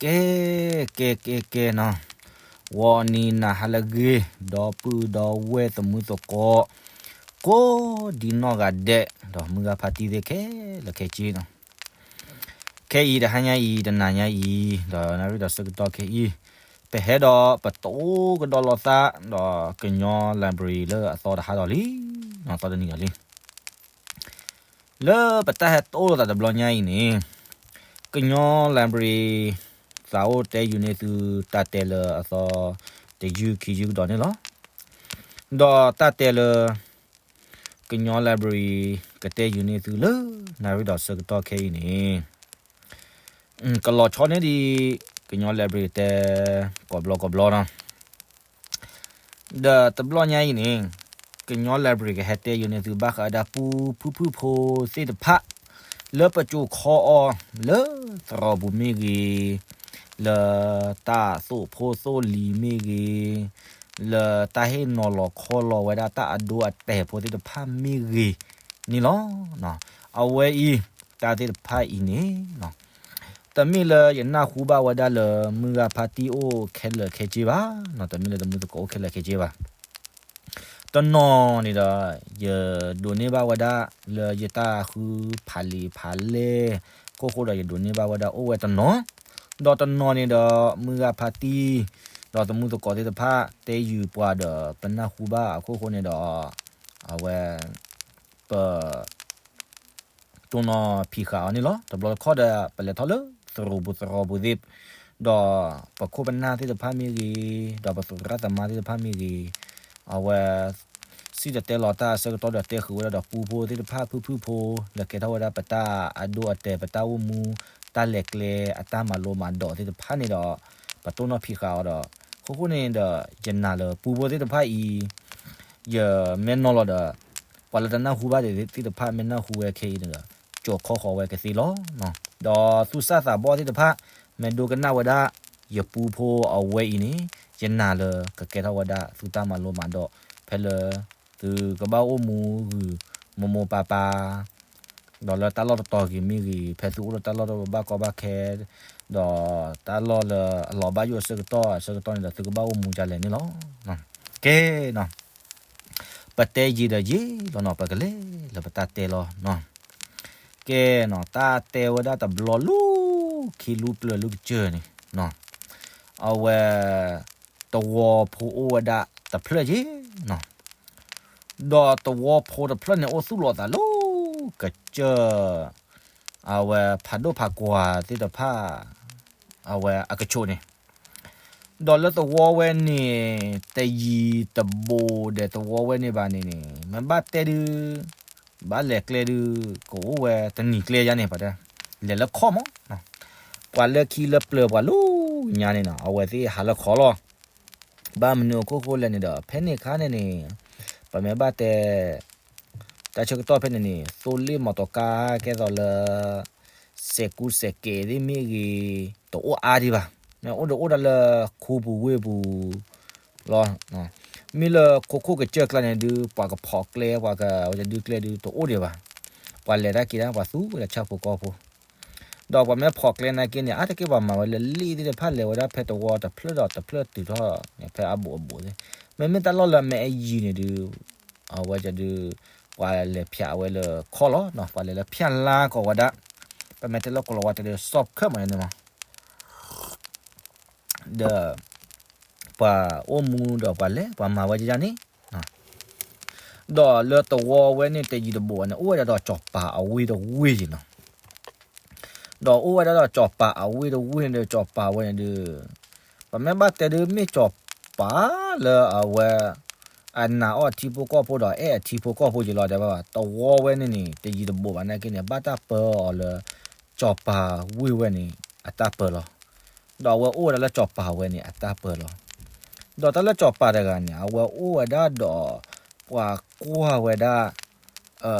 ကဲ ကဲ ကဲ ကဲနီၤ, ဂီၤနံၤနၤဟါလၢအဂ့ၤ, ဒီပုၢ်ဒီဝဲၢ်သမုၢ်သကိး ကိးဒံနီၢ်ဂၤဒဲး ဒီးမုၢ်ဂၤဖါတံၢ်သ့ၣ်ခဲလၢာ်ခဲဆ့နီၤ, ခဲအံၤတဟါညါအံၤ တနၤညါအံၤ ဒီးနၣ်ရံၣ်ဒီးဆၢကတီၢ်ခဲအံၤ ပဟဲဒီးပတအိၣ်ကဒီးလိာ်သး ဒီးကညီ library လၢအသီတဟါဒီးလံ, နီၤ သီတနံၤဒီးလံ. လၢပတၢ်ဟဲတအိၣ်လိာ်သးတဘျီညါအံၤန့ၣ် ကညီ library သးအိၣ်တဲယုာ်န့ၢ်သုတၢ်တဲလၢအသီတယုၢ်ခံယုၢ်ကဒီးန့ၣ်လီၤ. ဒီးတၢ်တဲလၢ ကညီ library ကတဲယုာ်န့ၢ်သုလၢနၣ်ရံၣ်ဒီးဆၢကတီၢ်ခဲအံၤန့ၣ် ကလီၤဆီန့ၢ်ဒံး ကညီ library တဲ ကိးဘျီကိးဘျီနီၤ. ဒီးတဘျီညါအံၤန့ၣ် ကညီ library ကဟဲတဲယုာ်န့ၢ်သုဘၣ်ဃးဒၣ်ပူဖုၣ်ဖုၣ်ဖိသ့ၣ်တဖၣ် လၢပကိၤခီအီၤ လၢသရိာ်ပူၤမ့ၢ်ဂ့ၤ, လၢတၢ်သိၣ်ဖိသိၣ်လံၤမ့ၢ်ဂ့ၤ, လၢတၢ်ဟ့ၣ်နီၤလီၤခီလီၤဝဲဒၣ်တၢ်အဒိအတဲာ်ဖိသ့ၣ်တဖၣ်မ့ၢ်ဂ့ၤန့ၣ်လီၤ. အဝဲအံၤ တၢ်သ့ၣ်တဖၣ်အံၤန့ၣ် တမ့ၢ်လၢယနၢ်ဟူဘၣ်ဝဲဒၣ်လၢမုၢ်ဂၤဖါတံၢ်အိၣ်ခဲလၢာ်ခဲဆ့ဘၣ်, တမ့ၢ်လၢတမုၢ်သကိးအိၣ်ခဲလၢာ်ခဲဆ့ဘၣ်. တနီၤန့ၣ်ဒီး ယဒိးန့ၢ်ဘၣ်ဝဲဒၣ်လၢယတၢ်ဃုဖးလံာ်ဖးလဲၢ် ခိၣ်ဃိဒီးယဒိးန့ၢ်ဘၣ်ဝဲဒၣ်အိၣ်ဝဲတနီၤ, ဒီးတနီၤန့ၣ်ဒီး မုၢ်ဂၤဖါတံၢ် ဒီးတမုၢ်သကိးသ့ၣ်တဖၣ် တဲယုာ်ပှၤဒီးပနၢ်ဟူဘၣ်အခိၣ်ဃိန့ၣ်ဒီး အဝဲ ပ တိၢ်နီၣ်ဖံးဃာ်အီၤန့ၣ်လီၤ. တဘျီတခီၣ်ဒီး ပလဲၤထီၣ်လၢသရိာ်ပူၤသရိာ်ပူၤသ့ၣ်, ဒီးပခိၣ်ပနၢ်သ့ၣ်တဖၣ်မ့ၢ်ဂ့ၤ, ဒီးပသရၣ်သမါသ့ၣ်တဖၣ်မ့ၢ်ဂ့ၤ, အဝဲ စံၣ်တဲၤတဲလီၤတၢ်အဆၢကတီၢ်ဒီးတဲဃုာ်ဝဲဒၣ်ဒီးပူဖိသ့ၣ်တဖၣ် ဖုၣ်ဖုၣ်ဖိ လၢကဲထီၣ်ဝဲဒၣ်ပတၢ်အဒိအတဲာ် ပတၢ်အိၣ်မူ တၢ်လဲၤကျဲ အတၢ်မၤလိမၤဒိးသ့ၣ်တဖၣ်န့ၣ်ဒီး ပတိၢ်နီၣ်ဖံးဃာ်အီၤဒီး ခိၣ်ဃိန့ၣ်ဒီး ယနာ်လၢပူဖိသ့ၣ်တဖၣ်အံၤ ယမ့ၢ်နီၣ်လီၤဒီး ပှၤလၢတနၢ်ဟူဘၣ်သ့ၣ်တဖၣ် မ့ၢ်နၢ်ဟူဝဲခဲအံၤန့ၣ်ဒီး ကၠီၤခီဃီၤဝဲကသ့လီၤ. ဒီးသူၣ်စၢ်သးဘီၣ်သ့ၣ်တဖၣ် မ့ၢ်ဒိကနၣ်ဝဲဒၣ် ယပူဖိအဝဲအံၤန့ၣ် ယနာ်လၢကကဲထီၣ်ဝဲဒၣ် သုတၢ်မၤလိမၤဒိး ဖဲလၢ သုကဘၣ်အိၣ်မူဂုာ်မိၢ်မိၢ်ပၢ်ပၢ် ဒီးလၢတၢ်လီၢ်တတီၤဂ့ၤမ့ၢ်ဂ့ၤ, ဖဲသုအိၣ်လၢတၢ်လီၢ်တဘၣ်ကီဘၣ်ခဲ ဒီးတၢ်လီၢ်လၢအလီၤဘၣ်ယိၣ်အဆၢကတီၢ် အဆၢကတီၢ်န့ၣ်ဒီး သုကဘၣ်အိၣ်မူဒ်လဲၣ်န့ၣ်လီၤ. ကဲနီၤ, ပတဲယံာ်ဒီးယံာ်လီၤနီၤ, ပကလဲၤလၢပတၢ်တဲလီၤနီၤ. ကဲနီၤ, တၢ်တဲဝဲဒၣ်တဘျီလၢခံလၢပျၢၤလၢကစၢၢ်န့ၣ်နီၤ, အဝဲ သဝီဖိအိၣ်ဝဲဒၣ်တဖျၢၣ်က့နီၤ, ဒီးသဝီဖိတဖျၢၣ်န့ၣ် အိၣ်သူၣ်လီၤသးလၢကစၢၢ် အဝဲဖးဒိၣ်ဖးကွၢ်သ့ၣ်တဖၣ် အဝဲအကဆိးန့ၣ်, ဒီးလၢသဝီဝဲန့ၣ် တယံၤတဘူးဒီးသဝီဝဲန့ၣ်ဘၣ်န့ၣ်န့ၣ် မ့ၢ်ဘၣ်တဲဒုး ဘၣ်လဲၤကျဲဒုး ကအိၣ်ဝဲတနံၤကျဲယါန့ၣ် ပှၤတဲ လဲၤလၢခီၣ်မး, ပှၤလၢခံလၢပျၢၤပှၤလၢညါန့ၣ်နီၤ အဝဲသ့ၣ်ဟးလၢခီၣ်လီၤ. ဘၣ်မနုၤအခိၣ်ဃိလဲၣ်န့ၣ်ဒီး ဖဲန့ၣ်အခါန့ၣ်န့ၣ် ပမ့ၢ်ဘၣ်တဲ တၢ်ဆၢကတီၢ်ဖဲန့ၣ်န့ၣ် သိလ့ၣ်မီတီကါ ကဲသိးလၢ စဲးကူစဲးကဲးသ့ၣ်မ့ၢ်ဂ့ၤ တအိၣ်အါဒံးဘၣ်. မ့ၢ်အိၣ်ဒီးအိၣ်ဒၣ်လၢခူပူၤဝ့ၢ်ပူၤလီၤ. မ့ၢ်လၢခိခိၣ်ကစၢၢ်ကျါန့ၣ်ဒုး ပှၤကဖီၣ်ကျဲ ပှၤကဝဲဒုးကျဲဒုး တအိၣ်ဒံးဘၣ်. ပှၤလဲၤတၢ်က့ၤဒၣ် ပှၤသူဝဲဒၣ်ဆၣ်ဖိကီၢ်ဖိ ဒီးပှၤမ့ၢ်ဖီၣ်ကျဲနာ်က့န့ၣ် အါတက့ၢ်ပှၤမၤဝဲလၢလ့ၣ်သ့ၣ်တဖၣ် လဲၤဝဲဒၣ်ဖဲသဝီတဖျၢၣ်ဒီးတဖျၢၣ်တုၤထီၣ်န့ၣ် ဖဲအဘူးအဘူးသ့ၣ်, မ့မ့ၢ်တၢ်လီၢ်လၢအမဲာ်အယံၤန့ၣ်ဒုး အဝဲဒုး ပှၤလဲၤဖၠးဝဲလၢခီၣ်လီၤ. ပှၤလဲၤလၢဖၠၣ်လါကိးဝဲဒၣ်, ပမ့ၢ်တဲလၢကိးလီၤဝါတဲဒုး စီၣ်ခၢၣ်မးန့ၣ်မး ဒီး ပှၤအိၣ်မူဒီးပှၤလဲၤ ပှၤမၤဝဲဒ်န့ၣ်, ဒီးလၢသဝီဝဲန့ၣ် တယံၤတဘူးန့ၣ် အိၣ်ဝဲဒၣ်ဒီးစီၤပၤအဝ့ၢ်တဝ့ၢ်န့ၣ်နီၤ. ဒီးအိၣ်ဝဲဒၣ်ဒီးစီၤပၤအဝ့ၢ်တဝ့ၢ်န့ၣ်ဒီး စီၤပၤဝဲန့ၣ်ဒုး ပမ့ၢ်ဘၣ်တဲဒုး မ့ၢ်စီၤပၤလၢအဝဲ အနာ်အီၣ်အထံဖိကီၢ်ဖိဒီးအဲၣ်အထံဖိကီၢ်ဖိက့ၤလီၤ တဲဘၣ်ဘၣ်. သဝီဝဲန့ၣ်န့ၣ် တယံၤတဘူးဘၣ်နာ်က့န့ၣ် ဘၣ်တၢ်ပၢအီၤလၢ စီၤပၤဝ့ၢ်ဝဲန့ၣ် အတၢ်ပၢလီၤ. ဒီးအဝဲအိၣ်ဝဲဒၣ်လၢစီၤပၤဝဲန့ၣ် အတၢ်ပၢလီၤ. ဒီးတၢ်လၢစီၤပၤတဂၤန့ၣ် အဝဲအိၣ်ဝဲဒၣ်ဒီး ပှၤကွၢ်ဝဲဒၣ်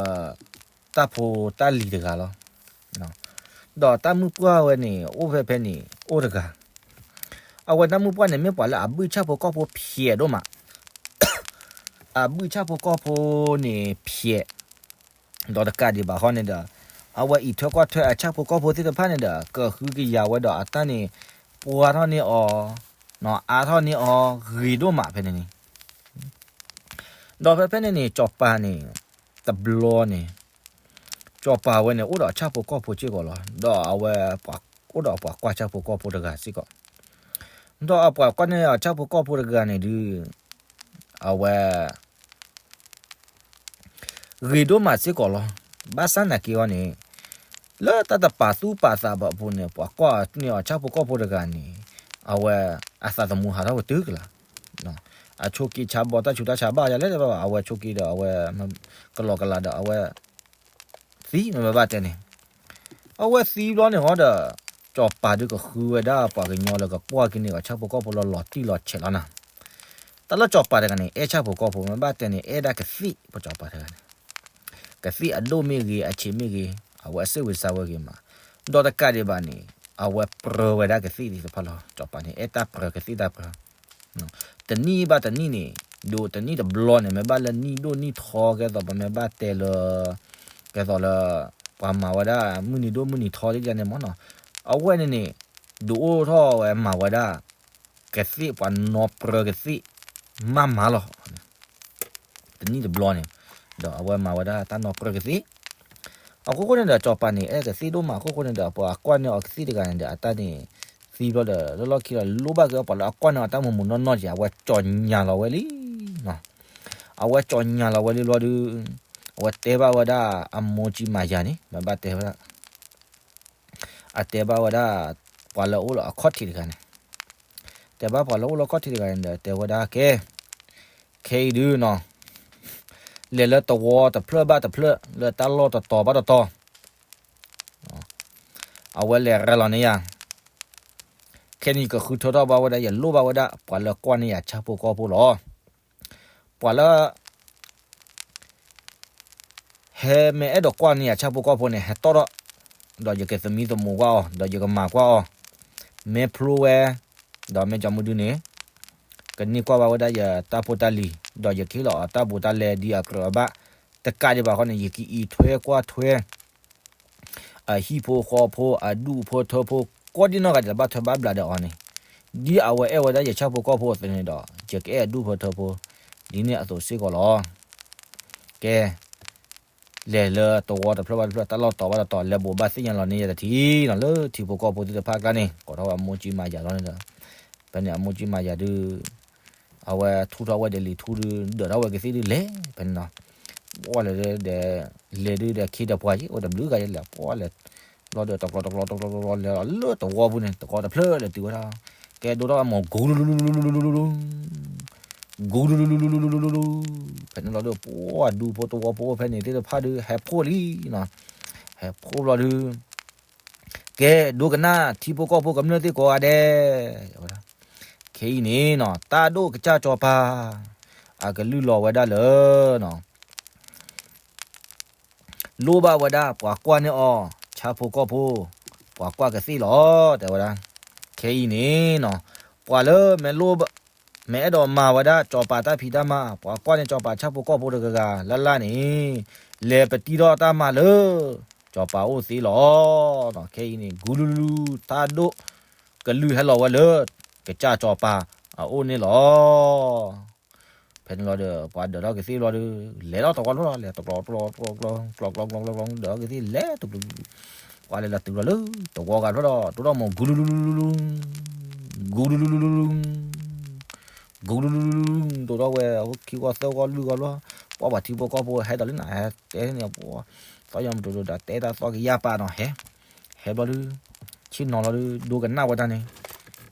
တၢ်ဖိတၢ်လံၤတဂၤလီၤ. ဒီးတၢ်မုၢ်ပှၢ်ဝဲန့ၣ် အိၣ်ဖဲဖဲန့ၣ် အိၣ်တဂၤ, အဝဲတၢ်မုၢ်ပှၢ်န့ၣ် မ့ၢ်ပှၤလၢအဘုၣ်ဆၣ်ဖိကီၢ်ဖိဖျဲးဒိၣ်မး အဘုၣ်ဆၣ်ဖိကီၢ်ဖိန့ၣ်ဖျဲး, ဒီးတကးဒံးဘၣ်ဃီန့ၣ်ဒီး အဝဲအံးထွဲကွၢ်ထွဲအဆၣ်ဖိကီၢ်ဖိသ့ၣ်တဖၣ်န့ၣ်ဒီး ကဟုကယာ်ဝဲဒီးအတၢ်န့ၣ် ပှၤထီၣ်န့ၢ်အီၤ, အါထီၣ်န့ၢ်အီၤဂ့ၤဒိၣ်မးဖဲန့ၣ်န့ၣ်, ဒီးဖဲဖဲန့ၣ်န့ၣ် စီၤပၤန့ၣ် တဘျီန့ၣ် စီၤပၤဝဲန့ၣ် အိၣ်ဒီးဆၣ်ဖိကီၢ်ဖိစ့ၢ်ကီးလီၤ. ဒီးအဝဲ အိၣ်ဒီးပှၤကွၢ်ဆၣ်ဖိကီၢ်ဖိတဂၤစ့ၢ်ကီး, ဒီးအပှၤကွၢ်န့ၢ်အီၤဆၣ်ဖိကီၢ်ဖိတဂၤန့ၣ်ဒုး အဝဲ ဂ့ၤဒိၣ်မးစ့ၢ်ကီးလီၤ. ဘၣ်ဆၣ်နာ်က့အီၤန့ၣ် လၢတၢ်တပာ်သူၣ်ပာ်သးဘၣ်အပူၤန့ၣ် ပှၤကွၢ်န့ၢ်အီၤဆၣ်ဖိကီၢ်ဖိတဂၤန့ၣ် အဝဲ အသးသမူဟးထီၣ်ကတုၤကလး, အဆိးက့ဆါဘီ တၢ်ဆူးတၢ်ဆါဘၣ်ယၤလဲၣ်တဘၣ်ဘၣ်, အဝဲဆိးက့ဒီးအဝဲ ကလီကလးဒီးအဝဲ သံန့ၣ်မ့ၢ်ဘၣ်တဲန့ၣ်, အဝဲသံဘျီန့ၣ်ဟီဒီး စီၤပၤဒုးကဃုဝဲဒၣ်ပှၤကညီလၢကကွၢ်က့ၤန့ၢ်အီၤဆၣ်ဖိကီၢ်ဖိလီၤလီၤတံၢ်လီၤဆဲးလီၤနၤ. တၢ်လၢစီၤပၤတဂၤန့ၣ် အဲၣ်ဆၣ်ဖိကီၢ်ဖိမ့ၢ်ဘၣ်တဲန့ၣ် အဲၣ်ဒၣ်ကသ့ၣ် ပစီၤပၤတဂၤန့ၣ်, ကသ့ၣ်အဒိၣ်မ့ၢ်ဂ့ၤ အဆံးမ့ၢ်ဂ့ၤ အဝဲအစ့ၣ်ဝံၤစါဝဲဂ့ၤမး, ဒီးတကးဒံးဘၣ်န့ၣ် အဝဲပြၢဝဲဒၣ်ကသ့ၣ်သ့ၣ်တဖၣ်လီၤ. စီၤပၤန့ၣ် အဲၣ်တၢ်ပြၢကသ့ၣ်တၢ်ပြၢ တနံၣ်ဘၣ်တနံၣ်န့ၣ် ဒိးတနံၣ်တဘျီန့ၣ် မ့ၢ်ဘၣ်လၢနံၣ်ဒိၣ်နံၣ်ထီကဲသိး ပမ့ၢ်ဘၣ်တဲလၢ ကဲသိးလၢ ပှၤမၤဝဲဒၣ် မုၢ်နံၤဒိၣ်မုၢ်နံၤထီဒ်န့ၣ်မ့ၢ်နီၤ, အဝဲန့ၣ်န့ၣ် ဒုးအိၣ်ထီၣ်ဝဲမၤဝဲဒၣ် ကသ့ၣ်ပှၤနီၣ်ပြၢကသ့ၣ် မးမးလီၤ. တနံၣ်တဘျီန့ၣ် ဒီးအဝဲမၤဝဲဒၣ်တၢ်နီၣ်ပြၢကသ့ၣ် အခိၣ်ဃိန့ၣ်ဒီး စီၤပၤန့ၣ် အဲၣ်ကသ့ၣ်ဒိၣ်မးအခိၣ်ဃိန့ၣ်ဒီး ပှၤကွၢ်န့ၢ်အီၤကသ့ၣ်တဂၤန့ၣ်ဒီး အတၢ်န့ၣ် သံဘျီဒီး လၢလီၢ်ခံဒီး လိၣ်ဘၣ်က့ၤအီၤ ပှၤလၢအကွၢ်န့ၢ်အီၤတၢ်မုာ်မုာ်နီၢ်နီၢ်က့ၤ အဝဲကၠီၤညါလီၤဝဲလံနီၤ. အဝဲကၠီၤညါလီၤဝဲလံဘျီဒုး အဝဲတဲဘၣ်ဝဲဒၣ်အမိၢ်ကၠံမၤယၤန့ၣ် မ့ၢ်ဘၣ်တဲဝဲဒၣ် အတဲဘၣ်ဝဲဒၣ် ပှၤလၢအိၣ်လၢအခီၣ်ထံးတဂၤန့ၣ် တဲဘၣ်ပှၤလၢအိၣ်လၢအခီၣ်ထံးတဂၤန့ၣ်ဒီး တဲဝဲဒၣ်ကဲ ခဲအံၤဒုးနီၤ လဲၤလၢတဝီတဖျၢၣ်ဘၣ်တဖျၢၣ် လၢတၢ်လီၢ်တတီၤဘၣ်တတီၤ အဝဲလဲၤရၤလီၤန့ၢ်ယၤ ခဲန့ၣ် ယကဃုထၢထီၣ်ဘၣ်ဝဲဒၣ် ယလိၣ်ဘၣ်ဝဲဒၣ် ပှၤလၢကွၢ်န့ၢ်ယၤဆၣ်ဖိကီၢ်ဖိလီၤ. ပှၤလၢ ဟဲမ့ၢ်အဲၣ်ဒိးကွၢ်န့ၢ်ယၤဆၣ်ဖိကီၢ်ဖိန့ၣ် ဟဲတီၣ်ထီၣ် ဒီးယကသမံသမိးကွၢ်အီၤ ဒီးယကမၤကွၢ်အီၤ မ့ၢ်ဖျိဝဲ ဒီးမ့ၢ်ကၠီမုၢ်ဒုန့ၣ် ကန့ၢ်ကွၢ်ဘၣ်ဝဲဒၣ်ယတၢ်ဖိတၢ်လံၤ ဒီးယကဟ့ၣ်လီၤအီၤတၢ်ဘူးတၢ်လဲဒ်အကြၢးအဘၣ် တကးဒံးဘၣ်ဃီန့ၣ် ယကအံးထွဲကွၢ်ထွဲ အဟံၣ်ဖိဃီဖိ အဒူၣ်ဖိထၢဖိ ကိးဒံနီၢ်ဂၤဒဲး ဘၣ်ထွဲဘၣ်ဘျးဒီးအီၤန့ၣ် ဒ်အဝဲအဲၣ်ဝဲဒၣ်ယဆၣ်ဖိကီၢ်ဖိအသိးန့ၣ်ဒီး ယကအဲၣ်အဒူၣ်ဖိထၢဖိ ဒ်န့ၣ်အသိးစ့ၢ်ကီးလီၤ. ကဲ လဲၤလၢတဝီတဖျၢၣ်ဘၣ်တဖျၢၣ် တၢ်လီၢ်တီၤဘၣ်တတီၤ လဲၤဘိးဘၣ်သ့ၣ်ညါလီၤန့ၢ်ယၤတထံၣ်နီၤ လၢထံဖိကီၢ်ဖိသ့ၣ်တဖၣ်အကျါန့ၣ် ကိးထီၣ်ဝဲအမိၢ်ကၠံမၤယၤလီၤန့ၣ်ဒီး ဖဲန့ၣ်အမိၢ်ကၠံမၤယၤဒုး အဝဲထူထီၣ်ဝဲဒီးလံာ်ထူဒုး ဒၢးထီၣ်ဝဲကသ့ၣ်ဒုးလဲၤ ဖဲန့ၣ်နီၤ ပှၢ်လဲၤဒီး လဲၤဒုးဒီးခ့ဒီးပှၤယံၤ အိၣ်တဘျုးဂၤယံၤလဲၤ ပှၢ်လဲၤ ဘျီဒီးတကျီတကျီတကျီတကျီလဲၤလီၤလၢတဝီပူၤန့ၣ် တကီတဖျၢၣ်လဲၤတုၤဝဲဒၣ် ကဲဒိၣ်ထီၣ်ဝဲမ့ၢ် ကူလူလူလူလူလူလူလူ ကူလူလူလူလူလူလူလူလူ ဖဲန့ၣ်လီၤဒီး ပှၢ်ဒူဖိတဝီဖိဖဲန့ၣ်သ့ၣ်တဖၣ်ဒုး ဟဲဖှိၣ်လံနီၤ ဟဲဖှိၣ်ဘျီဒုး ကဲ ဒိကနၣ်ထံဖိကီၢ်ဖိကမျၢၢ်သ့ၣ်ကိးဂၤဒဲး ခဲအံၤန့ၣ်နီၤ တၢ်ဒိၣ်ကစၢ်စီၤပၤ အကလုၢ်လီၤဝဲဒၣ်လၢ လိၣ်ဘၣ်ဝဲဒၣ်ပှၤကွၢ်န့ၢ်အီၤ ဆၣ်ဖိကီၢ်ဖိ ပှၤကွၢ်ကသ့ၣ်လီၤ တဲဝဲဒၣ် ခဲအံၤန့ၣ်နီၤ ပှၤလၢ မ့ၢ်အဲၣ်ဒိးမၤဝဲဒၣ်စီၤပၤတၢ်ဖံးတၢ်မၤ ပှၤကွၢ်န့ၢ်စီၤပၤဆၣ်ဖိကီၢ်ဖိတဂၤဂၤလၢ်လၢ်န့ၣ် လဲၤပတံထီၣ်တၢ်မၤလၢ စီၤပၤအိၣ်သ့လီၤ. ခဲအံၤန့ၣ် ကူလူလူလူ တၢ်ဒိၣ်ကလုၢ်ဟဲလီၤဝဲလၢ ကစၢ်စီၤပၤအအိၣ်န့ၣ်လီၤ. ဖဲန့ၣ်လီၤဒီး ပှၤဒၢးထီၣ်ကသ့ၣ်ဘျီဒီး လဲၤထီၣ်တဝီတဖျၢၣ်လီၤ လဲၤတကျီတကျီတကျီတကျီ ဒၢးထီၣ်ကသ့ၣ်လဲၤတကျီ ပှၤလဲၤလီၤတုၤလီၤလၢ တဝီဂၤတဖျၢၣ်ဒီး တိၢ်ထီၣ်မ့ၢ် ကူလူလူလူလူလူ ကူလူလူလူလူလူ ကူလူလူလူလူလူ တိၢ်ထီၣ်ဝဲ အဝဲခံဂီၢ်သၢဂီၢ်လွံၢ်ဂီၢ်ဘျီ ပှၤပှၤထံဖိကီၢ်ဖိဟဲဒီးလံနၤ ဟဲတဲန့ၣ် ပှၤ သီၣ်ယီၤမုၢ်တိၤတိၤဒီး တဲတၢ်သီၣ်ကယၢ်ပာ်နီၤ ဟဲ ဟဲဘျီဒုး ဆ့ၣ်နီၤလီၤဒုး ဒိကနၣ်ဝဲတၢ်န့ၣ်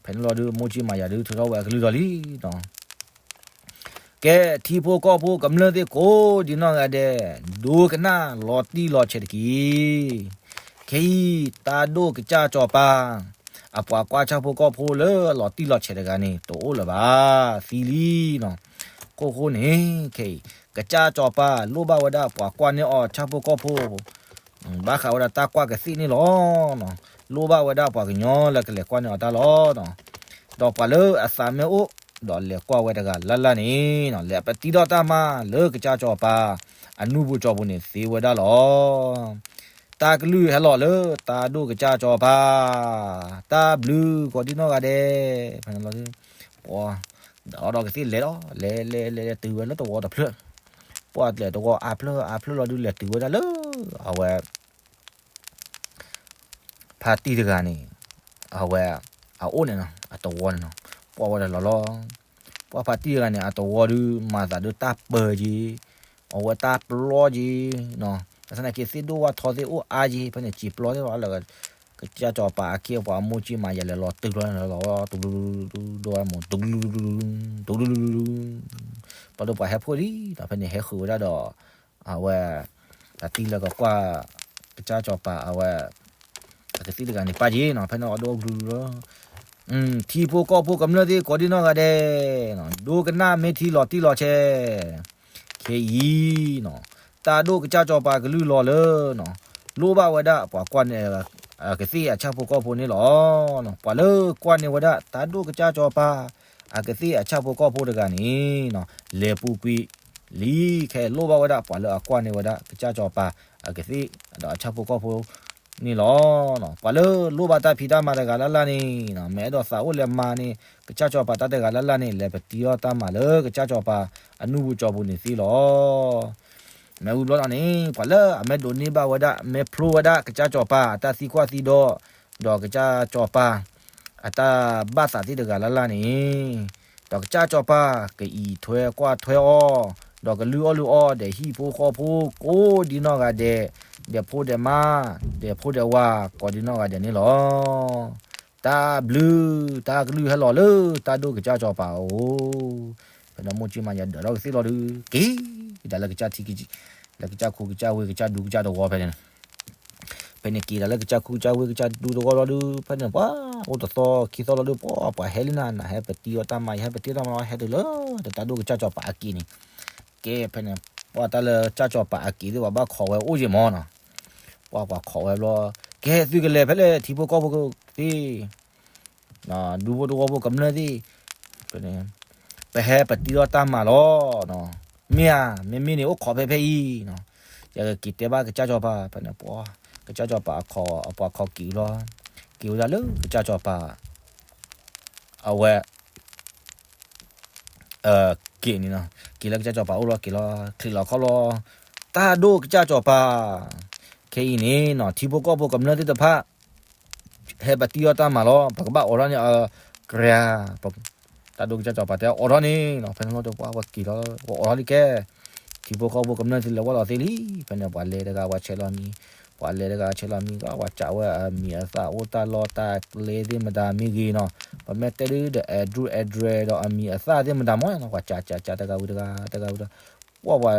ဖဲန့ၣ်လီၤဒုး မိၢ်ကၠံမၤယၤဒုး ထုးထီၣ်ဝဲအကလုၢ်ဒီးလံနီၤ ကဲ ထံဖိကီၢ်ဖိကမျၢၢ်သ့ၣ်ကိးဒံနီၢ်ဂၤဒဲး ဒိကနၣ်လီၤတံၢ်လီၤဆဲးတက့ၢ်. ခဲအံၤ တၢ်ဒိၣ်ကစၢ်စီၤပၤ အပှၤကွၢ်ဆၣ်ဖိကီၢ်ဖိလၢအလီၤတံၢ်လီၤဆဲးတဂၤန့ၣ် တအိၣ်လၢၤဘၣ် သံလံနီၤ. ခိၣ်ဃိန့ၣ် ခဲအံၤ ကစၢ်စီၤပၤလိၣ်ဘၣ်ဝဲဒၣ်ပှၤကွၢ်န့ၢ်အီၤဆၣ်ဖိကီၢ်ဖိ ဘၣ်ဃးဝဲဒၣ်တၢ်ကွၢ်ကသ့ၣ်န့ၣ်လီၤ. လိၣ်ဘၣ်ဝဲဒၣ်ပှၤကညီလၢကလဲၤကွၢ်န့ၢ်အီၤတၢ်လီၤ. ဒီးပှၤလၢအသးမ့ၢ်အိၣ် ဒီးလဲၤကွၢ်ဝဲတဂၤလၢ်လၢ်န့ၣ် လဲၤပတံထီၣ်တၢ်မၤလၢကစၢ်စီၤပၤ အနူၢ်ပူၤစီၤပူၤန့ၣ်သ့ဝဲဒၣ်လီၤ. တၢ်ကလုၢ်ဟဲလီၤလၢတၢ်ဒိၣ်ကစၢ်စီၤပၤ, တၢ်ဘျုးကိးဒံနီၢ်ဂၤဒဲး, ဖဲန့ၣ်လီၤဒုး, ပှၤ, ဒီးကသ့ၣ်လဲၤလီၤ, လဲၤလဲၤလဲၤလဲၤ တုၤဝဲလၢတဝီတဖျၢၣ်, ပှၤလဲၤတဝီအါဖျၢၣ်အါဖျၢၣ်လီၤဒုး လဲၤတုၤဝဲဒၣ်လၢ အဝဲ ဖါတံၢ်တဂၤန့ၣ်, အဝဲ, အအိၣ်န့ၣ်နီၤ, အတဝီန့ၣ်နီၤ, ပှၤဝဲဒၣ်လီၤလီၤ, ပှၤဖါတံၢ်တဂၤန့ၣ် အတဝီဒုး မၤသးဒုးတၢ်ပၢၤက့ၤ, အဝဲတၢ်ပျီက့ၤ, သနာ်က့သ့ၣ်ဒိၣ်ဝၣ်ထီသ့ၣ်အိၣ်အါက့ၤ ဖဲန့ၣ် စံာ်ပျီသ့ၣ်လီၤလၢ ကစၢ်စီၤပၤအခ့အပှၤအမိၢ်ကၠံမးယလဲၤလီၤတုၤလီၤလီၤ, ဒိဝဲမး, ဒိ, ဒိ, ပှၤဒိၣ်ပှၤဟဲဖှိၣ်လံဒီး ဖဲန့ၣ်ဟဲဃုာ်ဝဲဒၣ်ဒီး အဝဲ, ဖါတံၢ်လၢကကွၢ်, ကစၢ်စီၤပၤအဝဲ, အကသ့ၣ်တဂၤန့ၣ်ပၢ်က့ၤနီၤ, ဖဲန့ၣ်အဒိၣ်ကလုာ်လီၤ, ထံဖိကီၢ်ဖိကမျၢၢ်သ့ၣ်ကိးဒံနီၢ်ဂၤဒဲး, ဒိကနၣ်မ့ၢ်ထံလီၤတံၢ်လီၤဆဲး, ခဲအံၤ, တၢ်ဒိၣ်ကစၢ်စီၤပၤကလုၢ်လီၤလၢ, လိၣ်ဘၣ်ဝဲဒၣ်ပှၤကွၢ်န့ၢ်, အကသ့ၣ်အဆၣ်ဖိကီၢ်ဖိန့ၣ်လီၤ, ပှၤလၢကွၢ်န့ၢ်ဝဲဒၣ် တၢ်ဒိၣ်ကစၢ်စီၤပၤ, အကသ့ၣ်အဆၣ်ဖိကီၢ်ဖိတဂၤန့ၣ်, လဲၤပူၤကွံာ်လံ, ခဲအံၤလိၣ်ဘၣ်ဝဲဒၣ်ပှၤလၢအကွၢ်န့ၢ်ဝဲဒၣ် ကစၢ်စီၤပၤ, အကသ့ၣ်, ဒီးအဆၣ်ဖိကီၢ်ဖိ, န့ၣ်လီၤ, ပှၤလၢလိၣ်ဘၣ်တၢ်ဖံးတၢ်မၤတဂၤလၢ်လၢ်န့ၣ်, မ့ၢ်အဲၣ်ဒိးသးအိၣ်လဲၤမၤန့ၢ် ကစၢ်စီၤပၤတၢ်တဂၤလၢ်လၢ်န့ၣ် လဲၤပတံထီၣ်တၢ်မၤလၢကစၢ်စီၤပၤအနူၢ်ပူၤကၠီပူၤန့ၣ်သ့လီၤ, မ့ၢ်ဝံၤဘျီန့ၣ်, ပှၤလၢအမ့ၢ်ဒိးန့ၢ်ဘၣ်ဝဲဒၣ် မ့ၢ်ဖျိဝဲဒၣ်ကစၢ်စီၤပၤအတၢ်သံကွၢ်သံဒိး, ဒီးကစၢ်စီၤပၤ, အတၢ်ဘၣ်သးသ့ၣ်တဂၤလၢ်လၢ်န့ၣ်, ဒီးကစၢ်စီၤပၤ, ကအံးထွဲကွၢ်ထွဲအီၤ, ဒီးကလုၢ်အီၣ်လုၢ်အီဒီးဟံၣ်ဖိဃီဖိကိးဒံနီၢ်ဂၤဒဲး, ဒီးဖိဒီးမါ, ဒီးဖိဒီးဝၤကိးဒံနီၢ်ဂၤဒဲးန့ၣ်လီၤ, တၢ်ဘျုး, တၢ်ကလုၢ်ဟဲလီၤလၢတၢ်ဒိၣ်ကစၢ်စီၤပၤအအိၣ်, ဖဲန့ၣ်မိၢ်ကၠံမၤယၤဒၢးထီၣ်ကသ့ၣ်လီၤဒုး က့ၤ, ကဒါလၢကစၢ်ထံ, လၢကစၢ်ခူကစၢ်ဝ့ၢ်ကစၢ်ဒူကစၢ်တဝီဖဲန့ၣ်, ဖဲန့ၣ်က့ၤဒၣ်လၢကစၢ်ခူကစၢ်ဝ့ၢ်ကစၢ်ဒူတဝီလီၤဒုး ဖဲန့ၣ်ပှၤ, အိၣ်တသီခံသီလီၤဒုး ပှၤ, ပှၤဟဲလံနၤ နဟဲပတံထီၣ်တၢ်မၤ ယဟဲပတံထီၣ်တၢ်မၤ ဟဲတုၤလၢ, တၢ်ဒိၣ်ကစၢ်စီၤပၤအက့ၤန့ၣ်, ကဲဖဲန့ၣ်, ပှၤတၢ်လၢကစၢ်စီၤပၤအက့ၤသ့ၣ် ပှၤဘၣ်ခိးဝဲအိၣ်ယံၤမးနီၤ, ပှၤပှၤခိးဝဲဘျီ, ကဲသုကလဲၤဖဲလဲၣ်ထံဖိကီၢ်ဖိသ့ၣ် ဒူဖိတဝီဖိကမျၢၢ်သ့ၣ်, ပဟဲပတံထီၣ်တၢ်မၤလီၤ, မ့ၢ်ဧါ, မ့မ့ၢ်န့ၣ်အိၣ်ခိးဖဲဖဲအံၤ, ယကက့ၤတဲဘၣ်ကစၢ်စီၤပၤ ဖဲန့ၣ်ပှၤ, ကစၢ်စီၤပၤအခိးအပှၤခိးက့ၤလီၤ, က့ၤဝဲဒၣ်လၢကစၢ်စီၤပၤ, အဝဲ က့ၤန့ၣ်, က့ၤလၢကစၢ်စီၤပၤအိၣ်လီၤက့ၤလီၤ ချံးလီၤခီၣ်လီၤ, တၢ်ဒိၣ်ကစၢ်စီၤပၤ, ခဲအံၤန့ၣ်နီၤ ထံဖိကီၢ်ဖိကမျၢၢ်သ့ၣ်တဖၣ် ဟဲပတံထီၣ်တၢ်မၤလီၤ ပကဘၣ်အိးထီၣ်န့ၣ်, ကြၤ, တၢ်ဒိၣ်ကစၢ်စီၤပၤတဲအိးထီၣ်န့ၣ်နီၤ ဖဲန့ၣ်လီၤဒီးပှၤက့ၤလီၤ ပှၤအိးထီၣ်လံကဲ, ထံဖိကီၢ်ဖိကမျၢၢ်သ့ၣ်လဲၤဝဲလီၤသ့လံ, ဖဲန့ၣ်ပှၤလဲၤတဂၤပှၤဆဲးလီၤမံၤ, ပှၤလဲၤတဂၤဆဲးလီၤမံၤ ပှၤစံးဝဲအမံၤအသၣ်အိၣ်တၢ်လီၢ်တၢ်ကျဲသ့ၣ်မတၤမ့ၢ်ဂ့ၤနီၤ, ပမ့ၢ်တဲဒုးဒီး address address ဒီးအမံၤအသၣ်သ့ၣ်မတၤမ့ၢ်နီၤ ပှၤစံးစံးစံးတဂၤဝံၤတဂၤ တဂၤဝံၤတဂၤ, ပှၤပှၤ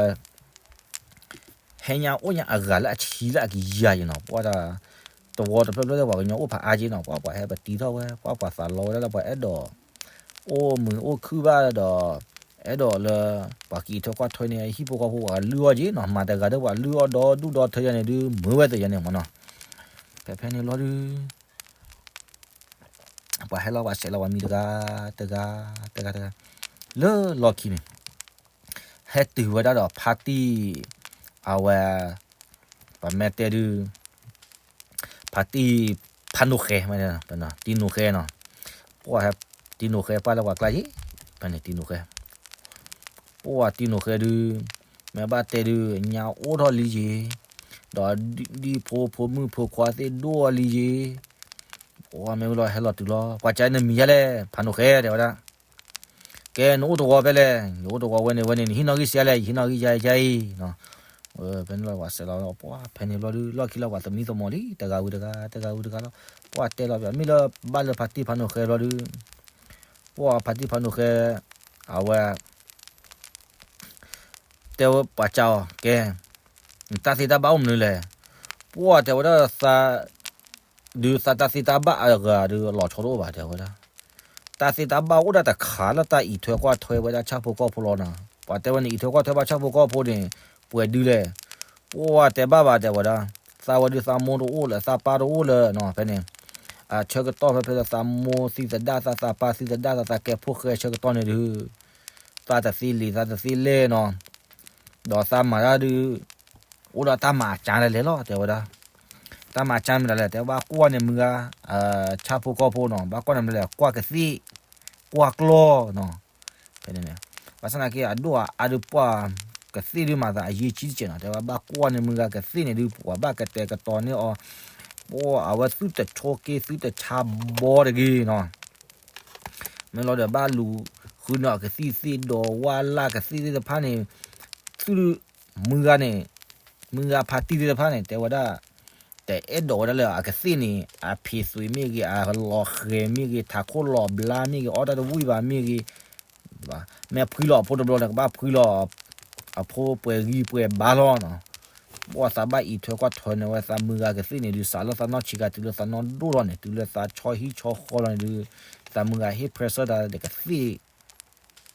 ဟဲညါအိၣ်ညါအဂၤလၢအဆံလၢအကယၤယံၤနီၤ ပှၤတၢ်, တဝီတဖျၢၣ်ဖျၢၣ်သ့ၣ်ပှၤကညီအိၣ်ဖးအါက့နီၤ ပှၤပှၤဟဲပတံထီၣ်ဝဲ ပှၤပှၤသးလီဝဲဒၣ်လၢပှၤအဲၣ်ဒိး အိၣ်မုာ်အိၣ်ခုၣ်ဘၣ်ဒီး, အဲၣ်ဒိးလၢ, ပှၤကအံးထွဲကွၢ်ထွဲန့ၣ် ဟံၣ်ဖိဃီဖိပှၤလုၢ်အီၣ်က့နီၤ မၤတဂၤဒီးပှၤလုၢ်အီၣ်ဒီဒူၣ်ဒီထၢယၤန့ၣ်ဒုး မုာ်ဝဲသ့ၣ်ယၤန့ၣ်မ့ၢ်နီၤ, ဖဲဖဲန့ၣ်လီၤဒုး ပှၤဟဲလီၤပှၤဆဲးလီၤပှၤမံၤတဂၤ, တဂၤ, တဂၤတဂၤ, လၢလီၢ်ခံန့ၣ်, ဟဲတုၤဝဲဒၣ်ဒီးဖါတံၢ်, အဝဲ, ပမ့ၢ်တဲဒုး, ဖါတံၢ်, ဖါနိၣ်ဃဲ, တံၤနိၣ်ဃဲနီၤ, ပှၤဟဲ, တံၤနိၣ်ဃဲပၢ်လၢပှၤကျါယ့ၣ်, ဖဲန့ၣ်တံၤနိၣ်ဃဲ ပှၤတံၤနိၣ်ဃဲဒုး, မ့ၢ်ဘၣ်တဲဒုး ညါအိၣ်ထီၣ်လံယ့ၣ်, ဒီးဒ်ဖိဖိမုၣ်ဖိခွါသ့ၣ်ဒိၣ်အီၤလံယ့ၣ်, ပှၤမ့ၢ်ဝံၤလီၤဟဲလီၤတုၤလီၤ ပှၤကနမံၤယါလဲၣ် ဖးနိၣ်ဃဲတဲဝဲဒၣ်, ကဲနအိၣ်တဝီဖဲလဲၣ်, ယအိၣ်တဝီဝဲန့ၣ်ဝဲန့ၣ် နဟံးနီၣ်ဂံၢ်စံးယါလဲၣ် ယဟံးနီၣ်ဂံၢ်ယါယါအံၤ, ဖဲန့ၣ်လီၤပှၤစဲးလီၤ, ပှၤဖဲန့ၣ်ဘျီဒုး လီၢ်ခံလီၤပှၤသမံသမိးလံ တဂၤဝံၤတဂၤ တဂၤဝံၤတဂၤလီၤ, ပှၤတဲလီၤပမ့ၢ်လၢ ဘၣ်လၢဖါတံၢ်ဖးနိၣ်ဃဲဘျီဒုး, ပှၤဖါတံၢ်ဖးနိၣ်ဃဲ, အဝဲ တဲဝဲပှၤကးအီၤ ကဲ, နတၢ်သ့တၢ်ဘၣ်အိၣ်မနုၤလဲၣ်, ပှၤတဲဝဲဒၣ်သး, ဒုးသးတၢ်သ့တၢ်ဘၣ်အဂၤဒုးလီၤဆီတအိၣ်ဘၣ်တဲဝဲဒၣ်, တၢ်သ့တၢ်ဘၣ်အိၣ်ဒၣ်တခါလၢတၢ်အံးထွဲကွၢ်ထွဲဝဲဒၣ်ဆၣ်ဖိကီၢ်ဖိလီၤနီၤ, ပှၤတဲဝဲန့ၣ်အံးထွဲကွၢ်ထွဲဘၣ်ဆၣ်ဖိကီၢ်ဖိန့ၣ်, ပှဲၤဒုးလဲၣ်, ပှၤတဲဘၣ်ဘၣ်တဲဝဲဒၣ်, သးဝဲဒုးသးမိၢ်တအိၣ်လၢသးပၢ်တအိၣ်လၢနီၤ ဖဲန့ၣ် အဆၢကတီၢ်ဖဲဖဲသးမိၢ်သံသဒၣ်သးသးပၢ်သံသဒၣ်သးသးကဲဖိၣ်ဃဲဆၢကတီၢ်န့ၣ်ဒုး, သးတသ့လံာ်သးတသ့လဲၢ်နီၤ, ဒီးသးမၤတၢ်ဒုး, အိၣ်ဒီးတၢ်မၤအကါလဲၤလဲၤလီၤတဲဝဲဒၣ်, တၢ်မၤအကၢန့ၣ်မတၤလဲၣ် တဲဘၣ်ကွၢ်န့ၢ်မုၢ်ဂၤ, ဆၣ်ဖိကီၢ်ဖိနီၤ ဘၣ်ကွၢ်န့ၢ်မတၤလဲၣ် ကွၢ်ကသ့ၣ်, ကွၢ်ကျီၢ်နီၤ, ဖဲန့ၣ်န့ၣ်, ဘၣ်ဆၣ်သနာ်က့ အဒိၣ်အအါဒုးပှၢ်ကသ့ၣ်ဒုးမၤသးအယံာ်ကံတစဲးနီၤ, တဲဝဲဘၣ်ကွၢ်န့ၢ်မုၢ်ဂၤကသ့ၣ်န့ၣ်ဒုး ပှၤဘၣ်ကတဲာ်ကတီၤန့ၢ်အီၤ, ပှၤအဝဲသုတဆိက့သုတဆါဘီတဂ့ၤနီၤ, မ့ၢ်လီၤဒီးဘၣ်လူၤဃုန့ၢ်အီၤကသံၣ်သ့ၣ်ဒီးဝၣ်လၢ်ကသ့ၣ်သ့ၣ်တဖၣ်န့ၣ်, သု မုၢ်ဂၤန့ၣ်, မုၢ်ဂၤဖါတံၢ်သ့ၣ်တဖၣ်န့ၣ် တဲဝဲဒၣ်, တအဲၣ်ဒိးဝဲဒၣ်လၢအကသ့ၣ်န့ၣ် အဖံးသွံးမ့ၢ်ဂ့ၤ, အလီၤဃဲၤမ့ၢ်ဂ့ၤ, ထးခိၣ်လီၤဘျါမ့ၢ်ဂ့ၤ, အီၣ်တၢ်တဝံၣ်ဘၣ်မ့ၢ်ဂ့ၤ, မ့ၢ်ဖှံလီၤအဖိတဘျီန့ၣ် ကဘၣ်ဖှံလီၤ အဖိပှဲၤဂံၢ်ပှဲၤဘါလီၤနီၤ, ဘၣ်သးဘၣ်အံးထွဲကွၢ်ထွဲန့ၢ်ဝဲသးမုၢ်ဂၤကသ့ၣ်န့ၣ်ဒုး စးလၢသးနီၢ်ဆံးခါတုၤလၢသးနီၢ်ဒိၣ်ထီၣ်န့ၣ် တုၤလၢသးဆီဟံၣ်ဆီဃီလီၤန့ၣ်ဒုး, သးမုၢ်ဂၤဟ့ၣ် pressure တၢ်ဒီးကသ့ၣ်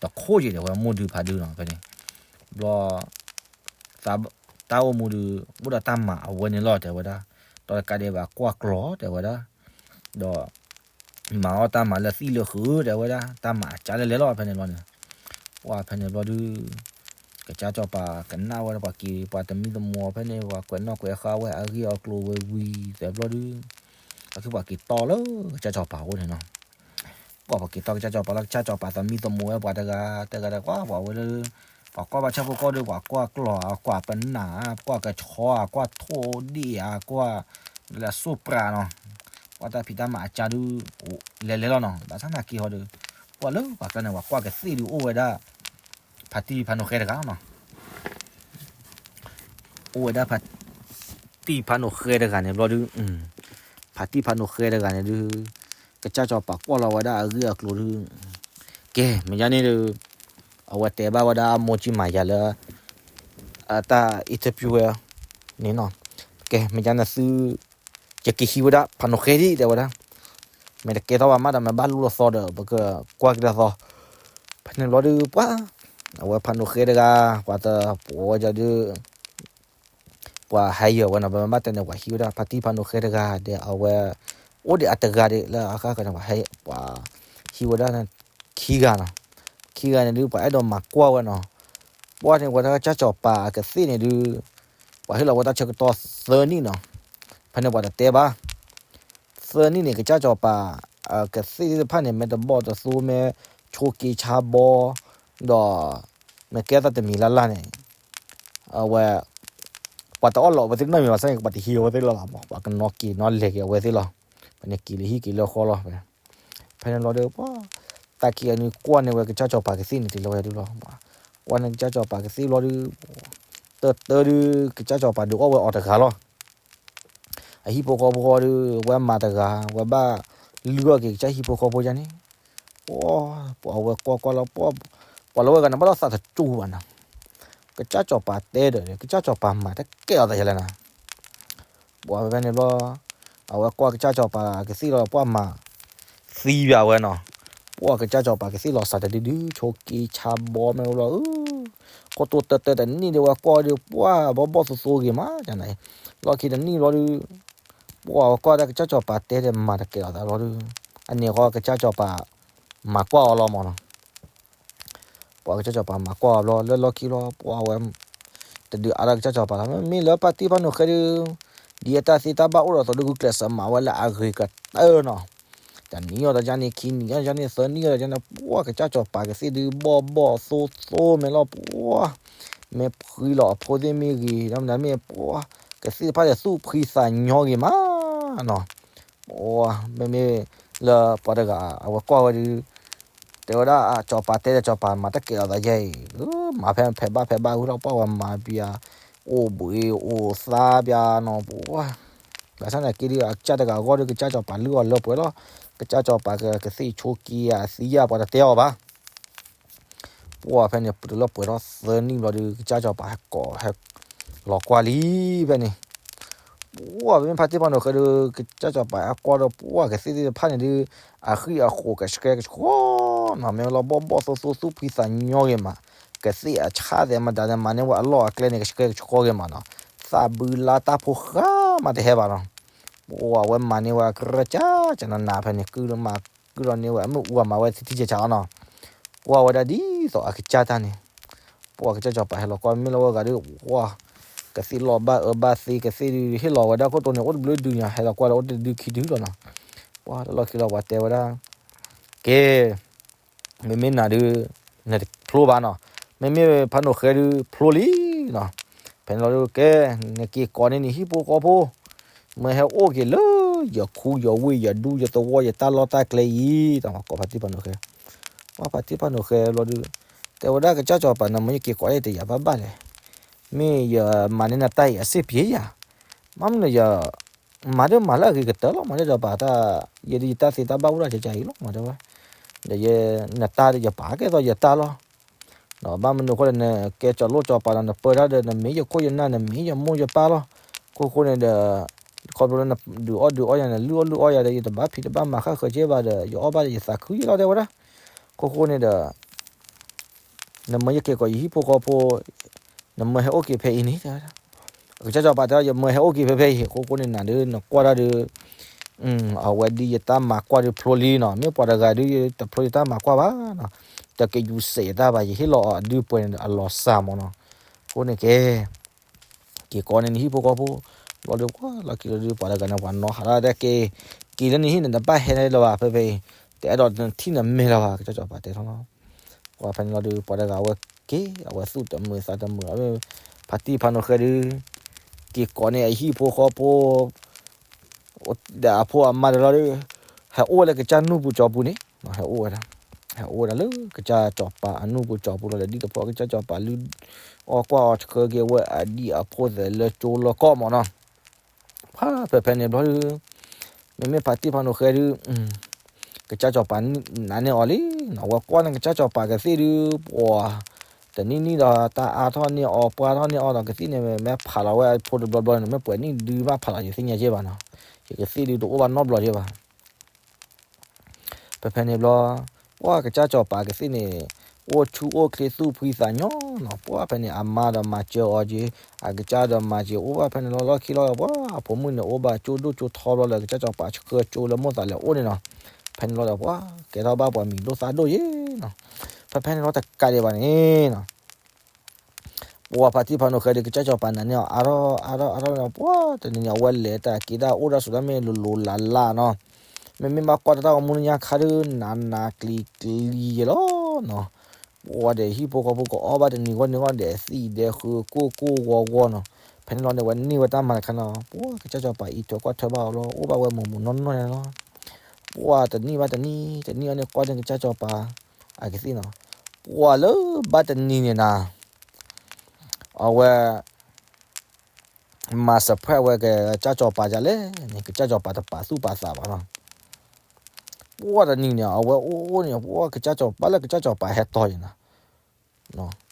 တခိၣ်က့ၤဒီးဝဲမိၢ်ဒုးဖးဒုးနီၤ ဖဲန့ၣ်, ဘျီ သး တၢ်အိၣ်မူဒုး အိၣ်ဒီးတၢ်မၤအဝဲန့ၣ်လီၤ တဲဝဲဒၣ်, ဒီးတကးဒံးဘၣ်ကွၢ်ကျီၢ် တဲဝဲဒၣ်, ဒီး မၤအီၣ်တၢ်မၤလၢသံၣ်လၢဃုာ် တဲဝဲဒၣ်, တၢ်မၤအကၢလဲၤလဲၤလီၤ ဖဲန့ၣ်ဘျီန့ၣ်, ပှၢ်ဖဲန့ၣ်ဘျီဒုး ကစၢ်စီၤပၤကနၣ်ဝဲဒၣ်ပှၤက့ၤ ပှၤသမံသမိးဖဲန့ၣ် ပှၤကွဲးနီၣ်ကွဲးဃါဝဲအဂ့ၢ်အကျိၤဝဲဝံၤ တဲဘျီဒုး, အခံပှၤက့ၤတီလၢကစၢ်စီၤပၤအိၣ်န့ၣ်နီၤ ပှၢ်ပှၤက့ၤတီကစၢ်စီၤပၤလၢကစၢ်စီၤပၤသမံသမိးဝဲပှၤတဂၤ တဂၤဒီးကွၢ်ပှၤဝဲလၢ ပှၤကွၢ်ဘၣ်ဆၣ်ဖိကီၢ်ဒီး ပှၤကွၢ်ကျီၢ်ဧါ ကွၢ်ပနၢ်ဧါ ကွၢ်ကဆီဧါ ကွၢ်ထိၣ်ဒ့ၣ်ဧါ ကွၢ်လၢအစိၣ်ပြးနီၤ, ကွၢ်တၢ်ဖံးတၢ်မၤအကၢဒုး လဲၤလဲၤလီၤနီၤ, ဘၣ်ဆၣ်သနာ်က့ဟီဒီး ပှၢ်လၢပှၤကျါန့ၣ် ပှၤကွၢ်ကသ့ၣ်ဒုးအိၣ်ဝဲဒၣ် ဖါတံၢ်ဖါနိၣ်ဃဲတဂၤနီၤ အိၣ်ဝဲဒၣ်ဖါတံၢ်ဖါနိၣ်ဃဲတဂၤန့ၣ်ဘျီဒုး, ဖါတံၢ်ဖါနိၣ်ဃဲတဂၤန့ၣ်ဒုး, ကစၢ်စီၤပၤကွၢ်လီၤဝဲဒၣ်အဂ့ၢ်အကျိၤဒုး, ကဲ မ့ၢ်ယါန့ၣ်ဒီး, အဝဲတဲဘၣ်ဝဲဒၣ်အမိၢ်ကၠံမၤယၤလၢ အတၢ် interview ဝဲန့ၣ်နီၤ, ကဲ မ့ၢ်ယါန့ၣ်သု ယကဟံးဝဲဒၣ်ဖါနိၣ်ဃဲဒံး တဲဝဲဒၣ်, မ့ၢ်တကဲထီၣ်ဘၣ်မးဒီး မ့ၢ်ဘၣ်လူလီၤသီဒီး ပကကွၢ်က့ၤတၢ်သီ, ဖဲန့ၣ်ဘျီဒုး ပှၢ် အဝဲဖါနိၣ်ဃဲတဂၤ ပှၤတပှဲၤဝဲဒၣ်ဒုး ပှၤဟဲယၢၤဝဲနီၤ, ပမ့ၢ်ဘၣ်တဲန့ၣ် ပှၤဟံးဝဲဒၣ်ဖါတံၢ်ဖါနိၣ်ဃဲတဂၤဒီး အဝဲ အိၣ်ဒံးအတဂၤဒံးလၢအဃၣ်ဃၢၤန့ၣ် ပှၤဟံးဝဲဒၣ်ခံဂၤနီၤ, ခံဂၤန့ၣ်ဒုး ပှၤအဲၣ်ဒိးမၤကွၢ်ဝဲနီၤ, ပှၢ်န့ၣ် ပှၤတၢ်ကစၢ်စီၤပၤအကသ့ၣ်န့ၣ်ဒုး ပှၤဟ့ၣ်လီၤဝဲတၢ်ဆၢကတီၢ်သၢနံၣ်နီၤ, ဖဲန့ၣ်ပှၤတတဲဘၣ် သၢနံၣ်န့ၣ် ကစၢ်စီၤပၤ အကသ့ၣ်သ့ၣ်တဖၣ်န့ၣ် မ့ၢ်တဘီၣ်တသိ မ့ၢ်ဆိးက့ဆါဘီ ဒီး မ့ၢ်ကဲထီၣ်တၢ်တမံၤလၢ်လၢ်န့ၣ် အဝဲ ပှၤတအီၣ်လီၤအဝဲသ့ၣ်နီတမံၤဘၣ်ဆၣ်န့ၣ် ပှၤတဟံးအဝဲသ့ၣ်လီၤလီၤမး, ပှၤကနီၤက့ၤနီၤလဲၤက့ၤအဝဲသ့ၣ်လီၤ, ဖဲန့ၣ်က့ၤလၢဟံၣ်က့ၤလၢဃီလီၤ, ဖဲန့ၣ်လီၤဒီး ပှၤ တၢ်ခံဂၤန့ၣ်ကွၢ်န့ၢ်ဝဲကစၢ်စီၤပၤကသ့ၣ်န့ၣ် တလီၤဝဲဒုးလီၤ, ကွၢ်န့ၢ်ကစၢ်စီၤပၤကသ့ၣ်လီၤဒုး တၢ်တၢ်ဒုး ကစၢ်စီၤပၤဒုးအီၣ်ဝဲအီၤတဂၤလီၤ အဟံၣ်ဖိဃီဖိဃီဒီး ဝဲမၤတဂၤ ဝဲဘၣ်လုၢ်အီၣ်က့ၤကစၢ်ဟံၣ်ဖိဃီဖိယါန့ၣ်, ပှၤ ပှၤဝဲကွၢ်ကွၢ်လီၤ ပှၤ ပှၤလၢဝဲဂၤန့ၣ် ဘၣ်ဒီးသးတစူၤဘၣ်နီၤ, ကစၢ်စီၤပၤတဲဒီး ကစၢ်စီၤပၤမၤတကဲအီၤသးယါလဲၣ်နီၤ, ပှၤဖဲန့ၣ်ဘျီ အဝဲကွၢ်ကစၢ်စီၤပၤကသ့ၣ်လီၤ ပှၢ်မၤသံဘၣ်ဝဲနီၤ, ပှၢ်ကစၢ်စီၤပၤကသ့ၣ်လီၤစးတဒုဒု ဆိးက့ဆါဘီမ့ၢ်ဘျီ ခိၣ်တိတၢ်တၢ်တနံၣ်ဒီးဝဲကွၢ်ဒီး ပှၢ်ဘီဘီၣ်သိသိဂ့ၤမး ကန့ၣ်, လီၢ်ခံတနံၣ်ဘျီဒီး ပှၢ်ဝဲကွၢ်ဒၣ်ကစၢ်စီၤပၤတဲဒီးမၤတကဲအီၤသးဘျီဒီး အန့ၣ်ဃီကစၢ်စီၤပၤ မၤကွၢ်အီၤလီၤမးနီၤ ပှၤကစၢ်စီၤပၤမၤကွၢ်အီၤဘျီ လၢလီၢ်ခံဘျီ ပှၢ်ဝဲ တဒုးအါထီၣ်ကစၢ်စီၤပၤလီၤ မ့မ့ၢ်လၢဖါတံၢ်ဖါနိၣ်ဃဲဒုး ဒ်အတၢ်သ့တၢ်ဘၣ်အိၣ်ဒီးသိးဒုး ဂုာ်ကျဲးစၢးမၤဝဲလၢအဂ့ၤကတၢၢ်နီၤ တနံၣ်အီၤတယါန့ၣ် ခံနံၣ်အီၤတယါန့ၣ် သၢနံၣ်အီၤတယါန့ၣ် ပှၢ်ကစၢ်စီၤပၤကသ့ၣ်ဒုး ဘီၣ်ဘီၣ်သိသိမ့ၢ်လီၤ ပှၢ် မ့ၢ်ဖှံလီၤအဖိသ့ၣ်မ့ၢ်ဂ့ၤ ဒီးမ့ၢ်ပှၢ် ကသ့ၣ်တဖၣ်ဒီးသူၣ်ဖှံသးညီဂ့ၤမးနီၤ မ့မ့ၢ်လၢပှၤတဂၤ အဝဲကွၢ်ဝဲဒုး တဲဝဲဒၣ် စီၤပၤတဲဒီး စီၤပၤမၤတကဲအီၤသးယဲအံၤ မၤဖဲဖဲးဘၣ်ဖဲးဘၣ်ဝံၤလီၤ ပှၢ်ဝဲမၤဘၣ် အိၣ်ဘှံးအိၣ်သါဘၣ်နီၤ ပှၢ် ဘၣ်ဆၣ်သနာ်က့ဒီး အကစၢ်တဂၤအဂီၢ်ဒီး ကစၢ်စီၤပၤလုၢ်အီၤလၢပှဲၤလီၤ ကစၢ်စီၤပၤကသ့ၣ်ဆိးက့အသံယါ ပှၤတတဲအီၤဘၣ် ပှၢ်ဖဲန့ၣ် တုၤလၢပှဲၤထီၣ်သၢနံၣ်ဘျီဒီး ကစၢ်စီၤပၤဟဲကိးဟဲလီၤကွၢ်လံဖဲန့ၣ် ပှၢ်မ့မ့ၢ်ဖါတံၢ်ဖါနိၣ်ဃဲဒီး ကစၢ်စီၤပၤဟဲကွၢ်ဒီး ပှၢ်ကသ့ၣ်သ့ၣ်တဖၣ်န့ၣ်ဒုး အဃံအဃိးကဆှဲကဆှီနီၤ မ့ၢ်လီၤဘီၣ်ဘီၣ်သိသိသူၣ်ဖှံသးညီဂ့ၤမး ကသ့ၣ်အဆၣ်သဲးမတၤဒီး မၤန့ၢ်ဝဲအလီၢ်အကျဲန့ၣ် ကဆှဲကဆှီဂ့ၤမးနီၤ သးဘုလါတၢ်ဖိဃါမးတဟဲဘၣ်နီၤ ပှၢ်ဝဲမၤန့ၢ်ဝဲအကြၢးကၢ်ကၢ်နးနးဖဲန့ၣ် ကုၢ်မၤကုၢ်ဒီးန့ၢ်ဝဲ အမ့ၣ်အူအမၤဝဲထံထံဆးဆးအီၤနီၤ ကွၢ်ဝဲဒၣ်ဒ်သိးအကစၢ်တၢ်န့ၣ် ပှၢ်ကစၢ်စီၤပၤဟဲလီၤကွၢ်မ့ၢ်လီၤဝဲဂၤဒီး ပှၢ် ကသ့ၣ်လီၤဘၣ်အၢဘၣ်သီ ကသ့ၣ်ဒုးဟ့ၣ်လီၤဝဲဒၣ်ခိၣ်တိန့ၣ် အိၣ်တဘျုးဒုညါ ဟဲလီၤကွၢ်လၢအိၣ်တဒုခံဒုလီၤနီၤ. ပှၤတလီၢ်ခံလီၤ ပှၤတဲဝဲဒၣ်, ကဲ မ့မ့ၢ်နၤဒုး နတဖျိဘၣ်နီၤ, မ့မ့ၢ်ဖးနိၣ်ဃဲဒုးဖျိလံနီၤ. ဖဲန့ၣ်လီၤဒုး ကဲ နက့ၤကိးန့ၢ်နဟံၣ်ဖိဃီဖိ, မၢဟဲအိၣ်က့ၤလၢယခူယဝ့ၢ်ယဒူယသဝီယတၢ်လီၢ်တၢ်ကျဲအံၤ, ကိးဖါတံၢ်ဖးနိၣ်ဃဲ, ပှၤဖါတံၢ်ဖးနိၣ်ဃဲဘျီဒုး တဲဝဲဒၣ် ကစၢ်စီၤပၤ နမ့ၢ်ယက့ၤကိးန့ၢ်တယၤဘၣ်ဘၣ်လဲၣ်, မ့ၢ်ယမၤန့ၢ်နတၢ်အံၤအဆ့ၣ်ပျ့ယၤ, မ့ၢ်မနုၤယ မၤဒ်မၤလၢအဂ့ၤကတၢၢ်လီၤ, မၤဒ်စီၤပၤတၢ်, ယဲဒ်ယတၢ်သ့တၢ်ဘၣ်အိၣ်ဒၣ်ကကါအံၤလီၤ မၤဒ်ဝဲ, ဒီးယ နတၢ်ဒီးယပာ်ကဲသိးယတၢ်လီၤ. ဒီးဘၣ်မနုၤအဃိလဲၣ် နကဲစီၤလိၣ်စီၤပၤဒီး နပၢတၢ်ဒီး နမ့ၢ်ယခိၣ်ယနၢ် နမ့ၢ်ယမိၢ်ယပၢ်လီၤ. ခိၣ်ဃိန့ၣ်ဒီး ခီဖျိလၢနဒုးအီၣ်ဒုးအီယၤ နလုၢ်အီၣ်လုၢ်အီယၤဒီး ယတဘၣ်ဖံးတဘၣ်မၤဃၣ်ဃၢၤက့ဘၣ်ဒီး ယအီၣ်ဘၣ်ဒီးယသးခုယလီၤ တဲဝဲဒၣ်. ခိၣ်ဃိန့ၣ်ဒီး နမၢယက့ၤကိးယဟံၣ်ဖိဃီဖိ, နမၢဟဲအိၣ်က့ၤဖဲအံၤန့ၣ် တဲဝဲဒၣ်. ကစၢ်စီၤပၤတဲ ယမၢဟဲအိၣ်က့ၤဖဲဖဲအံၤ, အဃိဃိန့ၣ် နၤဒုးနကွၢ်တၢ်ဒုး, အဝဲဒ်ယတၢ်မၤကွၢ်ဒုးဖျိလံနီၤ, မ့ၢ်ပှၤတဂၤဒုး တဖျိယတၢ်မၤကွၢ်ဘၣ်နီၤ, တကယူၤစဲးယတၢ်ဘၣ်, ယဟ့ၣ်လီၤအီၤအဒုပှဲၤန့ၣ်ဒီးအလီၤစၢ်မၢ်နီၤ. အဃိန့ၣ်ကဲ က့ၤကိးန့ၢ်နဟံၣ်ဖိဃီဖိ, ဘျီဒုးပှၤလီၢ်ခံလီၤဒုး ပှၤတဂၤန့ၣ် ပှၤနီၣ်ဟးဒၣ်တဲက့ၤ, က့ၤလၢနဟံၣ်န့ၣ် နဘၣ်ဟဲလၢၤဘၣ်ဖဲဖဲအံၤ, တအဲၣ်ဒိးနထံၣ်နမဲာ်လၢၤဘၣ် ကစၢ်စီၤပၤတဲထီၣ်လီၤ. ပှၤဖဲန့ၣ်လီၤဒုး ပှၤတဂၤဝဲက့ၤ အဝဲသူၣ်တမုာ်သးတမုာ်, ဖါတံၢ်ဖးနိၣ်ဃဲဒုး က့ၤကိးန့ၢ်အဟံၣ်ဖိဃီဖိ ဒီးအဖိအမါတလီၤဒုး ဟဲအိၣ်ဝဲလၢကစၢ်နူၢ်ပူၤကၠီပူၤန့ၣ်, ဟဲအိၣ်ဝဲဒၣ်, ဟဲအိၣ်ဝဲဒၣ်လၢကစၢ်စီၤပၤအနူၢ်ပူၤကၠီပူၤလီၤဒီး ဒ်တဖီကစၢ်စီၤပၤလုၢ်အီၣ်ကွၢ်အီၤဆှၢက့ၤဝဲအဒံၣ်အဖိသ့ၣ်လၢကၠိလၢကီၢ်မၢ်နီၤ. ဖဲဖဲန့ၣ်ဘျီဒုး မ့မ့ၢ်ဖါတံၢ်ဖးနိၣ်ဃဲဒုး ကစၢ်စီၤပၤနာ်န့ၢ်အီၤလံနီၤ, အဝဲကွၢ်န့ၢ်ကစၢ်စီၤပၤကသ့ၣ်ဒုး ပှၤတနံၣ်နံၣ်ဒီး တၢ်အါထီၣ်န့ၢ်အီၤ ပှၢ်ထီၣ်န့ၢ်အီၤဒီး ကသ့ၣ်န့ၣ် မ့ၢ်ဖးလီၤဝဲအဖိတဘျီဘျီန့ၣ် မ့ၢ်ပှဲၤနံၣ်ဒုမးဖးလီၤ ယသ့ၣ်ညါက့ဘၣ်နီၤ, ယကသ့ၣ်ဒုးတအိၣ်ဘၣ်နီတဘျီက့ဘၣ်. ဖဲဖဲန့ၣ်ဘျီ ပှၤကစၢ်စီၤပၤကသ့ၣ်န့ၣ် အိၣ်ဆူၣ်အိၣ်ချ့သူၣ်ဖှံသးညီနီၤ, ပှၤဖဲန့ၣ် အမါဒီးမၤစၢၤအီၤက့ၤ, အကစၢ်ဒီးမၤစၢၤ အိၣ်ဘၣ်ဖဲန့ၣ်လီၤလီၢ်ခံလီၤ, ပှၤအဖိမုၣ်န့ၣ် အိၣ်ဘၣ်ကၠိဒိၣ်ကၠိထီဘျီလၢ ကစၢ်စီၤပၤဆှၢကၠိလၢမိၣ်သးလဲၤအိၣ်န့ၣ်နီၤ. ဖဲန့ၣ်လီၤဒီး ပှၤကဲထီၣ်ဘၣ်ပှၤမံၤဒိၣ်သၣ်ဒိၣ်ယ့ၤနီၤ. ဖဲဖဲန့ၣ်လီၤတကးဒံးဘၣ်န့ၣ်နီၤ ပှၤဖါတံၢ်ဖးနိၣ်ဃဲဒီး ကစၢ်စီၤပၤနာ်န့ၢ်အီၤအါထီၣ်အါထီၣ်အါထီၣ်န့ၣ် ပှၤတနံၤန့ၣ် အဝဲလဲၤတၢ်က့ၤတၢ်အိၣ်တၢ်ဆိးတၢ်မ့ၢ်လိၤလိၤလးလးနီၤ, မ့မ့ၢ်ဘၣ်ကွၢ်တၢ်တၢ်ဂီၤမူနညါခါဒုး နးနးကျံၤကျံၤယဲလီၤနီၤ. ပှၤဒီးဟံၣ်ဖိဃီဖိကအီၣ်ဘၣ်တနံၤဂီၢ်နံၤဂီၢ်ဒီး သံၣ်ဒဲးဃုကိၢ်ကိၢ်ဂီၤဂီၤနီၤ. ဖဲန့ၣ်လီၤန့ၣ် ဝဲန့ၢ်ဝဲတၢ်မၤတခါနီၤ, ပှၤကစၢ်စီၤပၤအံးထွဲကွၢ်ထွဲဘၣ်အီၤလီၤ, အိၣ်ဘၣ်ဝဲမုာ်မုာ်နီၢ်နီၢ်န့ၣ်လီၤ. ပှၤတနံၣ်ဘၣ်တနံၣ် တနံၣ်အီၤန့ၣ် ကွၢ်န့ၢ်ကစၢ်စီၤပၤအကသ့ၣ်နီၤ, ပှၤလၢဘၣ်တနံၤန့ၣ်နၤ အဝဲ မၤ surprise ဝဲကစၢ်စီၤပၤဒ်လဲၣ်န့ၣ် ကစၢ်စီၤပၤတပာ်သူၣ်ပာ်သးဘၣ်နီၤ. ပှၤတနံၤန့ၣ် အဝဲအိၣ်အိၣ်န့ၣ် ပှၤကစၢ်စီၤပၤ လၢကစၢ်စီၤပၤဟဲတီၤန့ၣ်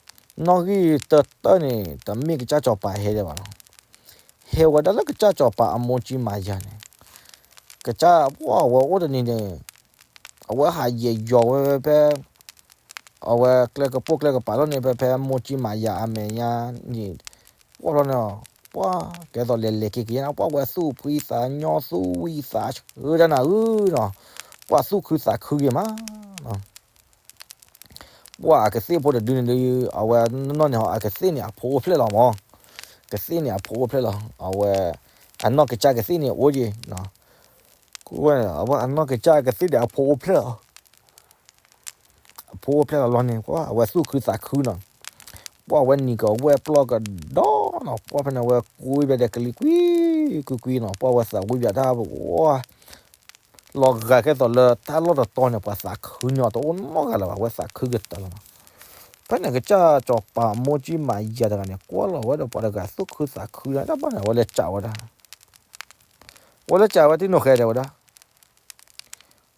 နီၤ, နီၣ်ဂံၢ်တၢတၢန့ၣ် တမ့ၢ်ကစၢ်စီၤပၤဟဲဒံးဘၣ်နီၤ, ဟဲဝဲဒၣ်လၢကစၢ်စီၤပၤအမိၢ်ကၠံမၤယၤန့ၣ်, ကစၢ်ပှၤအဝဲအိၣ်တနံၤန့ၣ် အဝဲဟးယဲၤယီၤဝဲဖဲ အဝဲကျဲကပိာ်ကျဲကပၤလီၤန့ၣ် ဖဲဖဲမိၢ်ကၠံမၤယၤအမဲာ်ညါန့ၣ် ပှၤလီၤန့ၣ် ပှၤကဲသိးလဲၤလဲၤက့ၤက့ၤယဲန့ၣ် ပှၤဝဲသူၣ်ဖှံသးညီသူၣ်ဝံၣ်သးဆၢတၢ်နၤဧၢနီၤ, ပှၤသူၣ်ခုသးခုဂ့ၤမးနီၤ. ပှၤအကသ့ၣ်ဖိတဒုန့ၣ်ဒုး အဝဲနီၢ်န့ၣ်ဟီ အကသ့ၣ်န့ၣ်အဖိအိၣ်ဖျဲၣ်လီၤမး, ကသ့ၣ်န့ၣ်အဖိအိၣ်ဖျဲၣ်လီၤ အဝဲ အနီၢ်ကစၢ်ကသ့ၣ်န့ၣ်အိၣ်က့ၤ အဝဲအနီၢ်ကစၢ်ကသ့ၣ်န့ၣ် အဖိအိၣ်ဖျဲၣ်လီၤ, အဖိအိၣ်ဖျဲၣ်လီၤလီၤန့ၣ် ပှၤအဝဲသူၣ်ခုသးခုနီၤ, ပှၤဝဲနံၤကဝဲၢ်ပျီၢ်ကဒီနီၤ, ပှၤဖဲန့ၣ်ဝဲကွံဘဲဒဲးကလံၤကွံကွံကွံနီၤ, ပှၤဝဲသးဝံၣ်ဘၣ်တၢ်ပှၤ လီၤဂာ်ကဲသိးလၢတၢ်လီၢ်တတီၤန့ၣ် ပှၤသးခုညီတအိၣ်နီတဂၤလၢၤဘၣ်, ဝဲသးခုကတၢၢ်လီၤနီၤ. ဖဲန့ၣ်ကစၢ်စီၤပၤမိၢ်ကၠံမၤယၤတဂၤန့ၣ် ကွၢ်လီၤဝဲဒီးပှၤတဂၤသူၣ်ခုသးခုန့ၣ် တၢ်ဘၣ်န့ၣ် အဝဲလဲၤစံးဝဲဒၣ် အဝဲလဲၤစံးဝဲတံၢ်နိၣ်ဃဲဒၣ်ဝဲဒၣ်,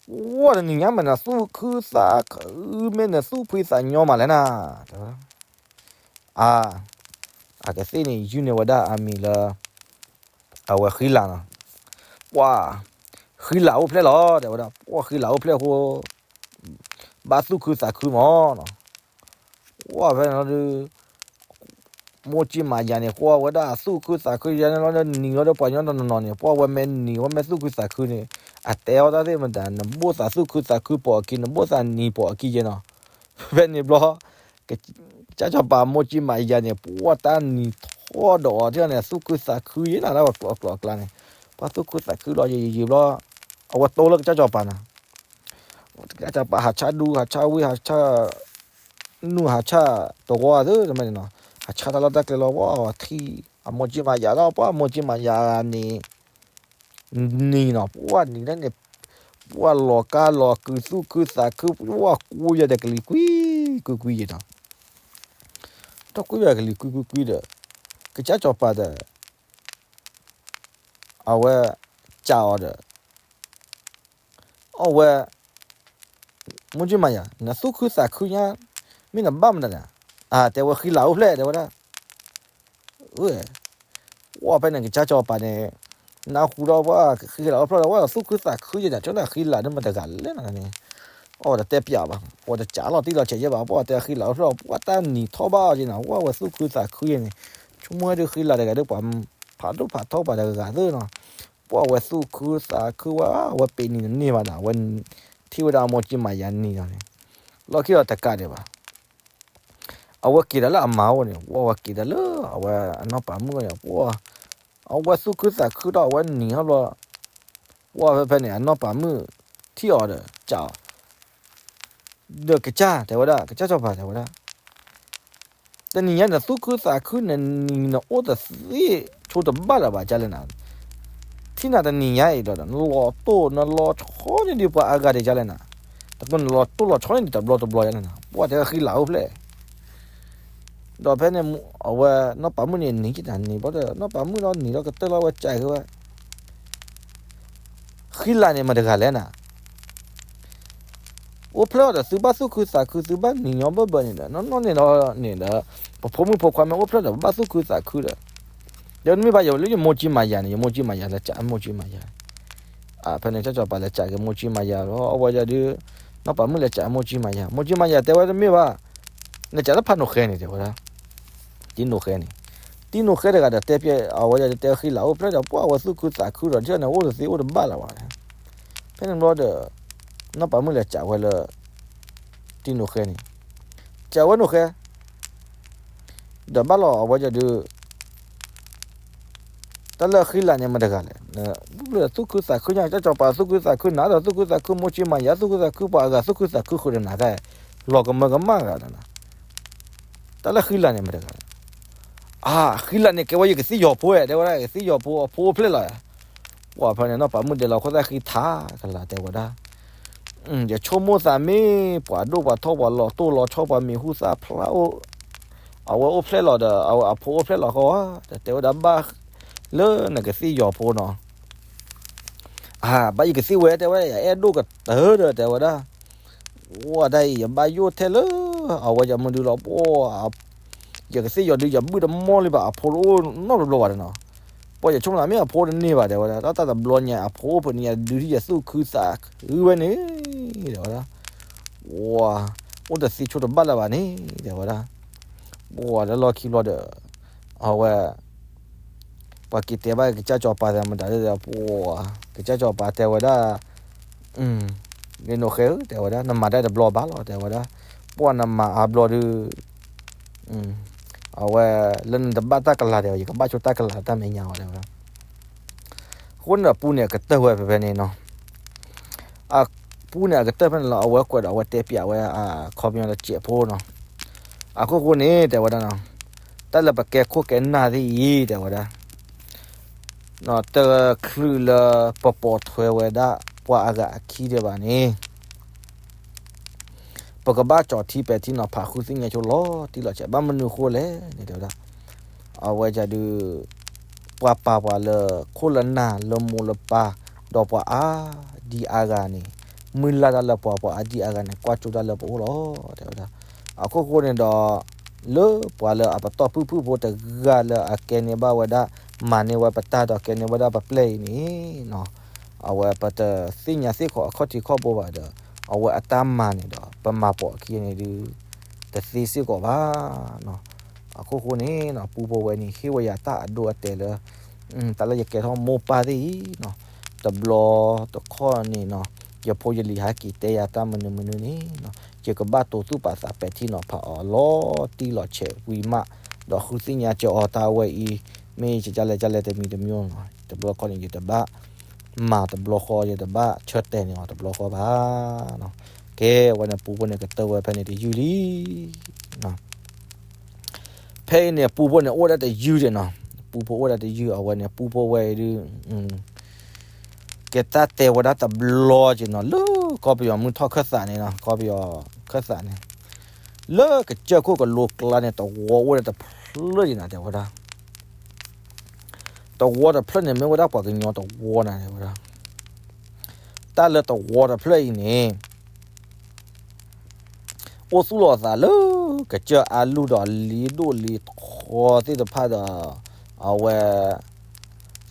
အိၣ်တနံၤညါမ့ၢ်နသူၣ်ခုသးခု မ့ၢ်နသူၣ်ဖှံသးညီမးလဲၣ်နၤ, တဲဝဲဒၣ်, အါ, အကသ့ၣ်န့ၣ် ယုၢ်န့ၢ်ဝဲဒၣ်အမံၤလၢ အဝဲဃံလၤနီၤ, ပှၤ, ဃံလၤအိၣ်ဖျဲၣ်လီၤ တဲဝဲဒၣ်, ပှၤဃံလၤအိၣ်ဖျဲၣ်အဃိ ဘၣ်သူၣ်ခုသးခုမးနီၤ, ပှၤဖဲန့ၣ်လီၤဒုး မိၢ်ကၠံမၤယၤန့ၣ် ကွၢ်ဝဲဒၣ်သူၣ်ခုသးခုယၤန့ၣ်လီၤ, နံၤလီၤဒီးပှၤကညီတနီၤနီၤန့ၣ် ပှၤဝဲမ့ၢ်နံၤ ဝဲမ့ၢ်သူၣ်ခုသးခုန့ၣ် အတဲအီၤတၢ်သ့ၣ်မတၤ နဘၣ်သးသူၣ်ခုသးခုပိာ်အခံ နဘၣ်သးနံၤပိာ်အခံယဲနီၤ, ဖဲန့ၣ်ဘျီ ကစၢ်စီၤပၤမိၢ်ကၠံမၤယၤန့ၣ် ပှၤတၢ်နံၤထီ ပှၤဒီးအီၤထံၣ်န့ၣ် သူၣ်ခုသးခုယဲနၤ လၢပှၤကျိးအကျါန့ၣ်, ပှၤသူၣ်ခုသးခုလီၤ ယံာ်ယံာ်ဘျီ, အဝဲတိလၢကစၢ်စီၤပၤနၤ, ကစၢ်စီၤပၤဟးဆါဒူ ဟးဆါဝ့ၢ် ဟးဆါ နူၢ် ဟးဆါတဝီသ့ၣ်တဖၣ်န့ၣ်နီၤ, ဟးဆါတၢ်လီၢ်တၢ်ကျဲလီၤ ပှၤထံၣ် အမိၢ်ကၠံမၤယၤဒီး ပှၤမိၢ်ကၠံမၤယၤန့ၣ် နံၤနီၤ ပှၤနံၤန့ၣ် ပှၤလီၤကါလီၤကုာ်သူၣ်ခုသးခု ပှၤကွံာ်ယၤဒီးကလံၤကွံ ကွံကွံယဲနီၤ, ဒီးကွံာ်ယၤကလံၤကွံကွံကွံဒီး ကစၢ်စီၤပၤဒီး အဝဲ စံးအီၤဒီး အဝဲ မိၢ်ကၠံမၤယၤ နသူၣ်ခုသးခုညါ မ့ၢ်နဘၣ်မနုၤလဲၣ်, အတဲဝဲဃံလၤအိၣ်ဖျဲၣ် တဲဝဲဒၣ်, ဝဲ ပှၤဖဲန့ၣ် ကစၢ်စီၤပၤန့ၣ် နၢ်ဟူဒီးပှၤဃံလၤအိၣ်ဖျဲၣ်ဒီး ပှၤသူၣ်ခုသးခုယဲဒီး ဆိန့ၣ်ဃံလၤန့ၣ်မတၤတဂၤလဲၣ်နၤန့ၣ်, အဝဲတတဲပျးဘၣ် ပှၤတစံးလီၤတံၢ်လီၤဆဲးယဲဘၣ် ပှၤတဲဃံလၤအိၣ်ဖျဲၣ် ပှၤတၢ်နံၤထီၣ်ဘၣ်အီၤက့နီၤ ပှၤဝဲသူၣ်ခုသးခုယဲန့ၣ်, ဆိကမိၣ်ဟဲဒုးဃံလၤတဂၤဒီး ပှၤဖးဒိၣ်ဖးထီပှၤတဂၤသ့ၣ်နီၤ, ပှၤဝဲသူၣ်ခုသးခုဝဲ အဝဲပ့ၤနံၤတန့ၢ်ဘၣ်ဒီး အဝဲထံၣ်ဝဲဒၣ်အမိၢ်ကၠံမၤယၤနံၤဒီးန့ၣ်, လီၢ်ခံဒီးတကးဒံးဘၣ် အဝဲက့ၤဒီးလၢအမါအိၣ်န့ၣ် ပှၤဝဲက့ၤဒီးလၢအဝဲအနီၢ်ပၤမုၣ်န့ၣ် ပှၤ အဝဲသူၣ်ခုသးခုဒီးအဝဲနံၤဟီၣ်ဘျီ, ပှၤဖဲဖဲန့ၣ် အနီၢ်ပၤမုၣ်ထံၣ်အီၤဒီး စံးအီၤ, ဒီးကစၢ်တဲဝဲဒၣ် ကစၢ်စီၤပၤတဲဝဲဒၣ် တနံၤညါန့ၣ် သူၣ်ခုသးခုနံၤနအိၣ်တသ့ဆိတဘၣ်လၢၤဘၣ်ကလဲၣ်နၤ, ထံၣ်နၤတနံၤညါအံၤဒီး နလီၤတိၢ်နလီၤဆီန့ၢ်ဒံးပှၤအါဂၤဒံးကလဲၣ်နၤ, တကနလီၤတိၢ်လီၤဆီန့ၢ်ဒံးတဘျီတဘျီယဲန့ၣ်နၤ ပှၤတဲဃံလၤအိၣ်ဖျဲၣ် ဒီးဖဲန့ၣ် အဝဲနီၢ်ပၤမုၣ်န့ၣ်နံၤက့ၤတၢ်နံၤဘျီဒီး နီၢ်ပၤမုၣ်ဒီးနံၤဒီးကတၢၢ်လီၤဝဲစံးက့ၤဝဲ ဃံလၤန့ၣ်မတၤတဂၤလဲၣ်နၤ, အိၣ်ဖျဲၣ်အီၤဒီးသုဘၣ်သူၣ်ခုသးခု သုဘၣ်နံၤညီဘၢၣ်ဘၢၣ်န့ၣ်ဒီး နီၢ်နီၢ်န့ၣ်ဒီးန့ၣ်ဒီး ပဖိမုၣ်ဖိခွါမ့ၢ်အိၣ်ဖျဲၣ်ဒီး ပဘၣ်သူၣ်ခုသးခုဒီး ဒီးမ့ၢ်ဘၣ်ယိၤလၢယမိၢ်ကၠံမၤယၤန့ၣ် ယမိၢ်ကၠံမၤယၤလဲၤစံးမိၢ်ကၠံမၤယၤ, ဖဲန့ၣ် ကၠၢ်စီၤပၤလဲၤစံးက့ၤမိၢ်ကၠံမၤယၤလီၤ အဝဲဒၣ်ဒုး နီၢ်ပၤမုၣ်လဲၤစံးမိၢ်ကၠံမၤယၤ မိၢ်ကၠံမၤယၤတဲဝဲတမ့ၢ်ဘၣ်, နစံးလၢဖးနိၣ်ဃဲန့ၣ် တဲဝဲဒၣ်, တံၤနိၣ်ဃဲန့ၣ်, တံၤနိၣ်ဃဲတဂၤဒီးတဲပျဲ အဝဲဒၣ်တဲဃံလၤအိၣ်ဖျဲၣ်ဒီး ပှၤဝဲသူၣ်ခုသးခုဒီး ထံၣ်န့ၣ်အိၣ်တသ့အိၣ်တဘၣ်လၢၤဘၣ်, ဖဲန့ၣ်ဘျီဒီး နီၢ်ပၤမုၣ်လဲၤစံးဝဲလၢ တံၤနိၣ်ဃဲန့ၣ်, စံးဝဲနိၣ်ဃဲ ဒီးဘၣ်လီၤအဝဲဒၣ်ဒုး တၢ်လၢဃံလၤန့ၣ်မတၤတဂၤလဲၣ်, သူၣ်ခုသးခုညါ ကၠၢ်စီၤပၤသူၣ်ခုသးခု နၤဒီးသူၣ်ခုသးခု မိၢ်ကၠံမၤယၤသူၣ်ခုသးခု ပှၤအဂၤသူၣ်ခုသးခုဃုာ်ဒီးနၤ လီၤကမၢကမၣ်ဂၤဒီးနၤ, တၢ်လၢဃံလၤန့ၣ်မတၤတဂၤလဲၣ်, အါ ဃံလၤန့ၣ်ကဲဝဲယကသံၣ်ယီၤဖိ တဲဝဲဒၣ် ယကသံၣ်ယီၤဖိအဖိအိၣ်ဖျဲၣ်လီၤ, ပှၤဖဲန့ၣ် နီၢ်ပၤမုၣ်ဒဲးလီၤခိၣ်သၣ်ဃံထးကလၤတဲဝဲဒၣ် ယဆိကမိၣ်သးမ့ၢ်ပှၤဒိၣ်ပှၤထီ ပှၤလီၤတိၢ်လီၤဆီ ပှၤမံၤဟူသၣ်ဖျါအိၣ်, အဝဲအိၣ်ဖျဲၣ်လီၤဒီး အဝဲအဖိအိၣ်ဖျဲၣ်လီၤဃီဧါ, ဒီးတဲဝဲဒၣ်ဘၣ်လၢနကသံၣ်ယီၤဖိနီၤ, အါ ဘၣ်ယကသံၣ်ဝဲ တဲဝဲဒၣ် ယအဲၣ်ဒိၣ်ကတၢၢ်ဒီး တဲဝဲဒၣ်, ဝဲဒၣ်အံၤ ယဘၣ်ယိၣ်ထဲလၢ အဝဲယမုၢ်ဒုလီၤပှၤ ယကသံၣ်ယီၤဒုး ယဘုၣ်တမီၢ်လံဘၣ် အဖိတအိၣ်နီတဘျီဘၣ်နီၤ, ပှၤယဆိကမိၣ်သးမ့ၢ်အဖိတန့ၢ်ဘၣ် တဲဝဲဒၣ် တၢ်တဘျီညါ အဖိအိၣ်ဖဲန့ၣ်ညါ ဒုးထံၣ်ယသူၣ်ခုသးခုဝဲန့ၣ် တဲဝဲဒၣ်, ပှၤ အိၣ်တသ့ဆိတဘၣ်လၢၤဘၣ်န့ၣ် တဲဝဲဒၣ်, ပှၤလၢလီၢ်ခံဘျီဒီး အဝဲ ပှၤက့ၤတဲဘၣ်ကစၢ်စီၤပၤသးမတၤဒီး ပှၤ ကစၢ်စီၤပၤတဲဝဲဒၣ် ယနိၣ်ဃဲဧၢ တဲဝဲဒၣ် နမၤတၢ်တဘျီဘၣ်လီၤ တဲဝဲဒၣ်, ပှၤနမၤအါဘျီဒုး အဝဲ လၢနတဘၣ်တၢ်ကလၤ တဲဝဲ ယကဘၣ်ဆိတၢ်ကလၤတၢ်မဲာ်ညါအီၤ တဲဝဲဒၣ်, အဃိန့ၣ်ဒီးပူန့ၣ် အကတၢၢ်ဝဲဖဲဖဲန့ၣ်နီၤ, အပူန့ၣ် အကတၢၢ်ဖဲန့ၣ်လီၤ အဝဲကွဲးဒီးအဝဲတဲပျးဝဲအခီပညီတစဲးဖိနီၤ, အခိၣ်ဃိန့ၣ် တဲဝဲဒၣ်နီၤ, တၢ်လၢပကဲခိၣ်ကဲနၢ်သ့ၣ်အံၤ တဲဝဲဒၣ် တချုးလၢပပိာ်ထွဲဝဲဒၣ်ပှၤအဂၤအခံဒံးဘၣ်န့ၣ်, ပကဘၣ်ကၠီၤထံပဲာ်ထံနီၤဖးဃုသ့ၣ်ညါဆိလီၤတံၢ်လီၤဆဲး ဘၣ်မနုၤဃိလဲၣ်န့ၣ် တဲဝဲဒၣ်, အဝဲဒၣ်ဒုး ပှၤပာ်ပှၤလၢခိၣ်လၢနၢ်လၢမိၢ်လၢပၢ် ဒီးပှၤအါဒံအါဂၤန့ၣ်, မုၢ်လၢ်တၢ်လၢပှၤ ပှၤအါဒံအါဂၤန့ၣ် ကွၢ်ကၠိတၢ်လၢပအိၣ်လီၤ တဲဝဲဒၣ်, အခိၣ်ဃိန့ၣ်ဒီး လၢပှၤလၢအပတီၢ်ဖုၣ်ဖုၣ်ဖိတဂၤလၢအကဲန့ၢ်ဘၣ်ဝဲဒၣ် မၤန့ၢ်ဝဲပတၢ်ဒီးကဲန့ၢ်ဝဲဒၣ်ပပျဲၢ်အံၤန့ၣ် အဝဲပတသ့ၣ်ညါသ့ၣ်ခီအခီၣ်ထံးခီၣ်ဘိဘၣ်ဒီး အဝဲအတၢ်မၤန့ၣ်ဒီး ပမၤပိာ်အခံန့ၣ်ဒုး တသ့စ့ၢ်ကီးဘၣ်. အခိၣ်ဃိန့ၣ် ပူဖိဝဲန့ၣ် ဟ့ၣ်ဝဲယၤတၢ်အဒိအတဲာ်လၢ တၢ်လၢယကဲထီၣ်မိၢ်ပၢ်သ့ၣ်အံၤ တဘျီတခီၣ်န့ၣ် ယဖိယလံၤဟဲက့ၤတဲယၤတၢ်မနုၤမနုၤန့ၣ် ယကဘၣ်တိၢ်သူၣ်ပာ်သးပဲာ်ထံနီၤဖးအီၤလီၤတံၢ်လီၤဆဲးဝံၤမး ဒီးဃုသ့ၣ်ညါစၢၤအီၤတၢ်ဝဲအံၤ, မ့ၢ်ယကလဲၤကလဲၤတမံၤတမံၤနီၤ, တဘျီဃီန့ၣ် ယတဘၣ်မၤတဘျီဃီ, ယတဘၣ်ဆၢတဲာ်န့ၢ်အီၤတဘျီဃီဘၣ်နီၤ. ကဲ အဝဲန့ၣ်ပူဖိန့ၣ်ကတၢၢ်ဝဲဖဲန့ၣ်တယုၢ်လံ. ဖဲအံၤန့ၣ် ပူဖိန့ၣ်အိၣ်ဝဲဒၣ်တယုၢ်ဒံးနီၤ, ပူဖိအိၣ်ဝဲဒၣ်တယုၢ် အဝဲန့ၣ် ပူဖိဝဲအံၤဒုး ကဲတၢ်တဲဝဲဒၣ်တဘျီက့ၤနီၤ, လၢကီၢ်ပယီၤမုၢ်ထီၣ်ခၢၣ်သးန့ၣ်နီၤ, ကီၢ်ပယီၤခၢၣ်သးန့ၣ်, လၢကစၢၢ်ခိၣ်ကလိကျါန့ၣ် သဝီအိၣ်ဝဲဒၣ်တဖျၢၣ်ဒံးနီၤ တဲဝဲဒၣ်. သဝီတဖျၢၣ်န့ၣ် မ့ၢ်ဝဲဒၣ်ပှၤကညီသဝီနၤ တဲဝဲဒၣ်. တၢ်လၢသဝီတဖျၢၣ်အံၤန့ၣ် အိၣ်သူၣ်လီၤအသးလၢ ကစၢၢ်အါလူၢ်ဒီးလ့ဒိၣ်လ့ထီသ့ၣ်တဖၣ်ဒီး အဝဲ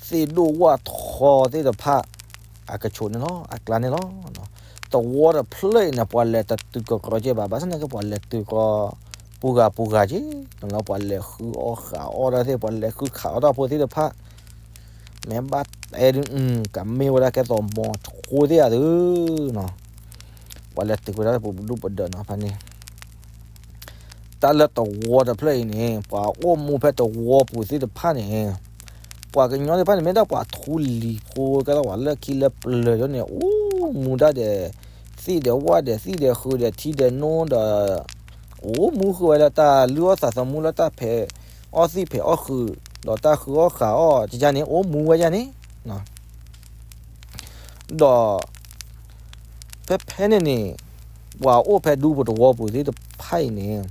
သ့ၣ်ဒိၣ်ဝၣ်ထီသ့ၣ်တဖၣ် အကဆိးန့ၣ်လီၤ အကျါန့ၣ်လီၤ. သဝီတဖျၢၣ်အံၤန့ၣ် ပှၤလဲၤတတုၤကီကီက့ဘၣ်, ဘၣ်ဆၣ်သနာ်က့ ပှၤလဲၤတုၤကီ ပူၤဂၤပူၤဂၤက့, ပှၤလဲၤဃုအီၣ်ဃးအီၣ်တၢ်သ့ၣ်, ပှၤလဲၤဃုခးအီၣ်တၢ်ဖိသ့ၣ်တဖၣ် မ့ၢ်ဘၣ်တဲဒုး ကမ့ၢ်ဝဲဒၣ်ကဲသိးမီၤဆိသ့ၣ်ဧါဒုးနီၤ, ပှၤလဲၤတုၤဝဲဒၣ်ပဒူၣ်ပဒၢးနီၤဖဲန့ၣ်. တၢ်လၢသဝီတဖျၢၣ်အံၤန့ၣ် ပှၤအိၣ်မူဖဲသဝီပူၤသ့ၣ်တဖၣ်န့ၣ်, ပှၤကညီသ့ၣ်တဖၣ်န့ၣ် မ့ၢ်ဒၣ်ပှၤထူလံၤဖိ ကဲသိးပှၤလၢခံလၢပျၢၤဒ်န့ၣ် အိၣ်မူဒၣ်ဒီး သ့ၣ်ဒီးဝၣ်ဒီးသံၣ်ဒီးဃုာ်ဒီးထံဒီးနိဒီး အိၣ်မူဃုာ်ဝဲလၢတၢ်လုၢ်အီၣ်သးသမူလၢတၢ်ဖဲးအီၣ်သံၣ်ဖဲးအီၣ်ဃုာ် ဒီးတၢ်ဃုအီၣ်ဃးအီၣ် ကယါန့ၣ် အိၣ်မူဝဲယါန့ၣ် ဒီး ဖဲဖဲန့ၣ်န့ၣ် ပှၤအိၣ်ဖဲဒူပူၤသဝီပူၤသ့ၣ်တဖၣ်အံၤန့ၣ်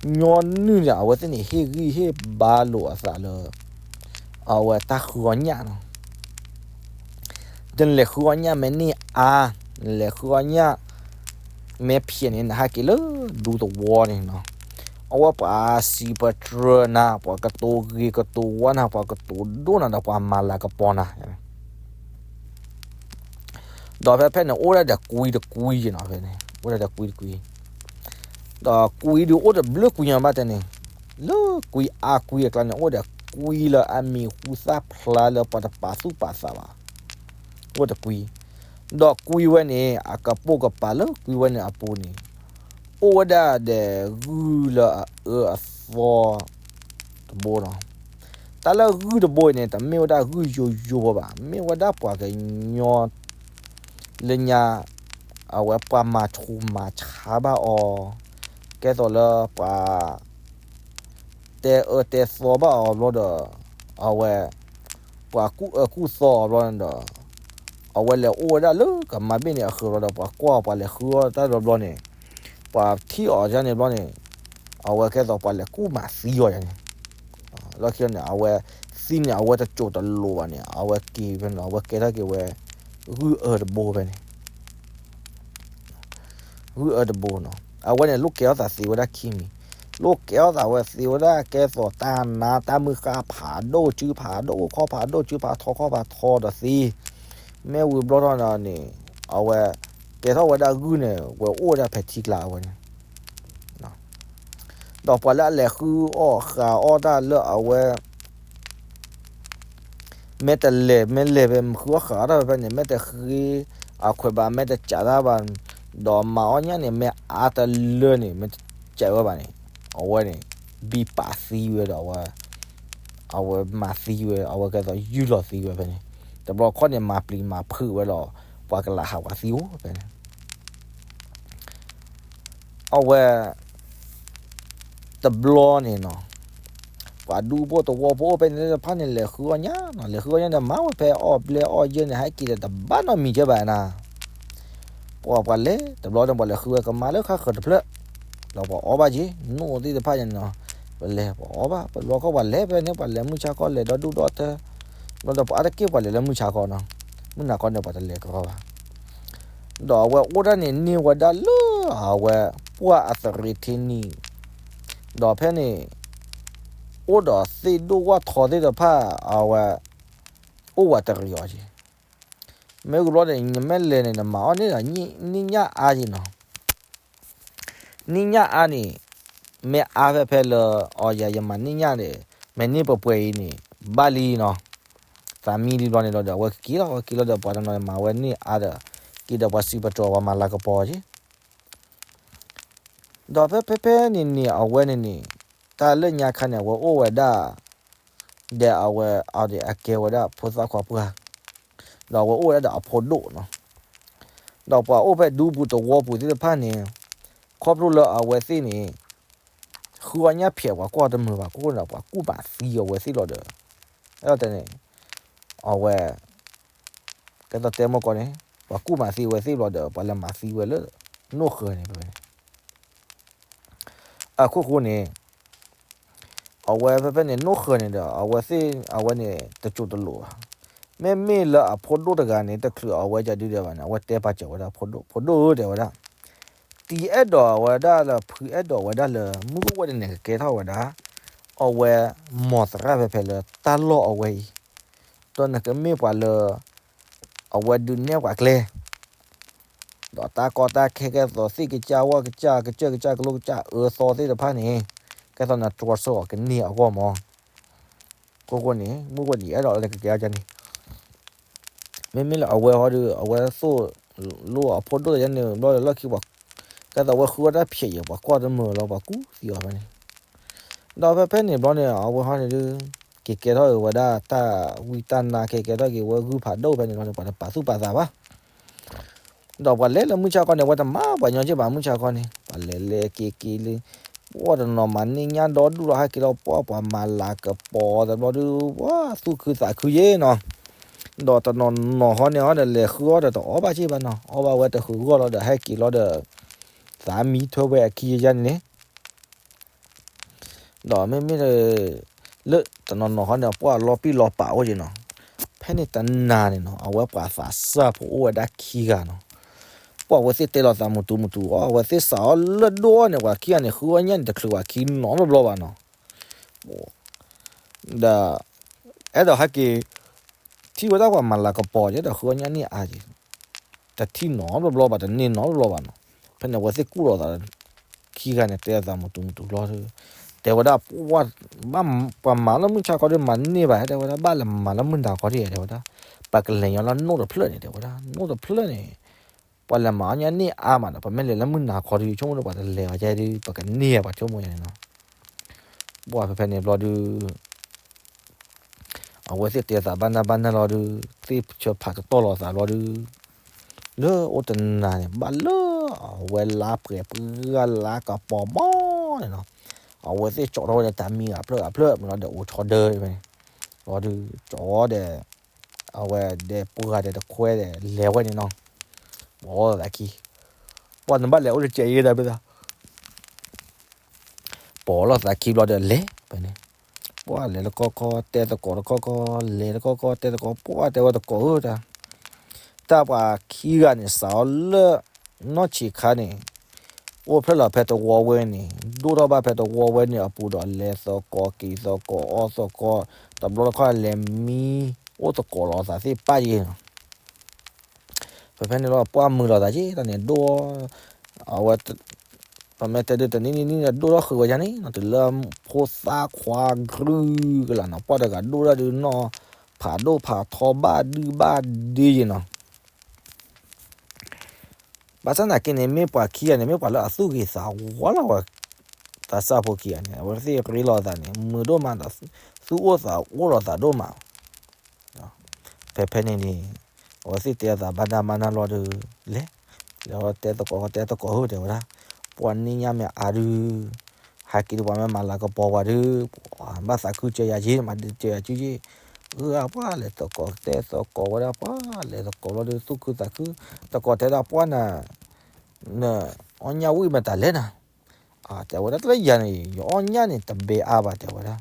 ညီနုၢ်န့ၣ် အဝဲသ့ၣ်န့ၣ် ဟ့ၣ်ဂံၢ်ဟ့ၣ်ဘါလိာ်အသးလၢ အဝဲတၢ်ဃုအီၣ်ညၣ်နီၤ. ဒီးနလဲၤဃုအီၣ်ညၣ်မ့ၢ်န့ၢ်အါ, နလဲၤဃုအီၣ်ညၣ် မ့ၢ်ဖျဲးန့ၣ် နဟဲက့ၤလၢဒူသဝီန့ၣ်နီၤ. အဝဲပှၤစံးပတြၢၤနၤ, ပှၤကတိၤဂ့ၤကတိၤဝါနၤ, ပှၤကတိၤဒိၣ်နၤဒီးပှၤမၤလၤကပီၤနၤ ဒီးဖဲဖဲန့ၣ် အိၣ်ဒၣ်ဒီးကွံတကွံနီၤ, ဖဲန့ၣ် အိၣ်ဒၣ်ဒီးကွံတကွံ, ဒီးကွံဒုးအိၣ်တဘျုးကွံညါဘၣ်တဲန့ၣ်, လၢကွံအါကွံအကျါန့ၣ် အိၣ်ဒီးကွံလၢအမံၤဟူသၣ်ဖျါလၢပှၤတပာ်သူၣ်ပာ်သးဘၣ်, အိၣ်တကွံ, ဒီးကွံဝဲန့ၣ် အကပိာ်ကပၤလၢကွံဝဲန့ၣ်အပူၤန့ၣ် အိၣ်ဝဲဒၣ်ဒီးဂုၢ်လၢအအၢအသီ တဘိနီၤ. တၢ်လၢဂုၢ်တဘိအံၤန့ၣ် တမ့ၢ်ဝဲဒၣ်ဂုၢ်ယိယိဖိဘၣ်, မ့ၢ်ဝဲဒၣ်ပှၤကညီလၢညါ အဝဲပှၤမၤဆူးမၤဆါဘၣ်အီၤ, ကဲသိးလၢပှၤ တဲအၢတဲသီဘၣ်အီၤဘျီဒီး အဝဲ ပှၤကူၣ်အၢကူၣ်သီအီၤဘျီန့ၣ်ဒီး အဝဲလဲၤအိၣ်ဝဲဒၣ်လၢကမါဘ့ၣ်န့ၣ်အဃၢၤဘျီဒီး ပှၤကွၢ်အီၤ ပှၤလဲၤဃုအီၣ်တၢ်ဘျီဘျီန့ၣ် ပှၤထံၣ်အီၤဒ်န့ၣ်ဘျီန့ၣ် အဝဲကဲသိးပှၤလဲၤကူၣ်မၤသံအီၤယါန့ၣ်, လီၢ်ခံန့ၣ် အဝဲသံန့ၣ် အဝဲတစိၤတလိၤဘၣ်န့ၣ် အဝဲက့ၤဖဲန့ၣ် အဝဲကဲထီၣ်က့ၤဝဲ ဂုၢ်အၢတဘိဖဲန့ၣ် ဂုၢ်အၢတဘိနီၤ. အဝဲန့ၣ် လိၣ်ကဲထီၣ်သးသ့ဝဲဒၣ်ခံမံၤ, လိၣ်ကဲထီၣ်သးဝဲသ့ဝဲဒၣ်ကဲသိးတၢ်နါတၢ်မုၢ်ဃၢ်ဖးဒိၣ် စုဖးဒိၣ်ခီၣ်ဖးဒိၣ်စုဖးထီခီၣ်ဖးထီဒီးသ့, မ့ၢ်ဝံၤဘျီထီၣ်န့ၣ် အဝဲ ကဲထီၣ်ဝဲဒၣ်ဂုၢ်န့ၣ် ဝဲအိၣ်ဝဲဒၣ်ဖဲထံကျါအဝဲန့ၣ် ဒီးပှၤလၢအလဲၤဃုအီၣ်ဃုအီၣ်တၢ်လၢအဝဲ မ့ၢ်တလဲၤ မ့ၢ်လဲၤဖဲဃုအီၣ်ဃုအီၣ်တၢ်ဖဲဖဲန့ၣ် မ့ၢ်တဃ့အခွဲးဘၣ် မ့ၢ်တစးတၢ်ဘၣ်, ဒီးမၤအီၣ်ညၣ်န့ၣ် မ့ၢ်အါတလၢန့ၣ် မ့ၢ်တစးဝဲဘၣ်န့ၣ် အဝဲန့ၣ် ဘံပာ်သံဝဲဒီးအဝဲ အဝဲမၤသံဝဲ အဝဲကဲသိးယုၢ်လီၤသံဝဲဖဲန့ၣ်, တဘျီခီန့ၣ် မၤပျံၤမၤဖုးဝဲလီၤ ပှၤကလးဟးပှၤသံအိၣ်ဖဲန့ၣ် အဝဲ တဘျီန့ၣ်နီၤ ပှၤဒူဖိသဝီဖိအိၣ်ဖဲန့ၣ်သ့ၣ်တဖၣ်န့ၣ် လဲၤဃုအီၣ်ညၣ်နီၤ လဲၤဃုအီၣ်ညၣ်ဒီး မၤဝဲဖဲအီၣ်ဘျဲၣ်အီၣ်ယဲၢ်န့ၣ် ဟဲက့ၤဒီးတဘၣ်နီတမံၤကဲဘၣ်နၤ ပှၤပှၤလဲၤ တဘျီန့ၣ် ပှၤလဲၤဃုဝဲကမါလၢခါဃၢၤတဖျၢၣ် ဒီးပှၤအီၣ်ဘၣ်က့ၤ နိၣ်သ့ၣ်တဖၣ်န့ၣ်နီၤ ပလဲၤပှၤအီၣ်ဘၣ် ပလီခီၣ်ပှၤလဲၤဖဲန့ၣ် ပှၤလဲၤမုၢ်ဆါခီလဲၤဒီဒူၣ်ဒီထၢ ဘျီဒီးပှၤအါတက့ၢ်ပှၤလဲၤလၢမုၢ်ဆါခီနီၤ မုၢ်နၤခီန့ၣ် ပှၤတလဲၤကရီဘၣ် ဒီးအဝဲအိၣ်ဒၣ်န့ၣ်န့ၢ်ဝဲဒၣ်လၢအဝဲ ပှၢ်အသရ့ၤထ့နံၣ် ဒီးဖဲန့ၣ် အိၣ်ဒီးသ့ၣ်ဒိၣ်ဝၣ်ထီသ့ၣ်တဖၣ် အဝဲ အိၣ်ဝဲတရံးအီၤက့ၤ မ့ၢ်ဂ့ၤဘျီန့ၣ် နမ့ၢ်လဲၤန့ၣ် နမၤအီၣ်န့ၢ်ဒီး နံၣ်ညၣ်အါက့ၤနီၤ နံၣ်ညၣ်အါန့ၣ် မ့ၢ်အါဖဲဖဲလၢ အီယၤယမၤနံၣ်ညၣ်န့ၣ် မ့ၢ်န့ၢ်ပှဲၤပှဲၤအံၤန့ၣ် ဘၣ်လံနီၤ သးမံလံဘျီန့ၣ်လီၤဒီး အဝဲကက့ၤလီၤ အဝဲက့ၤလီၤဒီး ပှၤတနီၤန့ၣ် မၤဝဲန့ၢ်အါဒီး က့ၤဒီးပှၤစံးပတြၢၤပှၤမၤလၤကပီၤက့ၤ ဒီးဖဲဖဲဖဲန့ၣ်န့ၣ် အဝဲန့ၣ်န့ၣ် တၢ်လၢညါခါန့ၣ် အဝဲအိၣ်ဝဲဒၣ် ဒီးအဝဲအကဲဝဲဒၣ်ဖိသၣ်ခွါပှၢ်, ဒီးအဝဲအိၣ်ဝဲဒၣ်ဒီးအဖိဒိၣ်နီၤ, ဒီးပှၤအိၣ်ဖဲဒူပူၤသဝီပူၤသ့ၣ်တဖၣ်န့ၣ်, ခီဖျိလၢအဝဲသ့ၣ်န့ၣ် ဃုအီၣ်ညၣ်ဖျဲးပှၤကွၢ်တမုာ်ဘၣ်အဃိန့ၣ် ပှၤကူၣ်မၤသံအဝဲသ့ၣ်လီၤဒီး, အဲၣ်ဒိးတဲန့ၣ်, အဝဲ ကဲသိးတဲမီၢ်ကီးန့ၣ် ပှၤကူၣ်မၤသံဝဲသ့ၣ်ဘျီဒီး ပှၤလဲၤမၤသံဝဲလၢ နိၣ်ဃၢၤန့ၣ် ဖဲန့ၣ် အခိၣ်ဃိန့ၣ်, အဝဲဖဲဖဲန့ၣ် နိၣ်ဃၢၤန့ၣ်ဒီး အဝဲသ့ၣ် အဝဲန့ၣ် တစိၤတလိာ်ဘၣ်. မ့မ့ၢ်လၢအဖိဒိၣ်တဂၤန့ၣ် တချုးအဝဲကဒုဒီးဘၣ်န့ၣ် အဝဲတဲပာ်စၢၤဝဲဒၣ်ဖိဒိၣ်, ဖိဒိၣ်ဧၢ တဲဝဲဒၣ်, တံၤအဲၣ်ဒိးဝဲဒၣ်လၢ ဖုအဲၣ်ဒိးဝဲဒၣ်လၢ မုၢ်ကအိၣ်ဝဲဒၣ်န့ၣ် ကကဲထီၣ်ဝဲဒၣ် အဝဲ မိၢ်သရၣ်ဖဲဖဲလၢတၢ်လီၢ်အဝဲအံၤ, ဒီးနကမ့ၢ်ပှၤလၢ အဝဲဒုးနဲၣ်ပှၤကျဲ ဒီးတၢ်ကီတၢ်ခဲကဲသိးသ့ၣ်ကစၢ်ဝၣ်ကစၢ် ကစၢၢ်ကစၢ် ကလိကစၢ်အၢသီသ့ၣ်တဖၣ်န့ၣ်, ကဲသိးနတြီဆၢအီၤကန့ၢ်အဂီၢ်မး. အခိၣ်ဃိန့ၣ် မုၢ်ကအိၣ်န့ၣ် အဲၣ်ဒိးလၢကကဲအီၤန့ၣ် မ့မ့ၢ်လၢအဝဲဟီဒီး အဝဲသိၣ်လိအဖိဒိၣ်ယဲန့ၣ်ဘျီဒီးလီၢ်ခံပှၤ, ကဲသိးအဝဲဃုအီၣ်တၢ်ဖျဲးယဲ ပှၤကွၢ်တမုာ်လီၤ ပှၤကူၣ်သံအီၤဖဲန့ၣ်, ဒီးဖဲဖဲန့ၣ်ဘျီန့ၣ် အဝဲဟီန့ၣ်ဒုး က့ၤကဲထီၣ်ဝဲဒၣ်တၢ်ဝံတၢ်နါ က့ၤကဲထီၣ်က့ၤဝဲဂုၢ်ဖးဒိၣ်ဖဲန့ၣ်လီၤန့ၣ် ပှၤတပာ်သူၣ်ပာ်သးဘၣ် ဒီးပှၤလဲၤလၢမုၢ်ဆါခီန့ၣ် အဝဲတမၤပှၤညီက့ဘၣ် မုၢ်ဆါခီန့ၣ် ပှၤလဲၤလဲၤက့ၤက့ၤလၢ ပှၤတနီၤမၤန့ၢ်ညၣ်ဒီဒူၣ်လီၤ ဟဲက့ၤလီၤပှၢ် ပှၤမၤလၤကပီၤတဘျီဒုး ပှၤသူၣ်ခုသးခုယဲနီၤ, ဒီးတနီၤနီၤဟီန့ၣ်အီၤဒီး လဲၤဃုအီၣ်ဒီးတအီၣ်ဘၣ်က့ဘၣ်နီၤ အီၣ်ဘၣ်ဝဲတဃုာ်ဂီၢ်လီၤဒီး ဟဲက့ၤလီၤဒီး သးမံထွဲဝဲအခံယဲန့ၣ်န့ၣ် ဒီးမ့မ့ၢ် လၢတနီၤနီၤဟီန့ၣ် ပှၤလီၤပံၣ်လီၤပာ်အိၣ်က့နီၤ, ဖဲန့ၣ်တနၤန့ၣ်နီၤ အဝဲပှၤသးစၢ်ဖိအိၣ်ဝဲဒၣ်ခံဂၤနီၤ, ပှၤအဝဲသ့ၣ်တဲလီၤသးမုၢ်တူမုၢ်တူအီၤ အဝဲသ့ၣ်စးအီၣ်လၢဒိၣ်အီၣ်န့ၣ် ပှၤခံဂၤန့ၣ် ဃုအီၣ်ညၣ်န့ၣ်တချုးပှၤခံနီတဘျီဘၣ်နီၤ ဒီး အဲၣ်ဒိးဟဲက့ၤ ထံၣ်ဝဲဒၣ်ပှၤမၤလၤကပီၤ ယအဲၣ်ဒိးဃုအီၣ်ညၣ်န့ၢ်အါက့ၤ, တထံၣ်နီတဘျီဘၣ် တန့ၢ်နီတဘျီဘၣ်နီၤ, ဖဲန့ၣ်အဝဲသ့ၣ်ကူၣ်လီၤသး ခံဂၤန့ၣ် တဲအသးမုၢ်တူမုၢ်တူလီၤ, တဲဝဲဒၣ် ပှၤမၤလၢမုၢ်ဆါခီဒီးမၤန့ၢ်ဘၣ် တဲဝဲဒၣ် ဘၣ်လဲၤမၤလၢမုၢ်နၤခီဒ် တဲဝဲဒၣ်, ပကလဲၤညီလၢနိၣ်တဖျၢၣ်န့ၣ် တဲဝဲဒၣ် နိၣ်တဖျၢၣ်န့ၣ် ပှၤလဲၤမၤအီၣ်ညၣ်န့ၢ်အါမးဒီး ပမ့ၢ်လဲၤလၢမုၢ်နၤခီဒီး ဆိကမိၣ်ဒီးပှၤတလဲၤအီၤကဲဒီး ပကန့ၢ်ပှၤဆိကမိၣ်ယဲန့ၣ်နီၤ, ပှၤဖဲဖဲန့ၣ်ဘျီဒုး အဝဲသ့ၣ်တဲသးဘၣ်နၢ်ဘၣ်နၢ်လီၤဒုး သ့ၣ်ဆၢဖးကတီၢ်လီၤသးဘျီဒုး လၢအိၣ်တနၤန့ၣ် ဘၣ်လၢအဝဲလါပှဲၤပှၢ်လါကပီၤမးန့ၣ်နီၤ, အဝဲသ့ၣ်ကၠီထီၣ်ဝဲဒီးတၢ်မံဂၤဖျၢၣ်ဂၤဖျၢၣ်မးလီၤဒီးအိၣ်ဆီဒၢဖဲန့ၣ်, လီၤဒုးကၠီဒီး အဝဲဒဲးပှၢ်ဂၤဒဲးတခွဲဒီးလဲၤဝဲန့ၣ်နီၤ, ပီၤလီၤသးခံ, ပှၤနဘၣ်လဲၤအိၣ်တစဲးယဲဒၣ်ဖဲသး ပီၤလီၤသးခံဘျီဒီးလဲၤဖဲန့ၣ်, ပှၤလဲၤတကီၢ်ကီၢ်တဲသကိးတကီၢ်ကီၢ် လဲၤတကီၢ်ကီၢ်တဲသကိး ပှၤတဲဝဲသကိးဧၢတၢ်, တၢ်ပှၤခံဂၤန့ၣ် စးအီၣ်လၢ နီၢ်ဆံးခါန့ၣ် အိၣ်ဖျဲၣ်လီၤဖဲတဝီဝဲန့ၣ် ဒိၣ်ထီၣ်ဘၣ်ဖဲတဝီဝဲန့ၣ်အပူၤဒီး လဲၤသကိးက့ၤသကိးအီၣ်သကိး တဘျီတခီၣ်လဲၤမံအိၣ်သကိးလီၤသးသ့ၣ်ပၣ်ယဲၢ်နီၤ, ဖဲဖဲန့ၣ်လီၤ ပှၤမုာ်လီၤသးက့တၢ်န့ၣ် ဒိၣ် အဝဲ ပမ့ၢ်တဲဒုးတနံၣ်နံၣ်နံၣ်ဒီး ဒိၣ်ထီၣ်ဃုာ်ဝဲယါန့ၣ်နီၤ တုၤလၢဖိသၣ်ခွါ ကရုကလးနီၤ ပှၤတဂၤဒိၣ်ဒၣ်ဒုးနီၢ် ဖးဒိၣ်ဖးထီဘၣ်ဒုဘၣ်ဒ့ယဲၢ်နီၤ ဘၣ်ဆၣ်သနာ်က့န့ၣ် မ့ၢ်ပှၤခံဂၤန့ၣ် မ့ၢ်ပှၤလၢအသူၣ်ဂ့ၤသးဝါလီၤဝဲ သးစၢ်ဖိခံဂၤန့ၣ် အဝဲသ့ၣ်ရ့လိာ်သးန့ၣ် မုာ်ဒိၣ်မးဒီး သူၣ်အိၣ်သးအိၣ်လိာ်သးဒိၣ်မး ဖဲဖဲန့ၣ်န့ၣ် အဝဲသ့ၣ်တဲအသးဘၣ်နၢ်ဘၣ်နၢ်လီၤဒီး လဲၤ လဲၤတဲသကိးတဲသကိးဧၢ တဲဝဲဒၣ် ပှၤန့ၢ်ညၣ်မ့ၢ်အါဒုး ဟဲက့ၤဒီးပှၤမ့ၢ်မၤလၤကပီၤပှၤဒုး ဘၣ်သးခုစၢၤယၤက့ၤ မၤစၢၤယၤက့ၤက့ၤ အၢ ပှၤလဲၤသကိးတဲသကိးဝဲဒၣ် ပှၤလဲၤသကိးလီၤဒီး သူၣ်ခုသးခု သကိးတဲဒၣ်ပှၤနၤ နအီၣ်ညၣ်ဝံၣ်မတၤလဲၣ်နၤ တဲဝဲဒၣ် တၢ်လၢယၤန့ၣ် ယအီၣ်ညၣ်န့ၣ် တဘဲအါဘၣ် တဲဝဲဒၣ်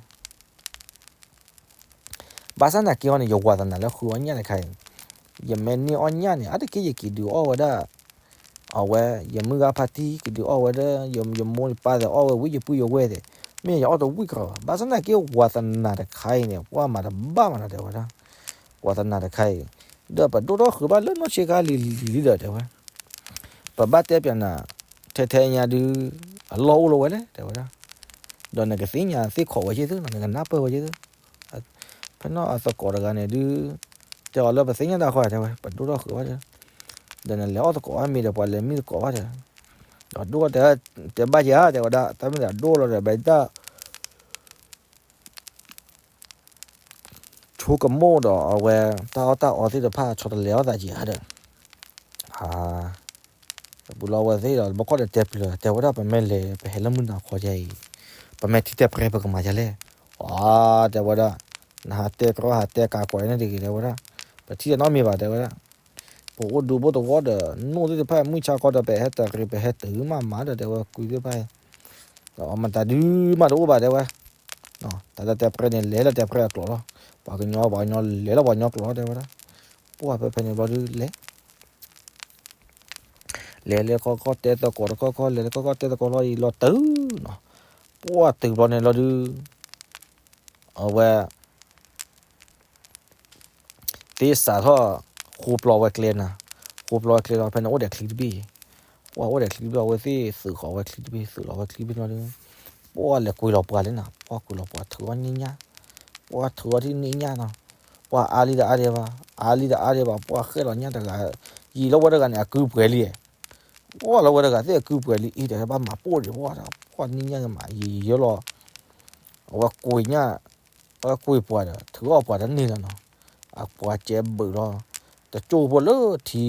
ဘၣ်ဆၣ်သနာ်က့ဟီန့ၣ် ယဝၤသနာ်လၢဃုအီၣ်ညၣ်တခါအံၤန့ၣ် ယမ့ၢ်န့ၢ်အီၣ်ညၣ်န့ၣ် အါတက့ၢ်ယက့ၤဒုးအီၣ်ဝဲဒၣ် အဝဲ ယမုၢ်ဂၤဖါတံၢ် ကဒုးအီၣ်ဝဲဒၣ် ယမိၢ်ယပၢ်သ့ၣ်အီၣ်ဝဲဝံၤယပုၢ်ယဝဲၢ်သ့ၣ် မ့ၢ်ယအီၣ်တဝံၣ်ကီးဘၣ် ဘၣ်ဆၣ်သနာ်က့ဝၤသနာ်တခါအံၤန့ၣ် ပှၤမၤတဘၣ်မးနီၤ တဲဝဲဒၣ် ဝၤသနာ်တခါအံၤ ဒီးပဒိၣ်ထီၣ်ဃုာ်ဘၣ်လၢနီၢ်ဆံးခါလံၤလံၤလံၤဒီး တဲဝဲ ပဘၣ်တဲပျးနၤ ထဲထဲညါဒုး အလီၢ်အိၣ်လီၤဝဲလဲၣ် တဲဝဲဒၣ် ဒီးနကသ့ၣ်ညါသ့ၣ်ခိးဝဲက့ၤသု နကနၢ်ပၢၢ်ဝဲက့ၤသု ဖဲနီၢ်အသကိးတဂၤန့ၣ်ဒုး တဲအီၤလၢပသ့ၣ်ညါတၢ်ဃီ တဲဝဲ ပဒိၣ်ထီၣ်ဃုာ်ဘၣ်ဒီး ဒီးနလဲၤအီၣ်သကိးအါမံၤဒီး ပှၤလဲၤမံသကိးဘၣ်ဒီး ဒီးဒိၣ်ထီၣ်တဲ တဲဘၣ်က့ၤဧါ တဲဝဲဒၣ် တၢ်မ့ၢ်ဒၣ်ဒိၣ်လီၤဒီး ဘၣ်တၢ် ဖိကမိၣ်ဒီးအဝဲ တၢ်အီၣ်တၢ်အီသ့ၣ်တဖၣ် ဆီတလဲအီၣ်သးကဲဧါဒီး, ပူၤလီၤဝဲသ့ၣ်ဒီး ဘီကီၢ်ဒီးတဲပျၢၤ တဲဝဲဒၣ် ပမ့ၢ်လဲၤ ပဟဲလၢမုၢ်နၤခီယဲအံၤ, ပမ့ၢ်ထံၣ်တဲပြဲ ပကမၤယဲလဲၣ်. အတဲဝဲဒၣ်, နဟးတဲကြီ ဟးတဲကးကွၢ်န့ၣ်တဂ့ၤ တဲဝဲဒၣ်, ပထံၣ်တၢ်နီတမံၤဘၣ် တဲဝဲဒၣ်. ပအိၣ်ဒူဘိၣ်တဝီဒီး နိၣ်သ့ၣ်တဖၣ် မုၢ်ဆါခီဒီး ပဟဲတရံး ပဟဲတုၤမးမးဒီး တဲဝဲ ကွံာ်သ့ၣ်တဖၣ် အမတၤဒုမးတအိၣ်ဘၣ် တဲဝဲ. တၢ်လၢတဲပြဲန့ၣ် လဲၤလၢတဲပြဲအကျိာ်လီၤ. ပှၤကညီ ပှၤကညီလဲၤလၢပှၤကညီကျိာ်လီၤ တဲဝဲဒၣ်. ပှၢ်ဖဲဖဲန့ၣ်ဘျီဒုးလဲၤ လဲၤလဲၤခီခီတဲသကိးတခီခီ လဲၤလဲၤခီခီတဲသကိးလီၤ အံၤလီၤတုၤနီၤ. ပှၢ်တုၤဘျီန့ၣ်လီၤဒုး အဝဲ သ့စးထီၣ် ဃိပျီဝဲကျဲနၤ, ဃိပျီဝဲကျဲလီၤ ဖဲန့ၣ်အိၣ်ဒီးချံတဘ့ၣ်, ပှၢ်အိၣ်ဒီးချံတဘ့ၣ် အဝဲသ့ၣ်သုးဃီၤဝဲချံတဘ့ၣ် သုးလီၤဝဲချံတဘ့ၣ်လီၤဒုး, ပှၢ်လဲၤကွံာ်လီၤပှၤလၢနၤ ပှၢ်ကွံာ်လီၤပှၤထုးအီၣ်န့ၣ်ညၣ်, ပှၢ်ထုးအီၣ်ထံၣ်န့ၣ်ညၣ်နီၤ, ပှၢ်အါလံတအါဒံးဘၣ်, အါလံတအါဒံးဘၣ် ပှၢ်ဃဲၣ်လီၤညၣ်တဂၤ, ယံာ်လီၤဝဲတဂၤန့ၣ် အကုပှဲၤလံ, ပှၢ်လီၤဝဲတဂၤသ့ၣ်အကုပှဲၤလံ အံၤဒီးဘၣ်မၤပိၢ်ဒံးပှၢ်ဒီး ပှၢ်န့ၣ်ညၣ်ကမၤယံာ်ယံာ်လီၤ, အဝဲကွံာ်ညၣ် အဝဲကွံာ်ပှၤဒီး ထုးအီၣ်ပှၤတန့ၢ်လီၤနီၤ, အပှၤကဲဘုးလီၤ, တကၠိၢ်ဖိလၢထံ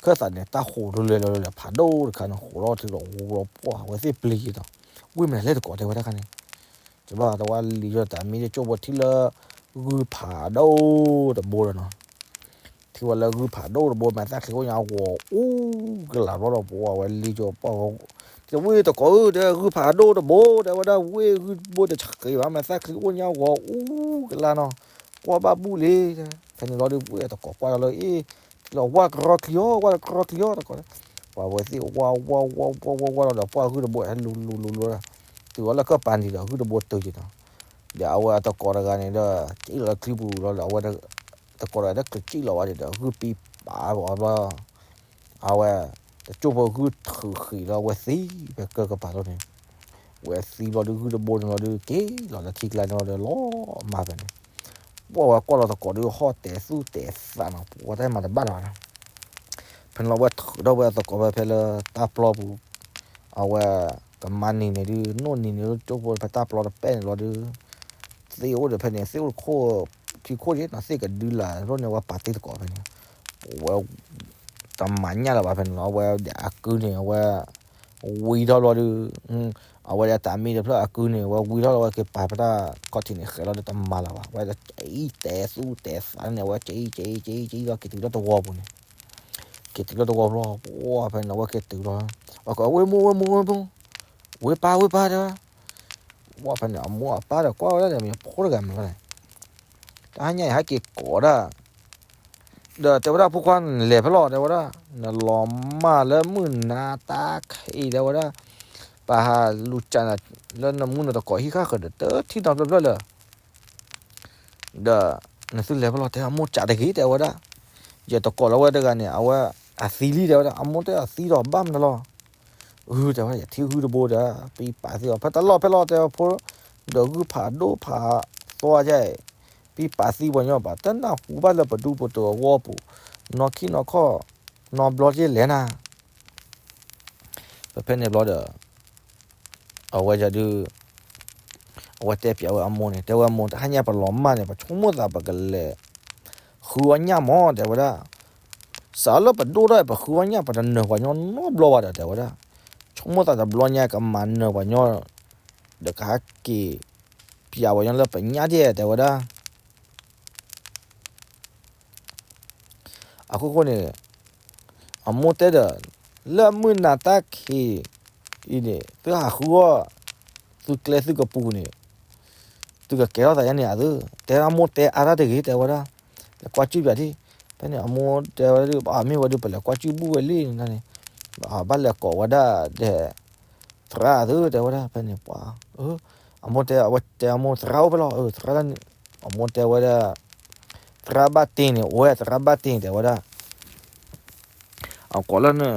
ခၢၣ်သးန့ၣ် တၢ်ဃိးဒိလဲၤလီၤလဲၤဖးဒိၣ်တခါန့ၣ် ဃိးလီၤထံလီၤဝီလီၤပှၢ် အဝဲသ့ၣ်ပျံၤယံၤနီၤ, ဝ့ၢ်မနုၤလဲၣ်တကိးတဲဝဲဒၣ်ခါန့ၣ်, တဘၣ်တဝဲလံၤကၠိတၢ်မံကၠိၢ်ဖိထံလၢ ဂုၢ်ဖးဒိၣ်တဘိဒီးနီၤ ထံဝဲလၢဂုၢ်ဖးဒိၣ်တဘိ မဲာ်သၣ်ချံအိၣ်ညါဂီၤအူကလးဘျီဒီး ပှၢ်ဝဲလံကၠိပှၢ်ဝဲ, တဝ့ၢ်တကိးဧၢ တဲဂုၢ်ဖးဒိၣ်တဘိ တဲဝဲဒၣ် ဝ့ၢ်ဂုၢ်တဘိတဆှံဘၣ် မဲာ်သၣ်ချံအိၣ်ညါဂီၤအူကလးနီၤ, ကွၢ်ဘၣ်ဘူၣ်လံ, ဖဲန့ၣ်လီၤဒုး ဝ့ၢ်အတကိးကွၢ်လီၤလၢအ့ၣ်, ထံလီၤဝါကရီချံအီၤ ဝါကရီချံအီၤတကိး, ပှၢ်ဝဲသ့ၣ်ဝါဝါဝါဝါဝါဝါလီၤဒီး ပှၢ်ဂုၢ်တဘိဟဲလူၤလူၤလူၤလူၤဒီး, တုၤအီၤလၢကၢၢ်ပၤနံၤဒီး ဂုၢ်တဘိတုၤက့ၤနီၤ, ဒီးအဝဲအတကိးတဂၤန့ၣ်ဒီး ကၠံၣ်လီၤလၢချံပူၤလီၤဒီး အဝဲ တကိးဒီးတချုးကၠံၣ်လီၤဝဲဒီး ဂုၢ်ပံပာ်အီၤဘျီ, အဝဲ တကၠိၢ်ဖိဂုၢ်ထုးဃံးလီၤ အဝဲသံဖဲကၢၢ်ကပၤလီၤန့ၣ်, ဝဲသံဘျီဒုး ဂုၢ်တဘိန့ၣ်လီၤဒုး က့ၤလီၤလၢထံကျါန့ၣ်လီၤဒီး လီၤမၢ်ဖဲန့ၣ်, ပှၢ်ဝဲကွၢ်လီၤတကိးဒုး ဟီၣ်တဲာ်သူၣ်တဲာ်သးနီၤ ပှၢ်တၢ်မၤတဘၣ်လီၤဘၣ်နီၤ, ဖဲန့ၣ်လီၤဝဲထုးထီၣ်ဝဲအသကိးဖဲဖဲလၢတၢ်ပျီပူၤ, အဝဲ ကမၤနံၤန့ၣ်ဒုး နိၣ်နံၤန့ၣ်ဒုး ကၠိၢ်ဖိဖဲတၢ်ပျီတပဲၢ်န့ၣ်လီၤဒုး, သ့ၣ်အိၣ်ဒီးဖဲန့ၣ် သ့ၣ်အိၣ်တခိၣ် ထံခိၣ်က့ၤနီၤ သ့ၣ်ကဒုလၢ်ဖျိန့ၣ် အဝဲပာ်တ့ၢ်သကိးဖဲန့ၣ်, ဝဲ တမၤညၣ်လၢၤဘၣ်ဖဲန့ၣ်လီၤ အဝဲဒီးအကုန့ၣ် အဝဲ ဝံထီၣ်ဘျီဒုး, အဝဲဒီးတၢ်မံတဖျၢၣ်အကုန့ၣ် အဝဲဝံထီၣ်လီၤ အဝဲက့ၤပာ်ဖဲတၢ်ခီၣ်ထံးန့ၣ် ဃဲးလီၤဒီးတမၤလၢၤဘၣ် အဝဲကၠံၣ်တဲာ်သူၣ်တဲာ်သးန့ၣ် အဝဲကၠံၣ်ကၠံၣ်ကၠံၣ်ကၠံၣ်လီၤ က့ၤတုၤလၢသဝီပူၤန့ၣ် က့ၤတုၤလၢသဝီဘျီ ပှၢ်ဖဲန့ၣ် အဝဲက့ၤတုၤလီၤ, အဝဲကိး ဝ့ၢ်မိၢ် ဝ့ၢ်မိၢ် ဝ့ၢ်မိၢ်, ဝ့ၢ်ပၢ် ဝ့ၢ်ပၢ်တဲဝဲ, ပှၢ်ဖဲန့ၣ် အမိၢ်အပၢ်ဒီးကွၢ်ဝဲဒၣ်ဒီး မ့ၢ်ဖိတဂၤမ့ၢ်ဝဲလဲၣ်, တဟါညါအံၤဟဲက့ၤကိးဒၣ်, ဒီးတဲဝဲဒၣ် ဖိခွါနလဲၤဖဲလဲၣ် တဲဝဲဒၣ်, နလီၤမၢ်လၢမုၢ်နၤတၢ်ခံး တဲဝဲဒၣ်, ပဟးလူၤကးနၤလၢနမူနတကိးဟံၣ်ဃၣ်ဃၢၤဒီး တထံၣ်နီတဖျၢၣ်ဖျၢၣ်လၢ ဒီးနသုလဲၤဖဲလဲၣ် တဲအမိၢ်ကးတဂ့ၤ တဲဝဲဒၣ်, ယတကိးလၢဝဲတဂၤန့ၣ် အဝဲအသံလံ တဲဝဲဒၣ်, အမိၢ်တဲအသံဒီးဘၣ်မနုၤလီၤ, အၢ တဲဝဲဒၣ် ယထံၣ်ဂုၢ်တဘိဒီး ပံပာ်သံအီၤ ဖဲတလီၢ်ဖဲလဲၣ် တဲဝဲဖိ, ဒီးဂုၢ်ဖးဒိၣ်ဖးသွါယဲၢ်, ပံပာ်သံပှၤညီဘၣ် တနၢ်ဟူဘၣ်လၢပဒူပတီၤအဂီၢ်ပူၤ, နီၢ်ခံနီၢ်ခီၣ်, နီၢ်ဘျီက့ၤလဲၤနၤ ဖဲဖဲန့ၣ်ဘျီဒီး အဝဲဒုး အဝဲတဲပျးဝဲအမိၢ်န့ၣ် တဲဝဲအမိၢ် တဟါညါပလီၤမၢ်န့ၣ် ပဆိကမိၣ်သးပကလဲၤ ဃုအီၣ်ညၣ်မး တဲဝဲဒၣ်, စးလၢပဒိၣ်ထီၣ် ပဃုအီၣ်ညၣ် ပတနၢၤပှၤညီနီတဘျီဘၣ်ဒီး တဲဝဲဒၣ်, ဆိကမိၣ်သးတဘျီညါ ကမၤနၢၤပှၤညီ ဒီးကဟဲက့ၤ ပျးပှၤညီလၢပညၣ်ဒၣ် တဲဝဲဒၣ် အခိၣ်ဃိန့ၣ် အမိၢ်တဲဒီး လၢမုၢ်နၤတၢ်ခံးအံၤန့ၣ် သုဟးဃုအီၣ် သုကျဲသုကပူၤန့ၣ် သုကကဲထီၣ်သးယါန့ၣ်အသု, တဲအမိၢ်တဲအါတၢ်တဂ့ၤ တဲဝဲဒၣ်, လဲၤကွၢ်ကၠုၣ်ပၠးဒံး, ဖဲန့ၣ်အမိၢ်တဲဝဲဒၣ် အမ့ၢ်ဝဲဒုး ပလဲၤကွၢ်ကၠုၣ်ဘူၣ်ဝဲလံန့ၣ်, ဘၣ်လဲၤကိးဝဲဒၣ်ဒီး သရၣ်သု တဲဝဲဒၣ်, ဖဲန့ၣ်ပှၤ အမိၢ်တဲ အဝဲတဲအမိၢ် သရၣ်အိၣ်ဖဲလဲၣ်, သရၣ်လၢန့ၣ် အမိၢ်တဲဝဲဒၣ်, သရၣ်ဘၣ်တ့ၢ်န့ၣ် အိၣ်ဝဲ သရၣ်ဘၣ်တ့ၢ်န့ၣ် တဲဝဲဒၣ်, အကိးလၢန့ၣ်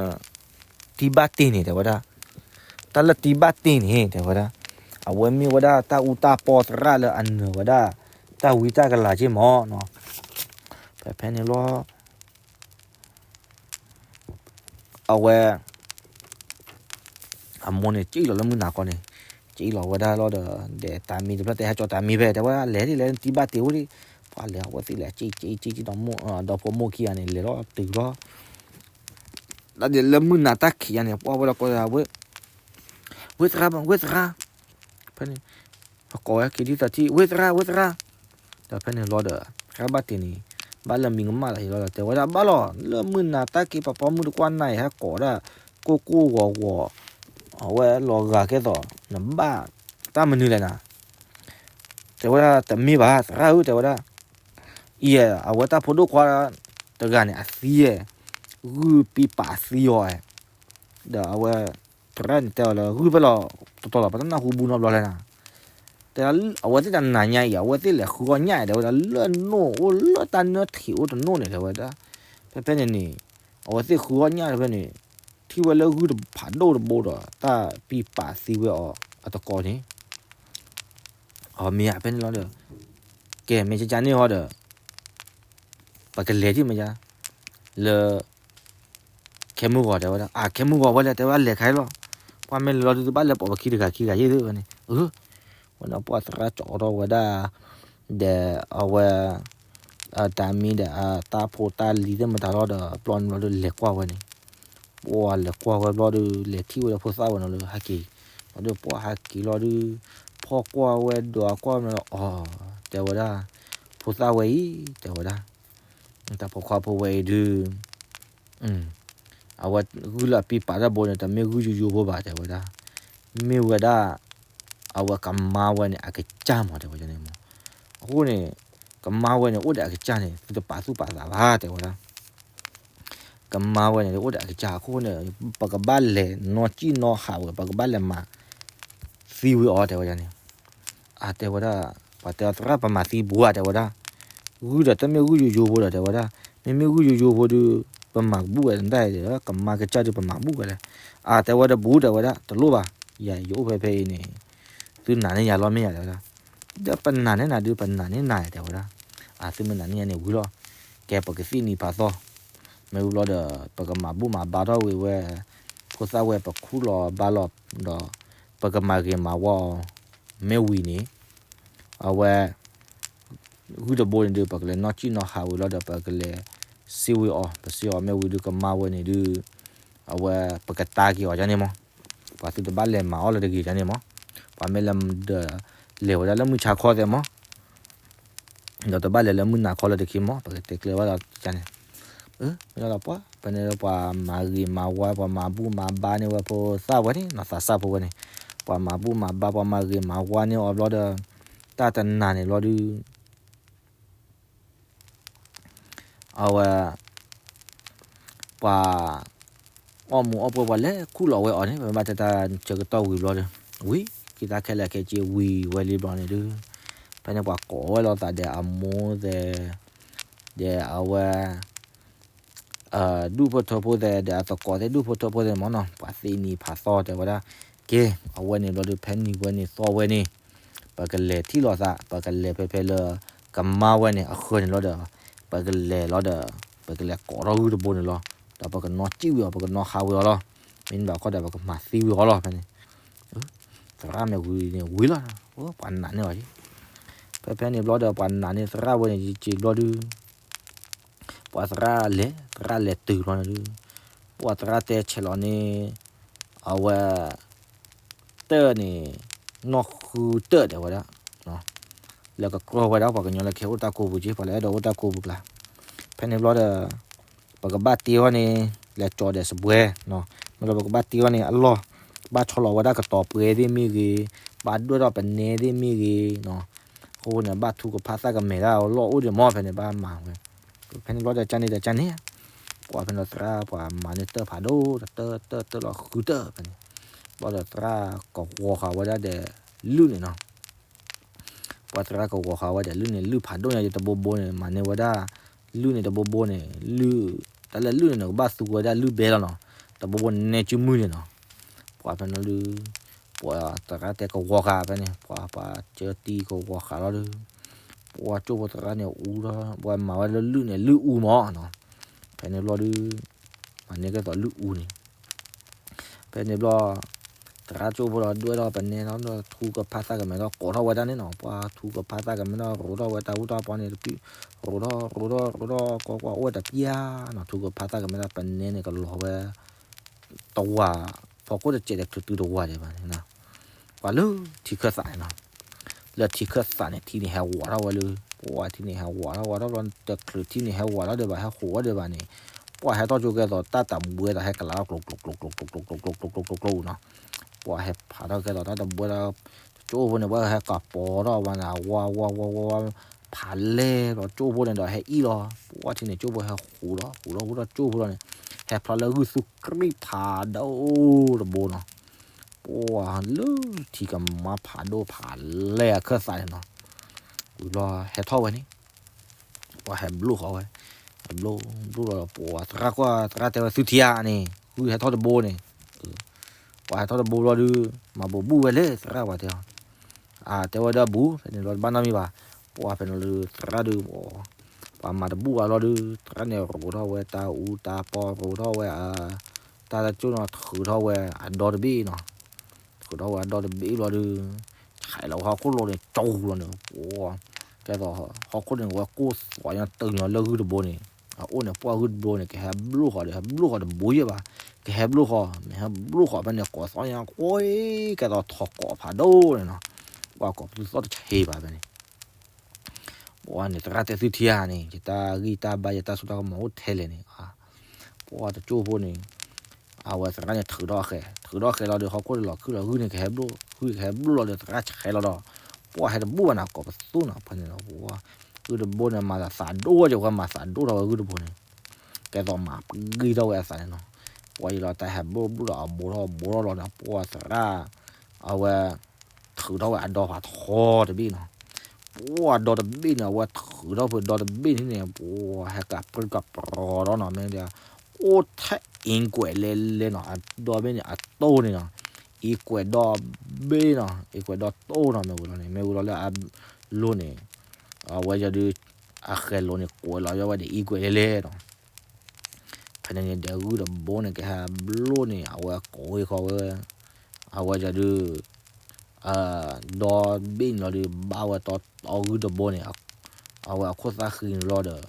တံၤဘၣ်တ့ၢ်န့ၣ် တဲဝဲဒၣ်, တၢ်လၢတံၤဘၣ်တ့ၢ်န့ၣ် တဲဝဲဒၣ်, အဝဲမ့ၢ်ဝဲဒၣ်တၢ်အူတၢ်ပီသရၣ်လၢအနၢၤဝဲဒၣ် တၢ်ဝံတၢ်ကလၤက့ၢ်မးနီၤ, ဖဲဖဲန့ၣ်လီၤ အဝဲ အမိၢ်န့ၣ် ကၠံၣ်လီၤလၢမုၢ်နၤခီန့ၣ်, က့လီၤဝဲဒၣ်လီၤဒီး ဒီးတၢ်မံၤတဖျၢၣ်တဲ ဟဲကၠီတၢ်မံၤဖဲ တဲဝဲဒၣ် လဲၤဒ်လဲၣ် နတံၢ်ဘၣ်တ့ၢ်အိၣ်ဒံး, ပှၤလဲၤအဝဲသ့ၣ်လဲၤက့က့က့ဒီး ဒီဖိမိၢ်ခံဂၤန့ၣ် လဲၤလီၤတုၤလီၤ ဒ်လၢမုၢ်နၤတၢ်ခံးယါန့ၣ် ပှၤဝဲဒီးကိးဝဲ ဝ့ၢ်သရၣ် ဝ့ၢ်သရၣ်, ဖဲန့ၣ် ကိးဝဲက့ၤဒ်သိးထံၣ် ဝ့ၢ်သရၣ် ဝ့ၢ်သရၣ်, ဒီးဖဲန့ၣ်လီၤဒီး သရၣ်ဘၣ်တ့ၢ်န့ၣ် ဘၣ်လၢမံၤကမၣ်လီၤယံၤလီၤဒီး တဲဝဲဒၣ်ဘၣ်လီၤ လၢမုၢ်နၤတၢ်က့ၤ ပှၤပိာ်မုၣ်တကွၢ်နၤအံၤ ဟဲကိးဒၣ် ကိၢ်ကိၢ်ဂီၤဂီၤ အဝဲလီၤဂာ်ကဲသိး နဘၣ်တၢ်မနုၤလဲၣ်နၤ, တဲဝဲဒၣ် တမ့ၢ်ဘၣ် သရၣ်ဧၢ တဲဝဲဒၣ် အံၤ အဝဲတၢ်ဖိဒိၣ်ခွါတဂၤန့ၣ် အသံ ဂုၢ်ပံပာ်အသံအီၤ, ဒီးအဝဲ သရၣ်န့ၣ်တဲအီၤလၢ ဂုၢ်ဖဲလီၤတတီၤလီၤ ပတနၢ်ဟူဘူးနီတဘျီလဲၣ်နၤ, တဲ အဝဲသ့ၣ်တနၤညါအံၤ အဝဲသ့ၣ်လဲၤဃုအီၣ်ညၣ် တဲဝဲဒၣ် လၢနိၣ်အိၣ်လၢတၢ်နၢထံးအိၣ်တနိၣ်န့ၣ် တဲဝဲဒၣ်, ဖဲဖဲန့ၣ်န့ၣ် အဝဲသ့ၣ်ဃုအီၣ်ညၣ်ဖဲန့ၣ် ထံၣ်ဝဲလၢဂုၢ်တဖးဒိၣ်တဘိဒီး တၢ်ပံပာ်သံဝဲအီၤအတကိးန့ၣ် အမ့ၢ်ဧါ ဖဲန့ၣ်လီၤဒီး ကဲ မ့ၢ်ကကန့ၣ်ဟီဒီး ပကလဲၤထံၣ်မ့ၢ်ဧါ လၢ ခဲမုၢ်ဂီၤ တဲဝဲဒၣ် အခဲမုၢ်ဂီၤဝဲလဲၣ် တဲဝဲဒၣ် လဲၤခါအံၤလီၤ, ပှၤမ့ၢ်လဲၤလီၤဒုး တဘၣ်လဲၤပိာ်ပခံတဂၤခံဂၤယ့ၢ်သ့ၣ်ဝဲန့ၣ်, ဝဲန့ၣ်ပှၤသရၣ်ကၠီထီၣ်ဝဲဒၣ် ဒီးအဝဲ တၢ်မံၤဒီးအတၢ်ဖိတၢ်လံၤသ့ၣ်မတၤလီၤဒီး ဘျီန့ၣ်ဘျီဒီးလဲၤကွၢ်ဝဲန့ၣ် ပှၤလဲၤကွၢ်ဝဲဘျီဒီး လဲၤထံၣ်ဝဲဒီးဖိသၣ်ဝဲန့ၣ်လၢဟဲက့ၤ, ဘျီဒီးပှၤဟဲက့ၤလီၤဒုး ဖီၣ်ကွၢ်ဝဲဒီးကွၢ်ဝဲန့ၣ်လီၤ အီၤ တဲဝဲဒၣ် ဖိသၣ်ဝဲအံၤ တဲဝဲဒၣ် တၢ်ဖိခွါဖိဝဲအံၤဒုး အဝဲဂုၢ်လၢအပံပာ်တၢ်ဘိန့ၣ် တမ့ၢ်ဂုၢ်ယိယိဖိဘၣ် တဲဝဲဒၣ်, မ့ၢ်ဝဲဒၣ် အဝဲကမါဝဲန့ၣ် အကစၢ်မး တဲဝဲန့ၣ်မး, အဃိန့ၣ် ကမါဝဲန့ၣ် အိၣ်ဒီးအကစၢ်န့ၣ် သုတပာ်သူၣ်ပာ်သးဘၣ် တဲဝဲဒၣ် ကမါဝဲန့ၣ် အိၣ်ဒီးအကစၢ်အဃိန့ၣ် ပကဘၣ်လဲၤနီၢ်ကံၣ်နီၢ်ဟးဝဲ ပကဘၣ်လဲၤမၤသံဝံၤအီၤ တဲဝဲဒၣ်န့ၣ်, အတဲဝဲဒၣ် ပှၤတဲအီၤသရၣ် ပမၤသံဘူးဧါ တဲဝဲဒၣ်, ဂုၢ်ဒီးတမ့ၢ်ဂုၢ်ယိယိဖိဒီး တဲဝဲဒၣ်, မ့မ့ၢ်ဂုၢ်ယိယိဖိဒီး ပမၤဘူးဝဲဒၣ်ဒီး ကမါကစၢ်ဒီး ပမၤဘူးဝဲလဲၣ်, အတဲဝဲဒီးဘူး တဲဝဲဒၣ် တလိၣ်ဘၣ်, ယၤယအိၣ်ဖဲဖဲအံၤန့ၣ် သုနာ်န့ၢ်ယၤလီၤမ့ၢ်ယၤ တဲဝဲဒၣ်, ဒီးပနာ်န့ၢ်နၤဒုး ပနာ်န့ၢ်နၤ တဲဝဲဒၣ်, အသုမ့ၢ်နာ်န့ၢ်ယၤန့ၣ်ဝံၤလီၤ, ကဲပကသ့ၣ်နံၤဖးသီ, မ့ၢ်ဝံၤဘျီဒီး ပကမၤဘူၣ်မၤဘါထီၣ်ဝံၤဝဲ, ဖိသၣ်ဝဲပခူၣ်လီၤဘါလီၤ, ဒီး ပကမၤဂ့ၤမၤဝါအီၤ, မ့ၢ်ဝံၤန့ၣ် အဝဲ ဂုၢ်တဘိန့ၣ်ဒုး ပကလဲၤနီၢ်ကံၣ်နီၢ်ဟးဝံၤလီၤဒီး ပကလဲၤစံးဝံၤအီၤ, ပစံးအီၤမ့ၢ်ဝံၤဒုးကမါဝဲန့ၣ်ဒုး အဝဲပကတၢ်က့ၤအီၤဒ်န့ၣ်မး, ပှၤသုတဘၣ်လဲၤမၤအီၣ်လၢတဂ့ၤဒ်န့ၣ်မး, ပှၤမ့ၢ်လဲၤဒီး လဲၤဝဲဒၣ်လၢမုၢ်ဆါခီသဲးမး ဒီးတဘၣ်လဲၤလၢမုၢ်နၤခီလၢတက့ၢ်မး, ပကတဲကျဲဘၣ်ဒီးန့ၣ်, မ့ၢ်လီၤပှၤ ဖဲန့ၣ်လၢပှၤမၤဂ့ၤမၤဝါ ပှၤမၤဘူၣ်မၤဘါန့ၢ်ဝဲဖိသၣ်ဝဲန့ၣ် နီၢ်သးစၢ်ဖိဝဲန့ၣ်, ပှၤမၤဘူၣ်မၤဘါ ပှၤမၤဂ့ၤမၤဝါန့ၢ်အီၤဘျီဒီး တၢ်တနၤန့ၣ်ဘျီဒုး အဝဲ ပှၤ အီၣ်မူအီၣ်ပှဲၤ ပှၤလဲၤခူၣ်လီၤဝဲအီၤန့ၣ် ပမ့ၢ်ဘၣ်တဲတၢ်ဆၢကတီၢ်ဝံၤဘျီဒီး ဝံၤ ခံတၢ်ခဲလၢာ်ခဲဆ့ဝံၤဝဲလံဘျီန့ၣ်ဒုး ဖဲန့ၣ်ပှၤကိးဝဲလိာ်သးဒီးအမိၢ်သဲး ဒီးအဝဲ ဒူၣ်ဖိထၢဖိသဲး ဒီးအသကိးသဲး ဒူၣ်ဖိထၢဖိသဲးမ့ၢ်နီၤ ပှၤသ့ၣ်နံၤဖးသီတဲဝဲဒၣ်, ကဲ အဝဲန့ၣ်ဘျီဒုး ဖဲနံၤဝဲန့ၣ်သီဝဲန့ၣ် ပကလဲၤထံၣ်လိာ်သး ပကလဲၤဖဲဖဲလၢ ကမါဝဲန့ၣ် အဃၢၤန့ၣ်လီၤဒီး ပကလဲၤလီၤဒီး ပကလဲၤကိးထီၣ်ဂုၢ်တဘိန့ၣ်လီၤ. ဒီးပကနီၢ်ကံၣ်ဝံၤအီၤ ပကနီၢ်ဟးဝံၤအီၤလီၤ. မ့ၢ်ဘၣ်ခီဒီး ပကမၤသံဝံၤအီၤလီၤ ဖဲန့ၣ် သရၣ်မ့ၢ်ဝံၤန့ၣ်ဝံၤလီၤ. ပှၤနာ်န့ၢ်အီၤက့ ဖဲဖဲန့ၣ်ဘျီဒီး ပှၤနာ်န့ၢ်သရၣ်ဝဲန့ၣ် ယက့ၤဘျီဒုး ပှၤသရၣ်လဲၤ သရၣ်လဲၤတုၤဘျီန့ၣ်ဒုး ပှၤသရၣ်တဲဆဲးလီၤန့ၣ် အဝဲ တၢၢ်န့ၣ် နီၢ်ဃုတၢၢ်တဲဝဲဒၣ် လၢကကြီဝဲဒၣ် ပှၤကညီလၢကဟဲအိၣ်တၢ်ကိးပူၤက့ ပှၤလၢအဲၣ်ဒိးအိၣ်တၢ်ကိးပူၤကျါ ဖဲန့ၣ်ဘျီဒီး ပကဘၣ်တ့အီၤန့ၣ် လဲၤကၠီၤဒီးစပွဲ မ့ၢ်လၢပကဘၣ်တ့အီၤန့ၣ် အလီၢ် ဘၣ်ဆီလီၤဝဲဒၣ်ကတီၤပှဲၤသ့ၣ်မ့ၢ်ဂ့ၤ ဘၣ်ဒွဲၣ်ထီၣ်ပနဲသ့ၣ်မ့ၢ်ဂ့ၤ အဃိန့ၣ် ဘၣ်ထူကဖၣ်သၣ်ကမဲာ်ဒၣ်အလီၢ်အိၣ်ဒံးမ့ၢ် ဖဲန့ၣ်ဘၣ်မၤဝဲ ဖဲန့ၣ်ဘျီဒီး ကန့ၣ်ဒီးကန့ၣ် ပှၤဖဲန့ၣ်သရၣ်ပှၤမၤန့ၢ်တၢၢ်ဖးဒိၣ် တၢၢ်တၢၢ်တၢၢ်လီၤဃုတၢၢ်ဖဲန့ၣ် ဘျီဒီးသရၣ်ကဝီၤဃာ်ဝဲဒၣ်ဒီး လုၢ်န့ၣ်နီၤ ပှၤသရၣ်ကဝီၤဃာ်ဝဲဒီးလုၢ်န့ၣ် လုၢ်ဖးဒိၣ်ညါ ယတဘိဘိန့ၣ် မၤန့ၢ်ဝဲဒၣ် လုၢ်န့ၣ်တဘိဘိန့ၣ် လုၢ် တၢ်လၢလုၢ်န့ၣ် နကဘၣ်သူဝဲဒၣ်လုၢ်ဘဲလီၤနီၤ တဘိဘိန့ၣ် နဲကုမုၢ်န့ၣ်နီၤ ပှၤဖဲန့ၣ်ဒုး ပှၤသရၣ်တဲကဝီၤဃာ်ဖဲန့ၣ် ပှၤပှၤကၢတံကဝီၤဃာ်လီၤဒုး ပှၤကၠိဖိသရၣ်န့ၣ်အူလီၤ ပှၤမၤဝဲလၢလုၢ်န့ၣ် လုၢ်အူမးနီၤ ဖဲန့ၣ်ဘျီဒုး မၤန့ၢ်ကဲသိးလုၢ်အူန့ၣ် ဖဲန့ၣ်ဘျီ သရၣ်ကၠိဖိဒီးဒွဲၣ်ထီၣ်ပနဲထီၣ်ဒီး ထူကဖးသးကမဲထီၣ်ကိးထီၣ်ဝဲဒၣ်န့ၣ်နီၤ, ပှၤထူကဖးသးကမဲထီၣ်ရိးထီၣ်ဝဲတၢ်အူတၢ်ပီန့ၣ်တပံၤ, ရိးထီၣ်ရိးထီၣ်ရိးထီၣ် ကွၢ်ကွၢ်အိၣ်ဝဲတပံၤဧါနီၤ, ထူကဖးသးကမဲထီၣ်ပနဲန့ၣ်ကလီၤဝဲ တဝၤ, ဖီခိၣ်တစဲးဒီးချုးတုၤတဝၤဒံးဘၣ်န့ၣ်နီၤ, ပှၤလၢထံခၢၣ်သးန့ၣ်နီၤ, လၢထံခၢၣ်သးန့ၣ် ထံန့ၣ်ဟဲဝးထီၣ်ဝဲလၢ, ပှၤထံန့ၣ်ဟဲဝးထီၣ်ဝးထီၣ်လီၤ, တချုးထံန့ၣ်ဟဲဝးထီၣ်ဒံးဘၣ် ဟဲဃိးဝဲဒံးဘၣ်န့ၣ်, ပှၤဟဲထီၣ်ကၠိကဲသိးတၢ်တဘှဲဒီးဟဲကလးထီၣ်ကျိၤကျိၤကျိၤကျိၤကျိၤကျိၤကျိၤကျိၤကျိၤနီၤ, ပှၤဟဲဖးထီၣ်ကဲသိးတၢ်တဘှဲဒီး ကၠိဖိန့ၣ် ပှၤဟဲကပီၤထီၣ်ဝဲန့ၣ် ဝါဝါဝါဝါဝါ ဖးလဲၢ်လီၤ, ကၠိဖိန့ၣ်ဒီးဟဲအံၣ်လီၤ, ပှၤထံန့ၣ် ကၠိဖိဟဲဃူဒီး ဃူဒီး ဃူဒီးကၠိဖိလီၤန့ၣ်, ဟဲဖျီလၢဂုၢ်သူကြံၣ်ဖးဒိၣ်တဘိနီၤ, ပှၤလၢထံကမါဖးဒိၣ်ဖးလဲၢ်အခၢၣ်သးန့ၣ်နီၤ, ဝံၤဘျီဟဲထီၣ်ဝဲန့ၣ် ပှၤဟဲဘျိၣ်ဃီဝဲ, ဟဲဘျိၣ်ဘျိၣ်လီၤဒီး ပှၤသရၣ်ကွၢ် သရၣ်တဲဝဲသုထံဧါန့ၣ် ဂုၢ်ဟဲထီၣ်တဘိန့ၣ်, ပှၤဟဲထီၣ်တဘိဘျီဒုး မၤဘိးဘူၣ်ဝဲလဲၣ်သရၣ်ပှၤတဲအီၤ, အတဲဝဲဒၣ်ဘူး ဖဲန့ၣ်လီၤတဘၣ်နီတမံၤဘၣ်, ပှၤဖဲန့ၣ်လီၤဒုးသရၣ်ဒုး ပှၤမၤတဘူၣ်ဘၣ်လီၤဒုး သရၣ်န့ၣ်ရိးထီၣ်ဝဲတၢ်အူတၢ်ပီ ရိးထီၣ်ဝဲအ တၢ်လၢကၠိနီၤ ထုးထီၣ်ဝဲအဒီတဘ့ၣ်နီၤ, ထုးထီၣ်ဝဲအဒီတဘ့ၣ်ဘျီဒုး ဆဲးလီၤဝဲဟီၣ်ခိၣ်လိၤန့ၣ် ကၠိလီၤန့ၣ်, ကဲသိးဟီၣ်ခိၣ်န့ၣ် ဝဲကိၢ်သီညါတၢ်ညီလၢဂုၢ်တဘိန့ၣ်, အအိၣ်န့ၣ် ပှၤဂုၢ်တဘိန့ၣ် ကဟဲဘျိၣ်ဃီဒီး ဟဲဘျိၣ်ဃီတဘိယဲၢ်ဘၣ်, ကဟဲဘျိၣ်ဃီ မ့ၢ်ဟဲဘျိၣ်ဃီဖဲန့ၣ် ကိးသီညါကွံာ် ကဲသိးထီၣ်ကိးဖးဒိၣ်န့ၣ်နီၤ, ပှၤကိးပသူသီၣ်တဆံးဘၣ်ဖဲန့ၣ် ပှၤန့ၣ် သရၣ်တဲသုထံဧါန့ၣ် ယတၢ်ဂံၢ်တၢ်ဘါ ယတၢ်စိတၢ်ကမီၤအိၣ်ထဲလဲၣ်န့ၣ်, ပှၤတကၠိဖိန့ၣ် အဝဲသရၣ်န့ၣ်ထုးထီၣ်အဃဲၤ ထုးထီၣ်အဃဲၤလီၤဒီး ဟီၣ်ခိၣ်န့ၣ်လီၤခုၣ်လီၤ ဂုၢ်န့ၣ်ကဟဲဘျိၣ် ဂုၢ်ကဟဲဘျိၣ်လီၤဒီး သရၣ်ဆဲးလီၤဒီး ပှၤဟဲတဘူၣ်ဘၣ်န့ၣ် ကိးပသူနီၤ ဖဲန့ၣ်လီၤ ပှၤ ဂုၢ်တဘိန့ၣ် မၤသးဒိၣ်ဝဲ ပှၤမၤသးဒိၣ်ထီၣ်ဝဲဂုၢ်တဘိန့ၣ် ကဲသိးမၤပှံၢ်ထီၣ်ဝဲအသးန့ၣ်နီၤ, ပှၤအံၤလီၤတၢ်ဟဲဘျိၣ်ဘျိၣ်ဒီးအဘိထီၣ်ဘိထီၣ်လီၤန့ၣ် ပှၤသရၣ် အဝဲ ထုးထီၣ်ဝဲအဒီဖးထီတဘ့ၣ်နီၤ, ပှၤဒီတဘ့ၣ်န့ၣ် အဝဲထုးထီၣ်ဖဲဒီတဘ့ၣ်န့ၣ် ပှၤဟဲကးပြံကးပြီၤဒီးနီၤ မ့ၢ်ဒီး အိၣ်ထဲအံၤကွဲးလဲၤလဲၤနီၤ အဒီဘ့ၣ်န့ၣ် အတိၢ်န့ၣ်နီၤ, အံၤကွဲးဒီဘ့ၣ်နီၤ အံၤကွဲးဒီတိၢ်နီၤ မ့ၢ်ဝံၤလီၤန့ၣ် မ့ၢ်ဝံၤလီၤလၢအ လိၤန့ၣ် အဝဲယဒုး အဃဲၤလိၤန့ၣ် ကွဲးလီၤယဝဲဒီးအံၤကွဲးလဲၤလဲၤနီၤ ဖဲန့ၣ်န့ၣ်ဒီးဂုၢ်တဘိန့ၣ် ကဟဲဘျိၣ်န့ၣ် အဝဲကိးဝဲဃီဝဲ အဝဲဒုး ဒီဘ့ၣ်န့ၣ်လီၤဒုး ဘၣ်ဝဲတီတီဂုၢ်တဘိန့ၣ် အဝဲအခိၣ်သၣ်ဃံန့ၣ်လီၤဒီး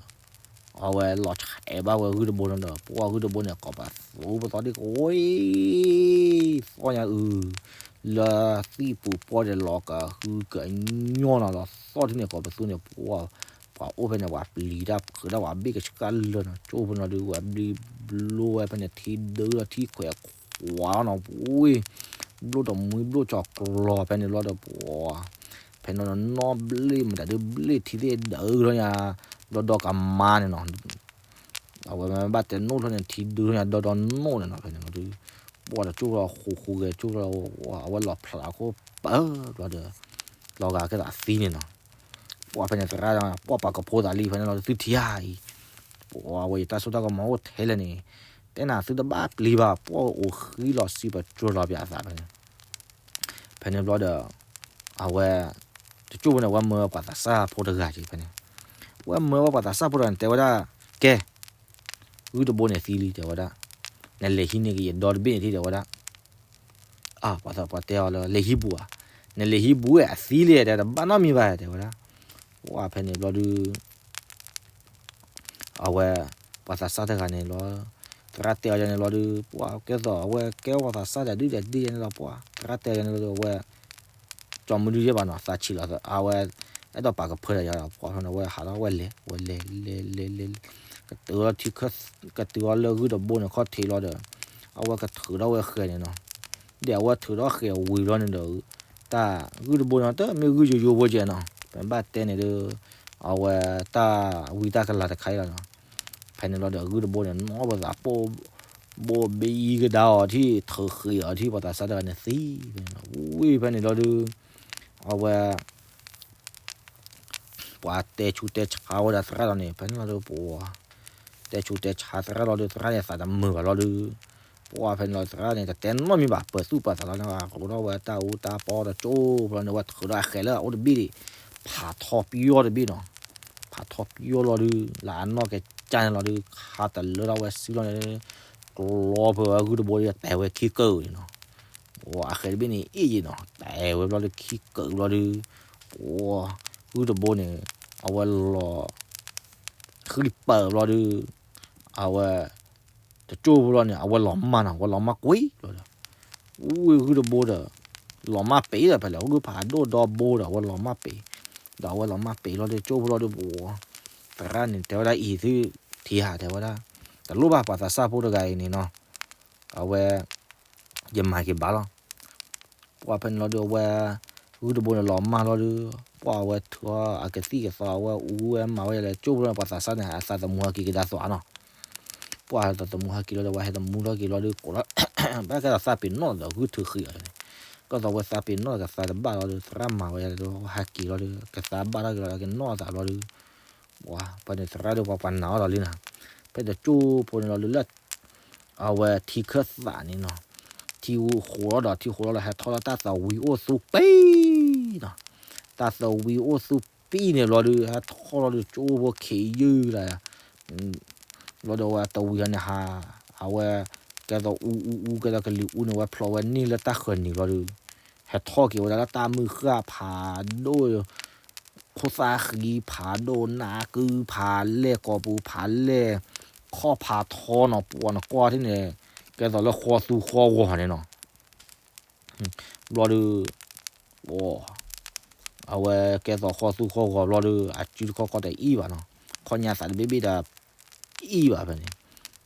အဝဲလီၤဆဲးဘၣ်ဝဲဂုၢ်တဘိန့ၣ်ဒီး ပှၤဂုၢ်တဘိန့ၣ် ကိးပသူပသီၣ်ဒ်ကဝဲ သီၣ်ညါအု လၢသံၣ်ပူၤပှီၢ်ဒီးလီၤကဟုကညီၢ်နီၤ လီၤသီၣ်ထံန့ၣ် ကိးပသူန့ၣ် ပှၤ ပှၤအိၣ်ဖဲန့ၣ် ပှၤပျံၤတၢ်ဖုးတၢ် ပှၤဘ့ၣ်ကဆှၣ်လၢာ်နီၤ ကၠိဖိနီၤဒုး ဝဲဘျံဘျိဝဲဖဲန့ၣ် ထံဒုဒီးထံခွဲးခွးနီၤ ဝံၤ ဘျိၣ်တမှံဘျိၣ်ကၠီၤကျီၤဖဲန့ၣ်လီၤဒီး ပှၤ ဖဲန့ၣ်နီၤ နီၣ်ဘျ့ၣ်မတၤဒုးဘျ့ၣ်ထံသ့ၣ်ဒုးလီၤညါ ဘျီဒီကမါန့ၣ်နီၤ အဝဲမ့ၢ်ဘၣ်တဲနိၣ်ထီၣ်န့ၣ် ထံဒုလီၤညါ ဒီဒီနိၣ်န့ၣ်နီၤ ဖဲန့ၣ်လီၤဒုး ပှၤတကၠိလီၤဃူဃူဂဲၤကၠိလီၤ အဝဲလီၤဖျးခိၣ်ပၢဘျီဒီး လီၤဂာ်ကဲသိးအသံန့ၣ်နီၤ ပှၤဖဲန့ၣ်သရၣ် ပှၤပှၤကဖိသးလံ ဖဲန့ၣ်လီၤသုထံၣ်ဧါအံၤ ပှၤဝဲယတၢ်စိတၢ်ကမီၤအိၣ်ထဲလဲၣ်န့ၣ် တဲနၤသုတဘၣ်ပျံၤဘၣ် ပှၤအိၣ်ဃံလီၤစံးပတြၢၤလီၤပၠးသးဖဲန့ၣ် ဖဲန့ၣ်ဘျီဒီး အဝဲ တကၠိဖိန့ၣ် အဝဲမၢပှၤသးစၢ်ဖိတဂၤက့ၤဖဲန့ၣ် အဝဲမၢဝဲပှၤသးစၢ်ဖိတဂၤန့ၣ် တဲဝဲဒၣ် ကဲ ဂုၢ်တဘိန့ၣ်သံလံ တဲဝဲဒၣ် နလဲၤဟံးန့ၢ်က့ၤယဒီတဘ့ၣ်န့ၣ်ထံၣ် တဲဝဲဒၣ် အ ပှၤသးပှၢ်တဲအီၤလၢ လဲၤဟံးဘူးဧါ, နလဲၤဟံးဘူးဝဲအသံလံ တဲတဘၣ်နီတမံၤဘၣ် တဲဝဲဒၣ် ပှၤဖဲန့ၣ်ဘျီဒုး အဝဲ ပှၤသးစၢ်တဂၤန့ၣ်လီၤ သရၣ်တဲအီၤယၤန့ၣ်လီၤဒုး ပှၤကဲသိးအဝဲကဲပှၤသးစၢ်တဒုၣ်တဒုၣ်ယၤန့ၣ်လီၤ ပှၤသရၣ်တဲအီၤယၤန့ၣ်လီၤဒုး အဝဲ ကၠီမုၢ်ဒုယဲၢ်ဘၣ်နီၤ သးဆံးလီၤ အဝဲ အဲၣ်ဒိးပာ်ကဖၢဒီးယၤဒီး ပှၤဖဲန့ၣ် အဝဲဟးထီၣ်ဝဲလဲၤ ဝဲလဲၤ လဲၤ လဲၤ လဲၤ လဲၤ ကတုၤလီၤထံ ကတုၤလီၤလၢဂုၢ်တဘိန့ၣ် ခီၣ်ထံးလီၤဒီး အဝဲကထုးထီၣ်ဝဲဃဲၤန့ၣ်နီၤ ဒီးအဝဲထုးထီၣ်ဃဲၤဝံၤလီၤန့ၣ်ဒီး တၢ်ဂုၢ်တဘိန့ၣ် တမ့ၢ်ဂုၢ်ယိယိဖိကဲနီၤ ပဘၣ်တဲန့ၣ်ဒီး အဝဲတၢ်ဝံတၢ်ကလၤတခါအံၤလီၤနီၤ ဖဲန့ၣ်လီၤဒီးဂုၢ်တဘိန့ၣ် နီၢ်ပသးပိၢ် ဘိၣ်ဘ့အံကဒါအီၤထံၣ် ထုးဃံးအီၤထံၣ် ပှၤသးစၢ်တဂၤန့ၣ်သံ ဖဲန့ၣ်လီၤ ဝံၤဖဲန့ၣ်လီၤဒုး အဝဲ ပှၤတဲဆူးတဲဆါဝဲဒၣ်သရၣ်လီၤန့ၣ် ဖဲန့ၣ်လီၤဒုး ပှၤ တဲဆူးတဲဆါသရၣ်လီၤဒုး သရၣ်န့ၣ်သးတမုာ်ဘၣ်လီၤဒုး ပှၤဖဲန့ၣ်လီၤ သရၣ်န့ၣ် တတဲနီတမံၤဘၣ် ပၢၤသူၣ်ပၢၤသးလီၤန့ၣ် ရိးထီၣ်ဝဲတၢ်အူတၢ်ပီတကၠိဖိလီၤန့ၣ် ဝဲထုးထီၣ်အဃဲၤလၢအအိၣ်တဘ့ၣ်ဒံး ဖးထီပယီၢ်တဘ့ၣ်နီၤ ဖးထီပယီၢ်လီၤဒုး လၢအနီၢ်ကစၢ်န့ၣ်လီၤဒုး ခါတလၢထီၣ်ဝဲစုလီၤန့ၣ် ကျီဖဲဝဲဂုၢ်တဘိဒီးတဲဝဲခံကၢၢ်န့ၣ်နီၤ အဃဲၤတဘ့ၣ်န့ၣ်အ့ၣ်ယံၤနီၤ, တဲဝဲဘျီဒီးခံကၢးဘျီဒီး ပှၤဂုၢ်တဘိန့ၣ် အဝဲလီၤ ဃံပၢၢ်ဘျီဒီး အဝဲ တကၠိၢ်ဖိလီၤန့ၣ် အဝဲလီၤမၢ်နီၤ, အဝဲလီၤမၢ်ကွံာ်ဘျီဒီး အူဂုၢ်တဘိဒီး လီၤမၢ်ပ့ၤဒီး ဖဲလဲၣ် ဂုၢ်ဖးဒိၣ်ဒီဘိဒီး အဝဲလီၤမၢ်ပ့ၤ, ဒီးအဝဲလီၤမၢ်ပ့ၤလီၤဒီး ကၠိၢ်ဖိလီၤဒီး ပှၤ သရၣ်န့ၣ် တဲဝဲဒၣ်အံၤသုထံၣ်ဧါ တဲဝဲဒၣ်, တလိၣ်ဘၣ် ပှၤသးစၢ်ဖိတဂၤအံၤန့ၣ်နီၤ, အဝဲ ယမၤက့ၤဘၣ်လီၤ. ပှၤဖဲန့ၣ်လီၤဒီး အဝဲ ဂုၢ်တဘိန့ၣ်လီၤမၢ်လီၤဒီး ပှၤအဝဲထုးအီၤအကသံၣ်ကသီ အဝဲအူဝဲမၤဝဲလဲၣ် ကၠိၢ်ဖိလီၤန့ၣ် ပှၤသးစၢ်န့ၣ် အသးသမူဟဲက့ၤကဒါသွးနီၤ, ပှၤသးသမူဟဲက့ၤလီၤဒီး အဝဲဟဲသမူထီၣ်က့ၤလီၤဒီး ကိးလီၤ ဘၣ်ကဲဒီးသးပ့ၤနီၣ်ဒီးဂုၢ်ထုးဃံအီၤန့ၣ်, ကဲသိးအဝဲသးပ့ၤနီၣ်ဒီးကသါတဘၣ်လီၤဒီး သရၣ်မၤဝဲဒီး ဟဲက့ၤလီၤဒီး ကသါဘၣ်ထီၣ်က့ၤလီၤဒီး ကနီၣ်အသးလီၤဒီး ပှၤဖဲန့ၣ်သရၣ်ဒီးပှၤပှၤနာ်အီၤဒီးလံနီၤ, ဖဲတကၠိၢ်ဖိန့ၣ်လီၤဒီးလၢ အဝဲထံခၢၣ်သးန့ၣ်နီၤ, ထံဃိးလီၤဒီး ထံဃိးလီၤဒီး ဟဲထီၣ်လီၤတၢ်သဝံအိၣ်သူပံနီၤ, တၢ်သဝံအိၣ်သူပံန့ၣ်ဘျီဒီး ဟဲထီၣ်လီၤဒီးကၠိၢ်ဖိခံယုၢ်လၢ ဘျီဒီးအဝဲသဝံဟီန့ၣ်ဟး အဝဲ ကဲသိးအူအူအူ ကဲသိးကလံၤအူန့ၣ် ဝဲဖျိးဝဲန့ၢ်လၢတၢ်ဃၢၤနံၤဘျီဒီး ဟဲထီၣ်က့ၤဝဲဒၣ်လၢတၢ်မုၢ်ဃၢ်ဖးဒိၣ် ခိၣ်သၣ်ဃံဖးဒိၣ် နးကုဖးလဲၢ် ကိာ်ပူၤဖးလဲၢ် ခီၣ်ဖးထီနီၤ ပှၤနကွၢ်ထံၣ်န့ၣ် ကဲသိးလၢဃီသူဃီဂီၤန့ၣ်နီၤ, ဘျီဒီး အဝဲကဲသိးဃီသူဃီဂီၤဘျီဒီး အစုတခီခီတအံၣ်ဘၣ်နီၤ, ခီၣ်ညါသးတဘ့ၣ်ဘ့ၣ်ဒီးအံၣ်ဘၣ်ဖဲန့ၣ်,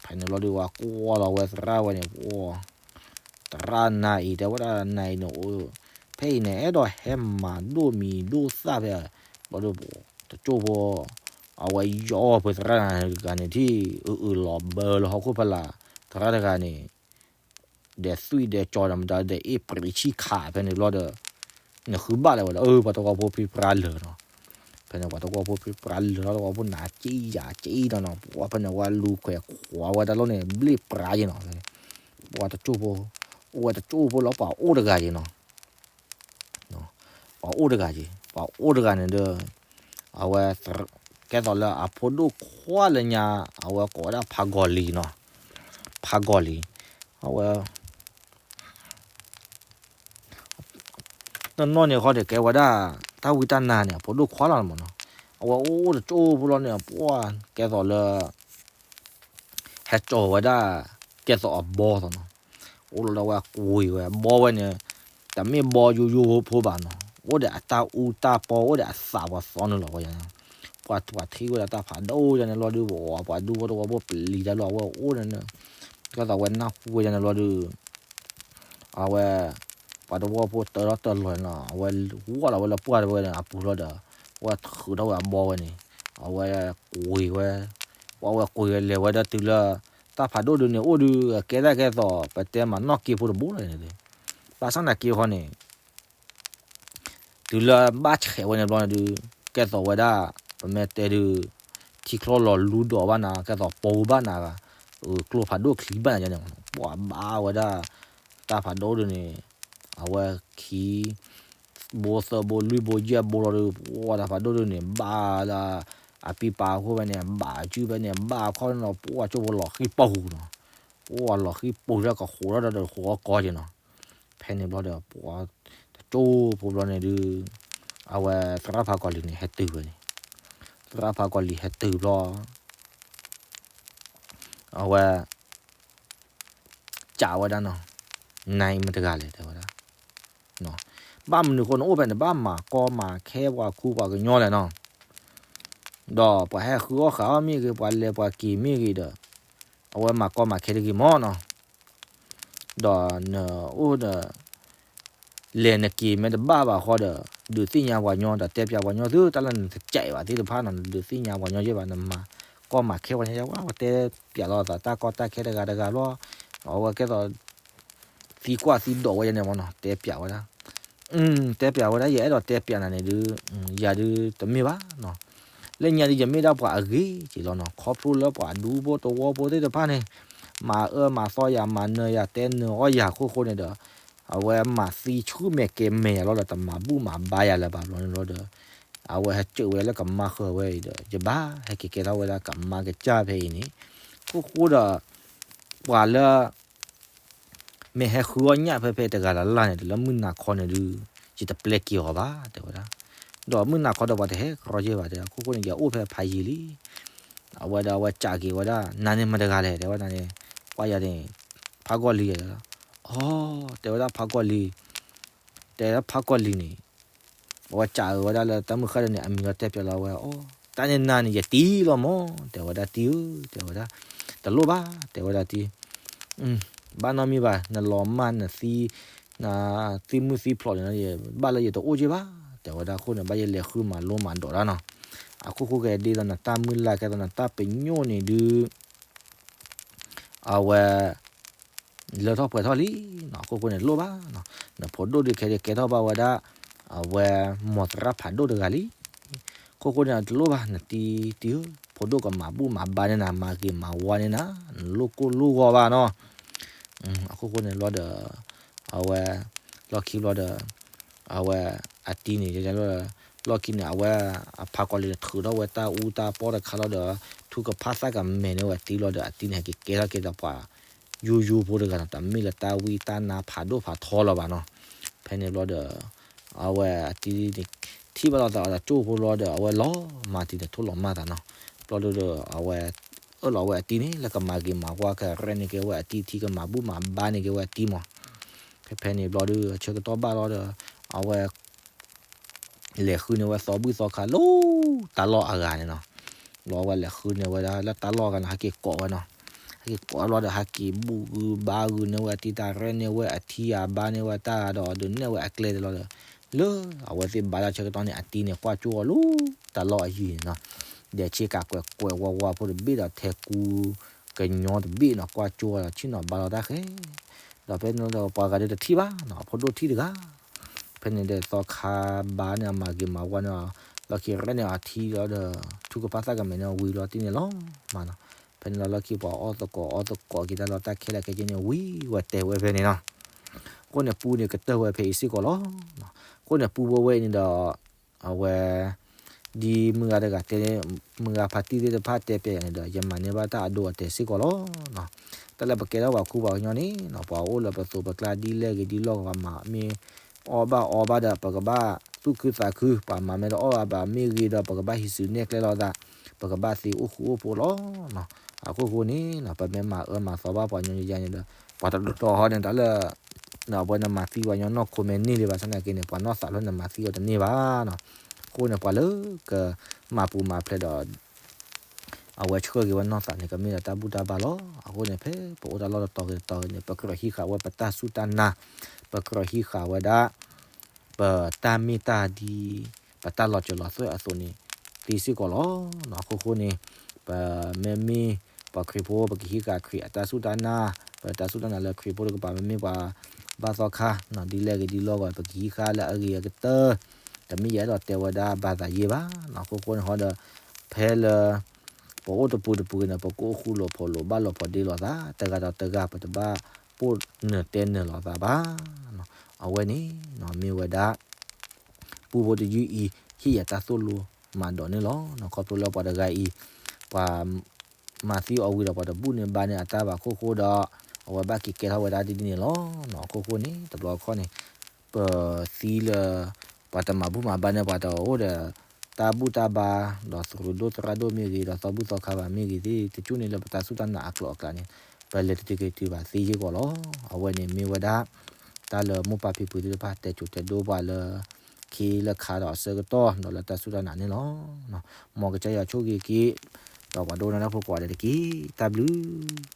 ဖဲန့ၣ်ဘျီဒီး ပှၤကွၢ်လီၤဝဲသရၣ်ဝဲန့ၣ် ပှၤ သရၣ်နၤအံၤ တဲဝဲဒၣ်နၤအံၤန့ၣ် ဖဲအံၤန့ၣ် အဲၣ်ဒိးဟဲမၤဒိၣ်မံၤဒိၣ်သၣ်ဖဲ ဘျီဒီး တကၠိၢ်ဖိ အဝဲယီၤအီၤဖဲသရၣ်နၤတဂၤန့ၣ် ထံၣ်အုးအုးလီၤဘၢလၢဟီၣ်ခိၣ်ဖဲလၢ သရၣ်တဂၤန့ၣ် ဒဲးသွံၣ်ဒဲးကၠီဒီးမတၤဒဲးအ့ၣ်ပြံဆံၣ်ခးဖဲန့ၣ်ဘျီဒီး နဃုဘၣ်လၢၤဝဲဒီး အၢ ပှၤတဝီဖိဖံးပြါလၢာ်နီၤ, ဖဲန့ၣ် ပှၤတဝီဖိဖံးပြါလၢာ်လီၤ တဝီဖိနးကံယၤကံဒီးနီၤ ပှၤဖဲန့ၣ်ဝဲလူၤခွဲးခွးဝဲတၢ်လီၢ်န့ၣ် ဘျ့ၣ်ပြါယဲနီၤ, ပှၤတကၠိၢ်ဖိ အိၣ်ဝဲတကၠိၢ်ဖိလီၤ ပှၤအိၣ်တဂၤယဲနီၤ ပှၤအိၣ်တဂၤယဲ ပှၤအိၣ်တဂၤန့ၣ်ဒီး အဝဲ ကဲသိးလၢအဖိဒိၣ်ခွါလၢညါ အဝဲကိးဝဲဒၣ်ဖးကီၤလံၤနီၤ, ဖးကီၤလံၤ အဝဲ တနီၤန့ၣ်ဃီဒီးကဲဝဲဒၣ် တၢ်ဝံတၢ်နါန့ၣ် အဖိဒိၣ်ခွါလီၤမးနီၤ, အဝဲအိၣ်တကၠိၢ်ဖိလီၤန့ၣ် ပှၤကဲသိးလၢ ဟဲကၠီၤဝဲဒၣ် ကဲသိးအဘီသိးနီၤ, အိၣ်လီၤဒီးဝဲကွံာ်ဝဲ ဘီဝဲန့ၣ် တမ့ၢ်ဘီယိယိဖိဘၣ်နီၤ, အိၣ်ဒီးအတၢ်အူတၢ်ပီ အိၣ်ဒီးအသးပှၤသီန့ၣ်လီၤဝဲ, ပှၤပှၤထံၣ်ဝဲဒၣ်တၢ်ဖးဒိၣ်ယါန့ၣ်လီၤဒုး ပှၤဒူဖိတဝီဖိပျံၤတၢ်လီၤ အဝဲအိၣ်န့ၣ် ကဲသိးဝဲနၢ်ဟူဝဲယါန့ၣ်လီၤဒုး အဝဲ ပှၤတဝီဖိတၢထီၣ်တၢလီၤနီၤ အဝဲဝီၢ်လီၤဝဲလၢပှၢ်တဝဲန့ၣ် အပူၤလီၤဒီး ဝဲထုးထီၣ်ဝဲအဘီဝဲန့ၣ် အဝဲကွံာ်ဝဲ ပှၤဝဲကွံာ်ဝဲလဲၤဝဲဒၣ်တုၤလၢ တၢ်ဖးဒိၣ်ဒုးန့ၣ် အိၣ်ဒုးကဲဒၣ်ကဲသိး ပတဲမၤနီၣ်က့ဖိတဘိလီၤန့ၣ်, ဘၣ်ဆၣ်သနာ်က့ဃီန့ၣ် တုၤလၢဘၣ်ဆဲးဝဲန့ၣ်ဘျီန့ၣ်ဒုး ကဲသိးဝဲဒၣ် ပမ့ၢ်တဲဒုး ထံချီလီၤလူဒီးဘၣ်နၤ ကဲသိးပိဘၣ်နၤ ကျိဖးဒိၣ်ချံဘၣ်နၤန့ၣ် ပှၤဘၣ်ဝဲဒၣ် တၢ်ဖးဒိၣ်ဒုးန့ၣ် အဝဲခံ ဘိသၢဘိလွံၢ်ဘိယဲၢ်ဘိလီၤဒုး ပှၤတၢ်ဖးဒိၣ်ဒုးန့ၣ် ဘၣ်လၢ အပံပာ်ခိၣ်ဖဲန့ၣ် ဘၣ်အစုဖဲန့ၣ် ဘၣ်အခီၣ်န့ၣ်လီၤ ပှၤကၠိဖိလီၤဃံပူၤနီၤ, ပှၤလီၤဃံပူၤလၢကဃိးထီၣ်ဒီးဃိးကီက့ၤနီၤ, ဖဲန့ၣ်ဘျီဒီး ပှၤတကၠိဖိဘျီန့ၣ်ဒုး အဝဲသရၣ်ဖးကီၤလံၤန့ၣ် ဟဲတုၤဝဲန့ၣ်, သရၣ်ဖးကီၤလံၤဟဲတုၤဘျီ အဝဲ ကးဝဲဒၣ်နီၤ, နၤအံၤမတဂၤလဲၣ် တဲဝဲဒၣ်, ဘၣ်မနုၤအဃိနအိၣ်ဖဲန့ၣ် ဘၣ်မၤကီမၤခဲပှၤခူပှၤကညီလဲၣ်နီၤ, ဒီးပှၤဟဲဃုအီၣ်ဃုအီမ့ၢ်ဂ့ၤ ပှၤလဲၤပှၤက့ၤမ့ၢ်ဂ့ၤဒီး အဝဲမၤကီမၤခဲတဂ့ၤမးနီၤ, ဒီးနအိၣ်ဒီး လဲၤနက့ၤမ့ၢ်တဘၣ်ဘၣ်ဃီဒီး ဒုးသ့ၣ်ညါပှၤညီ ဒီးတဲပၠးပှၤညီသု တၢ်လၢနတကဲးဘၣ်သ့ၣ်တဖၣ်နီၤ နဒုးသ့ၣ်ညါပှၤညီယဲၢ်ဘၣ် နမၤကီမၤခဲပှၤညီယဲၢ် ပှၤတဲပၠးလီၤသးတၢ်ကီတၢ်ခဲတဂၤတဂၤလီၤ, အဝဲကဲသိး သံကွၢ်သံဒိးဝဲယဲၢ်န့ၣ်မးနီၤ တဲပၠးဝဲဒၣ် တဲပၠးဝဲဒၣ် ယအဲၣ်ဒိးတဲပၠးနၤန့ၣ်ဒုး ယၤဒုးတမ့ၢ်ဘၣ်နီၤ, လၢညါဒုးယမ့ၢ်ဒၣ်ပှၤအဂ့ၤက့ၤလီၤနီၤ ခီဖျိလၢပှၤဒူဖိတဝီဖိသ့ၣ်တဖၣ်န့ၣ် မၤအၢမၤသီယၤ မၤနၢၤယၤ တဲနၢၤအီၣ်ယၤအခိၣ်ဃိန့ၣ်ဒီး အဝဲမၤသံဆူၣ်မဲာ်ကဲၤမဲာ်ယၤလီၤဒီး တမၤဘူၣ်မၤဘါယၤလၢၤဘၣ်ဘျီန့ၣ်လီၤဒီး အဝဲဟဲစၢးဝဲဒၣ်လၢကမါဃၢၤဝဲအံၤဒီး ယဘၣ်ဟဲက့ၤကဲထီၣ်ဝဲဒၣ်ကမါကစၢ်ဖဲအံၤန့ၣ် ခိၣ်ဃိဒီး ပှၤလၢ မ့ၢ်ဟဲဃုအီၣ်ညၣ်ဖဲဖဲတဂၤလၢ်လၢ်န့ၣ် တလၢမုၢ်နၤခီန့ၣ်ဒုး ယတပျဲက့ၤအီၤဘၣ် တဲဝဲဒၣ်. ဒီးမုၢ်နၤခီဒီးပှၤတဟဲကရီယဲၢ်ဘၣ် တဲ အခိၣ်ဃိန့ၣ် ယအိၣ်ဖဲဖးယံၤလံ. အဝဲဒီးအဝဲကးက့ၤဝဲဒၣ် နၤန့ၣ်မတၤတဂၤလဲၣ် တဲဝဲဒၣ်န့ၣ်, ကွၢ်ယၤန့ၣ် ဖးကီၢ်လံၤယဲၢ်, အီ တဲဝဲဒၣ်ဖးကီၢ်လံၤ, တဲဒၣ်ဖးကီၢ်လံၤန့ၣ် အဝဲကးဝဲဒၣ်လၢတၢ်မုၢ်ဃၢ်ဒီးန့ၣ် အမံၤလီၤတဲာ်ပၠီလီၤဝဲ အီ တၢ်န့ၣ်နၤန့ၣ် ယတံၤလီၤမၢ် တဲဝဲဒၣ်တံၤဧၢ တဲဝဲဒၣ်, တလိၣ်ဘၣ် တဲဝဲဒၣ်တံၤ, ဘၣ်နီတမံၤဘၣ် နလီၤမၢ်နသံ, နသံမုၢ်သံဖျိးန့ၣ် ဘၣ်လၢယတအိၣ်က့ဘၣ် တဲဝဲဒၣ်အဃိန့ၣ် ဘၣ်ယလဲၤဃုမၤလိမၤဒိးတၢ်နီၤ, အခိၣ်ဃိကဲဒ်သိးနတၢ်မုၢ်လၢ် ကဲသိးနတၢ်ပညိၣ်န့ၣ်ဒုး အဝဲ လၢထီၣ်ပှဲၤထီၣ်လံနီၤ, အခိၣ်ဃိန့ၣ်လိၣ်ဘၣ်နီၤ, နဖိဒိၣ်ဒုးခဲဒုးကဲထီၣ်ဘၣ်ဝဲဒၣ် အဝဲ မီၤသရၣ်ဖးဒိၣ်တဂၤလံ, အခိၣ်ဃိန့ၣ်တလိၣ်ဘၣ် နတံၤတံၤဧၢ, ဖိဒိၣ်ကမၤဘူၣ်မၤဘါန့ၢ်နၤ မၤဂ့ၤမၤဝါန့ၢ်နၤ, နလိၣ်ကိၢ်လိၣ်ဂီၤဘၣ်နီၤ, အခိၣ်ဃိန့ၣ်ဘျီဒီး အဝဲ လီၢ်ခံဘျီဒီး အဝဲ အတံၤန့ၣ် လီၢ်ခံန့ၣ် အဝဲ အဖးကီၢ်လံၤန့ၣ် ထုးထီၣ်ဝဲတၢ်အူတၢ်ပီတခါလီၤဒီး ထုကဖၣ်သၣ်ကမဲာ်န့ၢ်ဝဲအတံၤလီၤဒီး အတံၤန့ၣ် ဟဲက့ၤကဲထီၣ်က့ၤဒီးပှၤ ယိယိဖိတဂၤနီၤ, တမ့ၢ်လၢတၢ်ဝံတၢ်နါဖးဒိၣ်ဖးထီလၢၤဘၣ်နီၤ, ဖဲန့ၣ်ဘျီဒီး အဝဲအတံၤန့ၣ် ထံၣ်ဘၣ်လိာ်သးအီၤဒီးကၠိဖိလီၤဒီး အဝဲလီၤမၢ်တံၤန့ၣ် ထိၣ်လီၤမၢ်သးနီၤ, ဘျီဒီး အဝဲ အၢၣ်လီၤဝဲအတံၤန့ၣ် လၢကမၤဂ့ၤမၤဝါ ကရဲၣ်န့ၢ်က့ၤဝဲအတံၤထံ ကမၤဘူၣ်မၤဘါန့ၢ်က့ၤဝဲအတံၤမး, ဖဲဖဲန့ၣ်ဘျီဒီး ဆၢကတီၢ်ဘၣ်လီၤဒီး အဝဲ လဲၤဃုန့ၢ်ဝဲသီဘူၣ်သီခါလၢ တၢ်လီၢ်အဂၤန့ၣ်နီၤ, ဘျီဝဲလဲၤဃုန့ၢ်ဝဲဒၣ်လၢတၢ်လီၢ်အဂၤန့ၣ် ဟဲက့ၤကိးဝဲနီၤ, ဟဲက့ၤကိးဝဲဘျီဒီး ဟဲက့ၤဘူၣ်ဂုာ်ဘါဂုာ်န့ၢ်ဝဲအတံၤ တၢ်ရဲၣ်န့ၢ်ဝဲအထံအဘါန့ၢ်ဝဲတၢ်ဒီး ဒုးနဲၣ်ဝဲအကျဲတလီၤဒီး လၢအဝဲသ့ၣ်ဘါတၢ်ဆၢကတီၢ်န့ၣ် အတံၤန့ၣ် ကွၢ်ကၠိအီၤလၢ တၢ်လီၢ်အယံၤန့ၣ်နီၤ, ဒဲးဆ့ကၤကွဲးကွဲးဝါဝါဖိတဘ့ၣ်ဒီး ထဲကူကညီတဘ့ၣ်နီၤ ကွၢ်ကၠိအီၤဒီး ဆ့ၣ်နီၤဘါလီၤတၢ်ဃဲ ဒီးဖဲန့ၣ်ဒီးပှၤဂၤဒုးတထံၣ်ဘၣ်နီၤ, အဖိဒိၣ်ထံၣ်တဂၤ, ဖဲန့ၣ်ဒီးသီခါဘါန့ၢ်အမၤဂ့ၤမၤဝါန့ၢ်အီၤ, လီၢ်ခံရဲၣ်န့ၢ်အီၤထံလီၤဒီး ထုကဖၣ်သၣ်ကမဲာ်န့ၢ်အီၤဝံၤလီၤတံၢ်န့ၣ်လီၤမးနီၤ, ဖဲန့ၣ်လီၤလီၢ်ခံပှၤအီၣ်သကိးအီသကိးက့ၤတၢ်လီၢ်တၢ်ခဲလၢာ်ခဲဆ့န့ၣ် ဝံၤဝဲတဲဝဲဖဲန့ၣ်နီၤ, အဃိန့ၣ်ပူန့ၣ်ကတၢၢ်ဝဲဖဲအံၤစ့ၢ်ကီးလီၤ, အဃိန့ၣ်ပူဝဲဝဲအံၤန့ၣ်ဒီး အဝဲ ဒ်မုၢ်ဂၤတဂၤတဲ မုၢ်ဂၤဖါတံၢ်သ့ၣ်တဖၣ်တဲပျဲယၤန့ၣ်ဒီး ယမၤန့ၢ်ဘၣ်တၢ်အဒိအတဲာ်စ့ၢ်ကီးလီၤ. တၢ်လၢပကဲထီၣ်ပှၤခူပှၤကညီန့ၣ်နီၤ ပှၤအိၣ်လၢပသိးပကျါဒ်လဲၣ်ဂ့ၤဒ်လဲၣ်ဂ့ၤ ပှၤမၤမ့ၢ်အီၣ်ဘၣ်အီဘၣ်ဒီး ပကဘၣ်သူၣ်ခုသးခု, ပှၤမၤမ့ၢ်တအီၣ်ဘၣ်မ့ၢ်ဂ့ၤဒီး ပကဘၣ်ဟံးစုနဲၣ်ကျဲလိာ်သး, ပကဘၣ်သ့အိၣ်ဃူအိၣ်ဖိးလီၤ. အခိၣ်ဃိန့ၣ်နီၤ ပမ့ၢ်မၤအၢမၤသီဘၣ်ပှၤကညီယါန့ၣ်ဒီး ပှၤတဒိၣ်ထီၣ်ဟီန့ၣ် တၢ်လၢ အဝဲနမၤသံပှၤကညီနီၢ်ခိမဲာ်န့ၢ်လံဘၣ်ဆၣ်သနာ်က့န့ၣ် ပှၤနီၢ်သးလၢနမၤသံအီၤတန့ၢ်ဘၣ်နီၤ. အဃိန့ၣ် ပှၤလၢကမၤပူၤမၤဖျဲးဒီး အဝဲဆှၢက့ၤဝဲနီၢ်သးန့ၣ် ကမ့ၢ်ဒီးတၢ်ဘူၣ်တၢ်ဘါလီၤ. အဃိန့ၣ် ဖဲပအိၣ်တၢ်လီၢ်တတီၤဂ့ၤတတီၤဂ့ၤန့ၣ် ပကြၢးဟံးဃာ်ဝဲပတၢ်စူၢ်တၢ်နာ်, ပကြၢးဟံးဃာ်ဝဲဒၣ် ပတၢ်မ့ၢ်တၢ်ဒ် ပတၢ်လီၤစၢၤလီၤသွဲၣ်အသိးန့ၣ် သ့စ့ၢ်ကီးလီၤ. အဃိဃိန့ၣ် ပမ့မ့ၢ်ပှၤခရံာ်ဖိ ပကဟံးဃာ်ခရံာ်အတၢ်စူၢ်တၢ်နာ်, ပတၢ်စူၢ်တၢ်နာ်လၢခရံာ်ဖိတကပၤ မ့မ့ၢ်ပှၤဘၣ်သီခါ ဒ်လဲၣ်ဂ့ၤဒ်လဲၣ်ဂ့ၤ ပကဟံးဃာ်လၢအဂ့ၤအကတၢၢ်, တမ့ၢ်ယအဲၣ်ဒိးတဲဝဲဒၣ်ဘၣ်သးယ့ဘၣ်. အဃိဃိန့ၣ်ဟီဒီး ဖဲလၢ ပအိၣ်တပူၤတပူၤဂ့ၤန့ၣ် ပကအိၣ်ဃူလိာ်ဖိးလိာ်ဘၣ်လိာ်ဖိးဒ့လိာ်သး တဂၤဒီးတဂၤ ပတဘၣ်ပိာ်နုာ်တဲနုာ်လိာ်သးဘၣ်. အဝဲန့ၣ် မ့ၢ်ဝဲဒၣ် ပူဖိတယုၢ်အံၤ ဟ့ၣ်ယၤတၢ်သိၣ်လိမၤဒိးန့ၣ်လီၤ. ခီဖျိလၢပှၤတဂၤအံၤ ပှၤမၤသံအီၤဝံၤဒီး ပှၤတဘူၣ်န့ၢ်ဘါန့ၢ်အတၢ်ဘၣ်အခိၣ်ဃိဒီး အဝဲဘၣ်က့ၤကဲထီၣ်ဝဲဒၣ်ဒ်န့ၣ်လီၤ. အခိၣ်ဃိန့ၣ် တဘျီတခီၣ်န့ၣ် ပသံလၢ ပှၤတမၤဘူၣ်မၤဘါန့ၢ် ပှၤတအိၣ်ဒီး တၢ်ဘူၣ်တၢ်ဘါ ဒီးသရူးဒိၣ်သရၣ်ဒိၣ်မ့ၢ်ဂ့ၤ ဒီးသီဘူၣ်သီခါဘၣ်မ့ၢ်ဂ့ၤသ့ၣ် တကၠူၣ်န့ၣ်လၢပတၢ်စူၢ်တၢ်နာ်အကျိၤအကျဲန့ၣ် ပလဲၤတတုၤက့ၤတုၤဘၣ်သ့စ့ၢ်ကီးလီၤ. အဝဲန့ၣ်မ့ၢ်ဝဲဒၣ် တၢ်လၢမိၢ်ပၢ်ဖံဖုသ့ၣ်တဖၣ်တဲစိၤတဲဒိပှၤလၢ ခ့လၢခါဒီးအဆၢကတီၢ် ဒီးလၢတၢ်စူၢ်တၢ်နာ်န့ၣ်လီၤ. မ်ကစၢ်ယွၤဆိၣ်ဂ့ၤက့ၤ ဒီးပှၤဒိကနၣ်တၢ်ဖိကိးဂၤဒဲးတက့ၢ်. တၢ်ဘျုး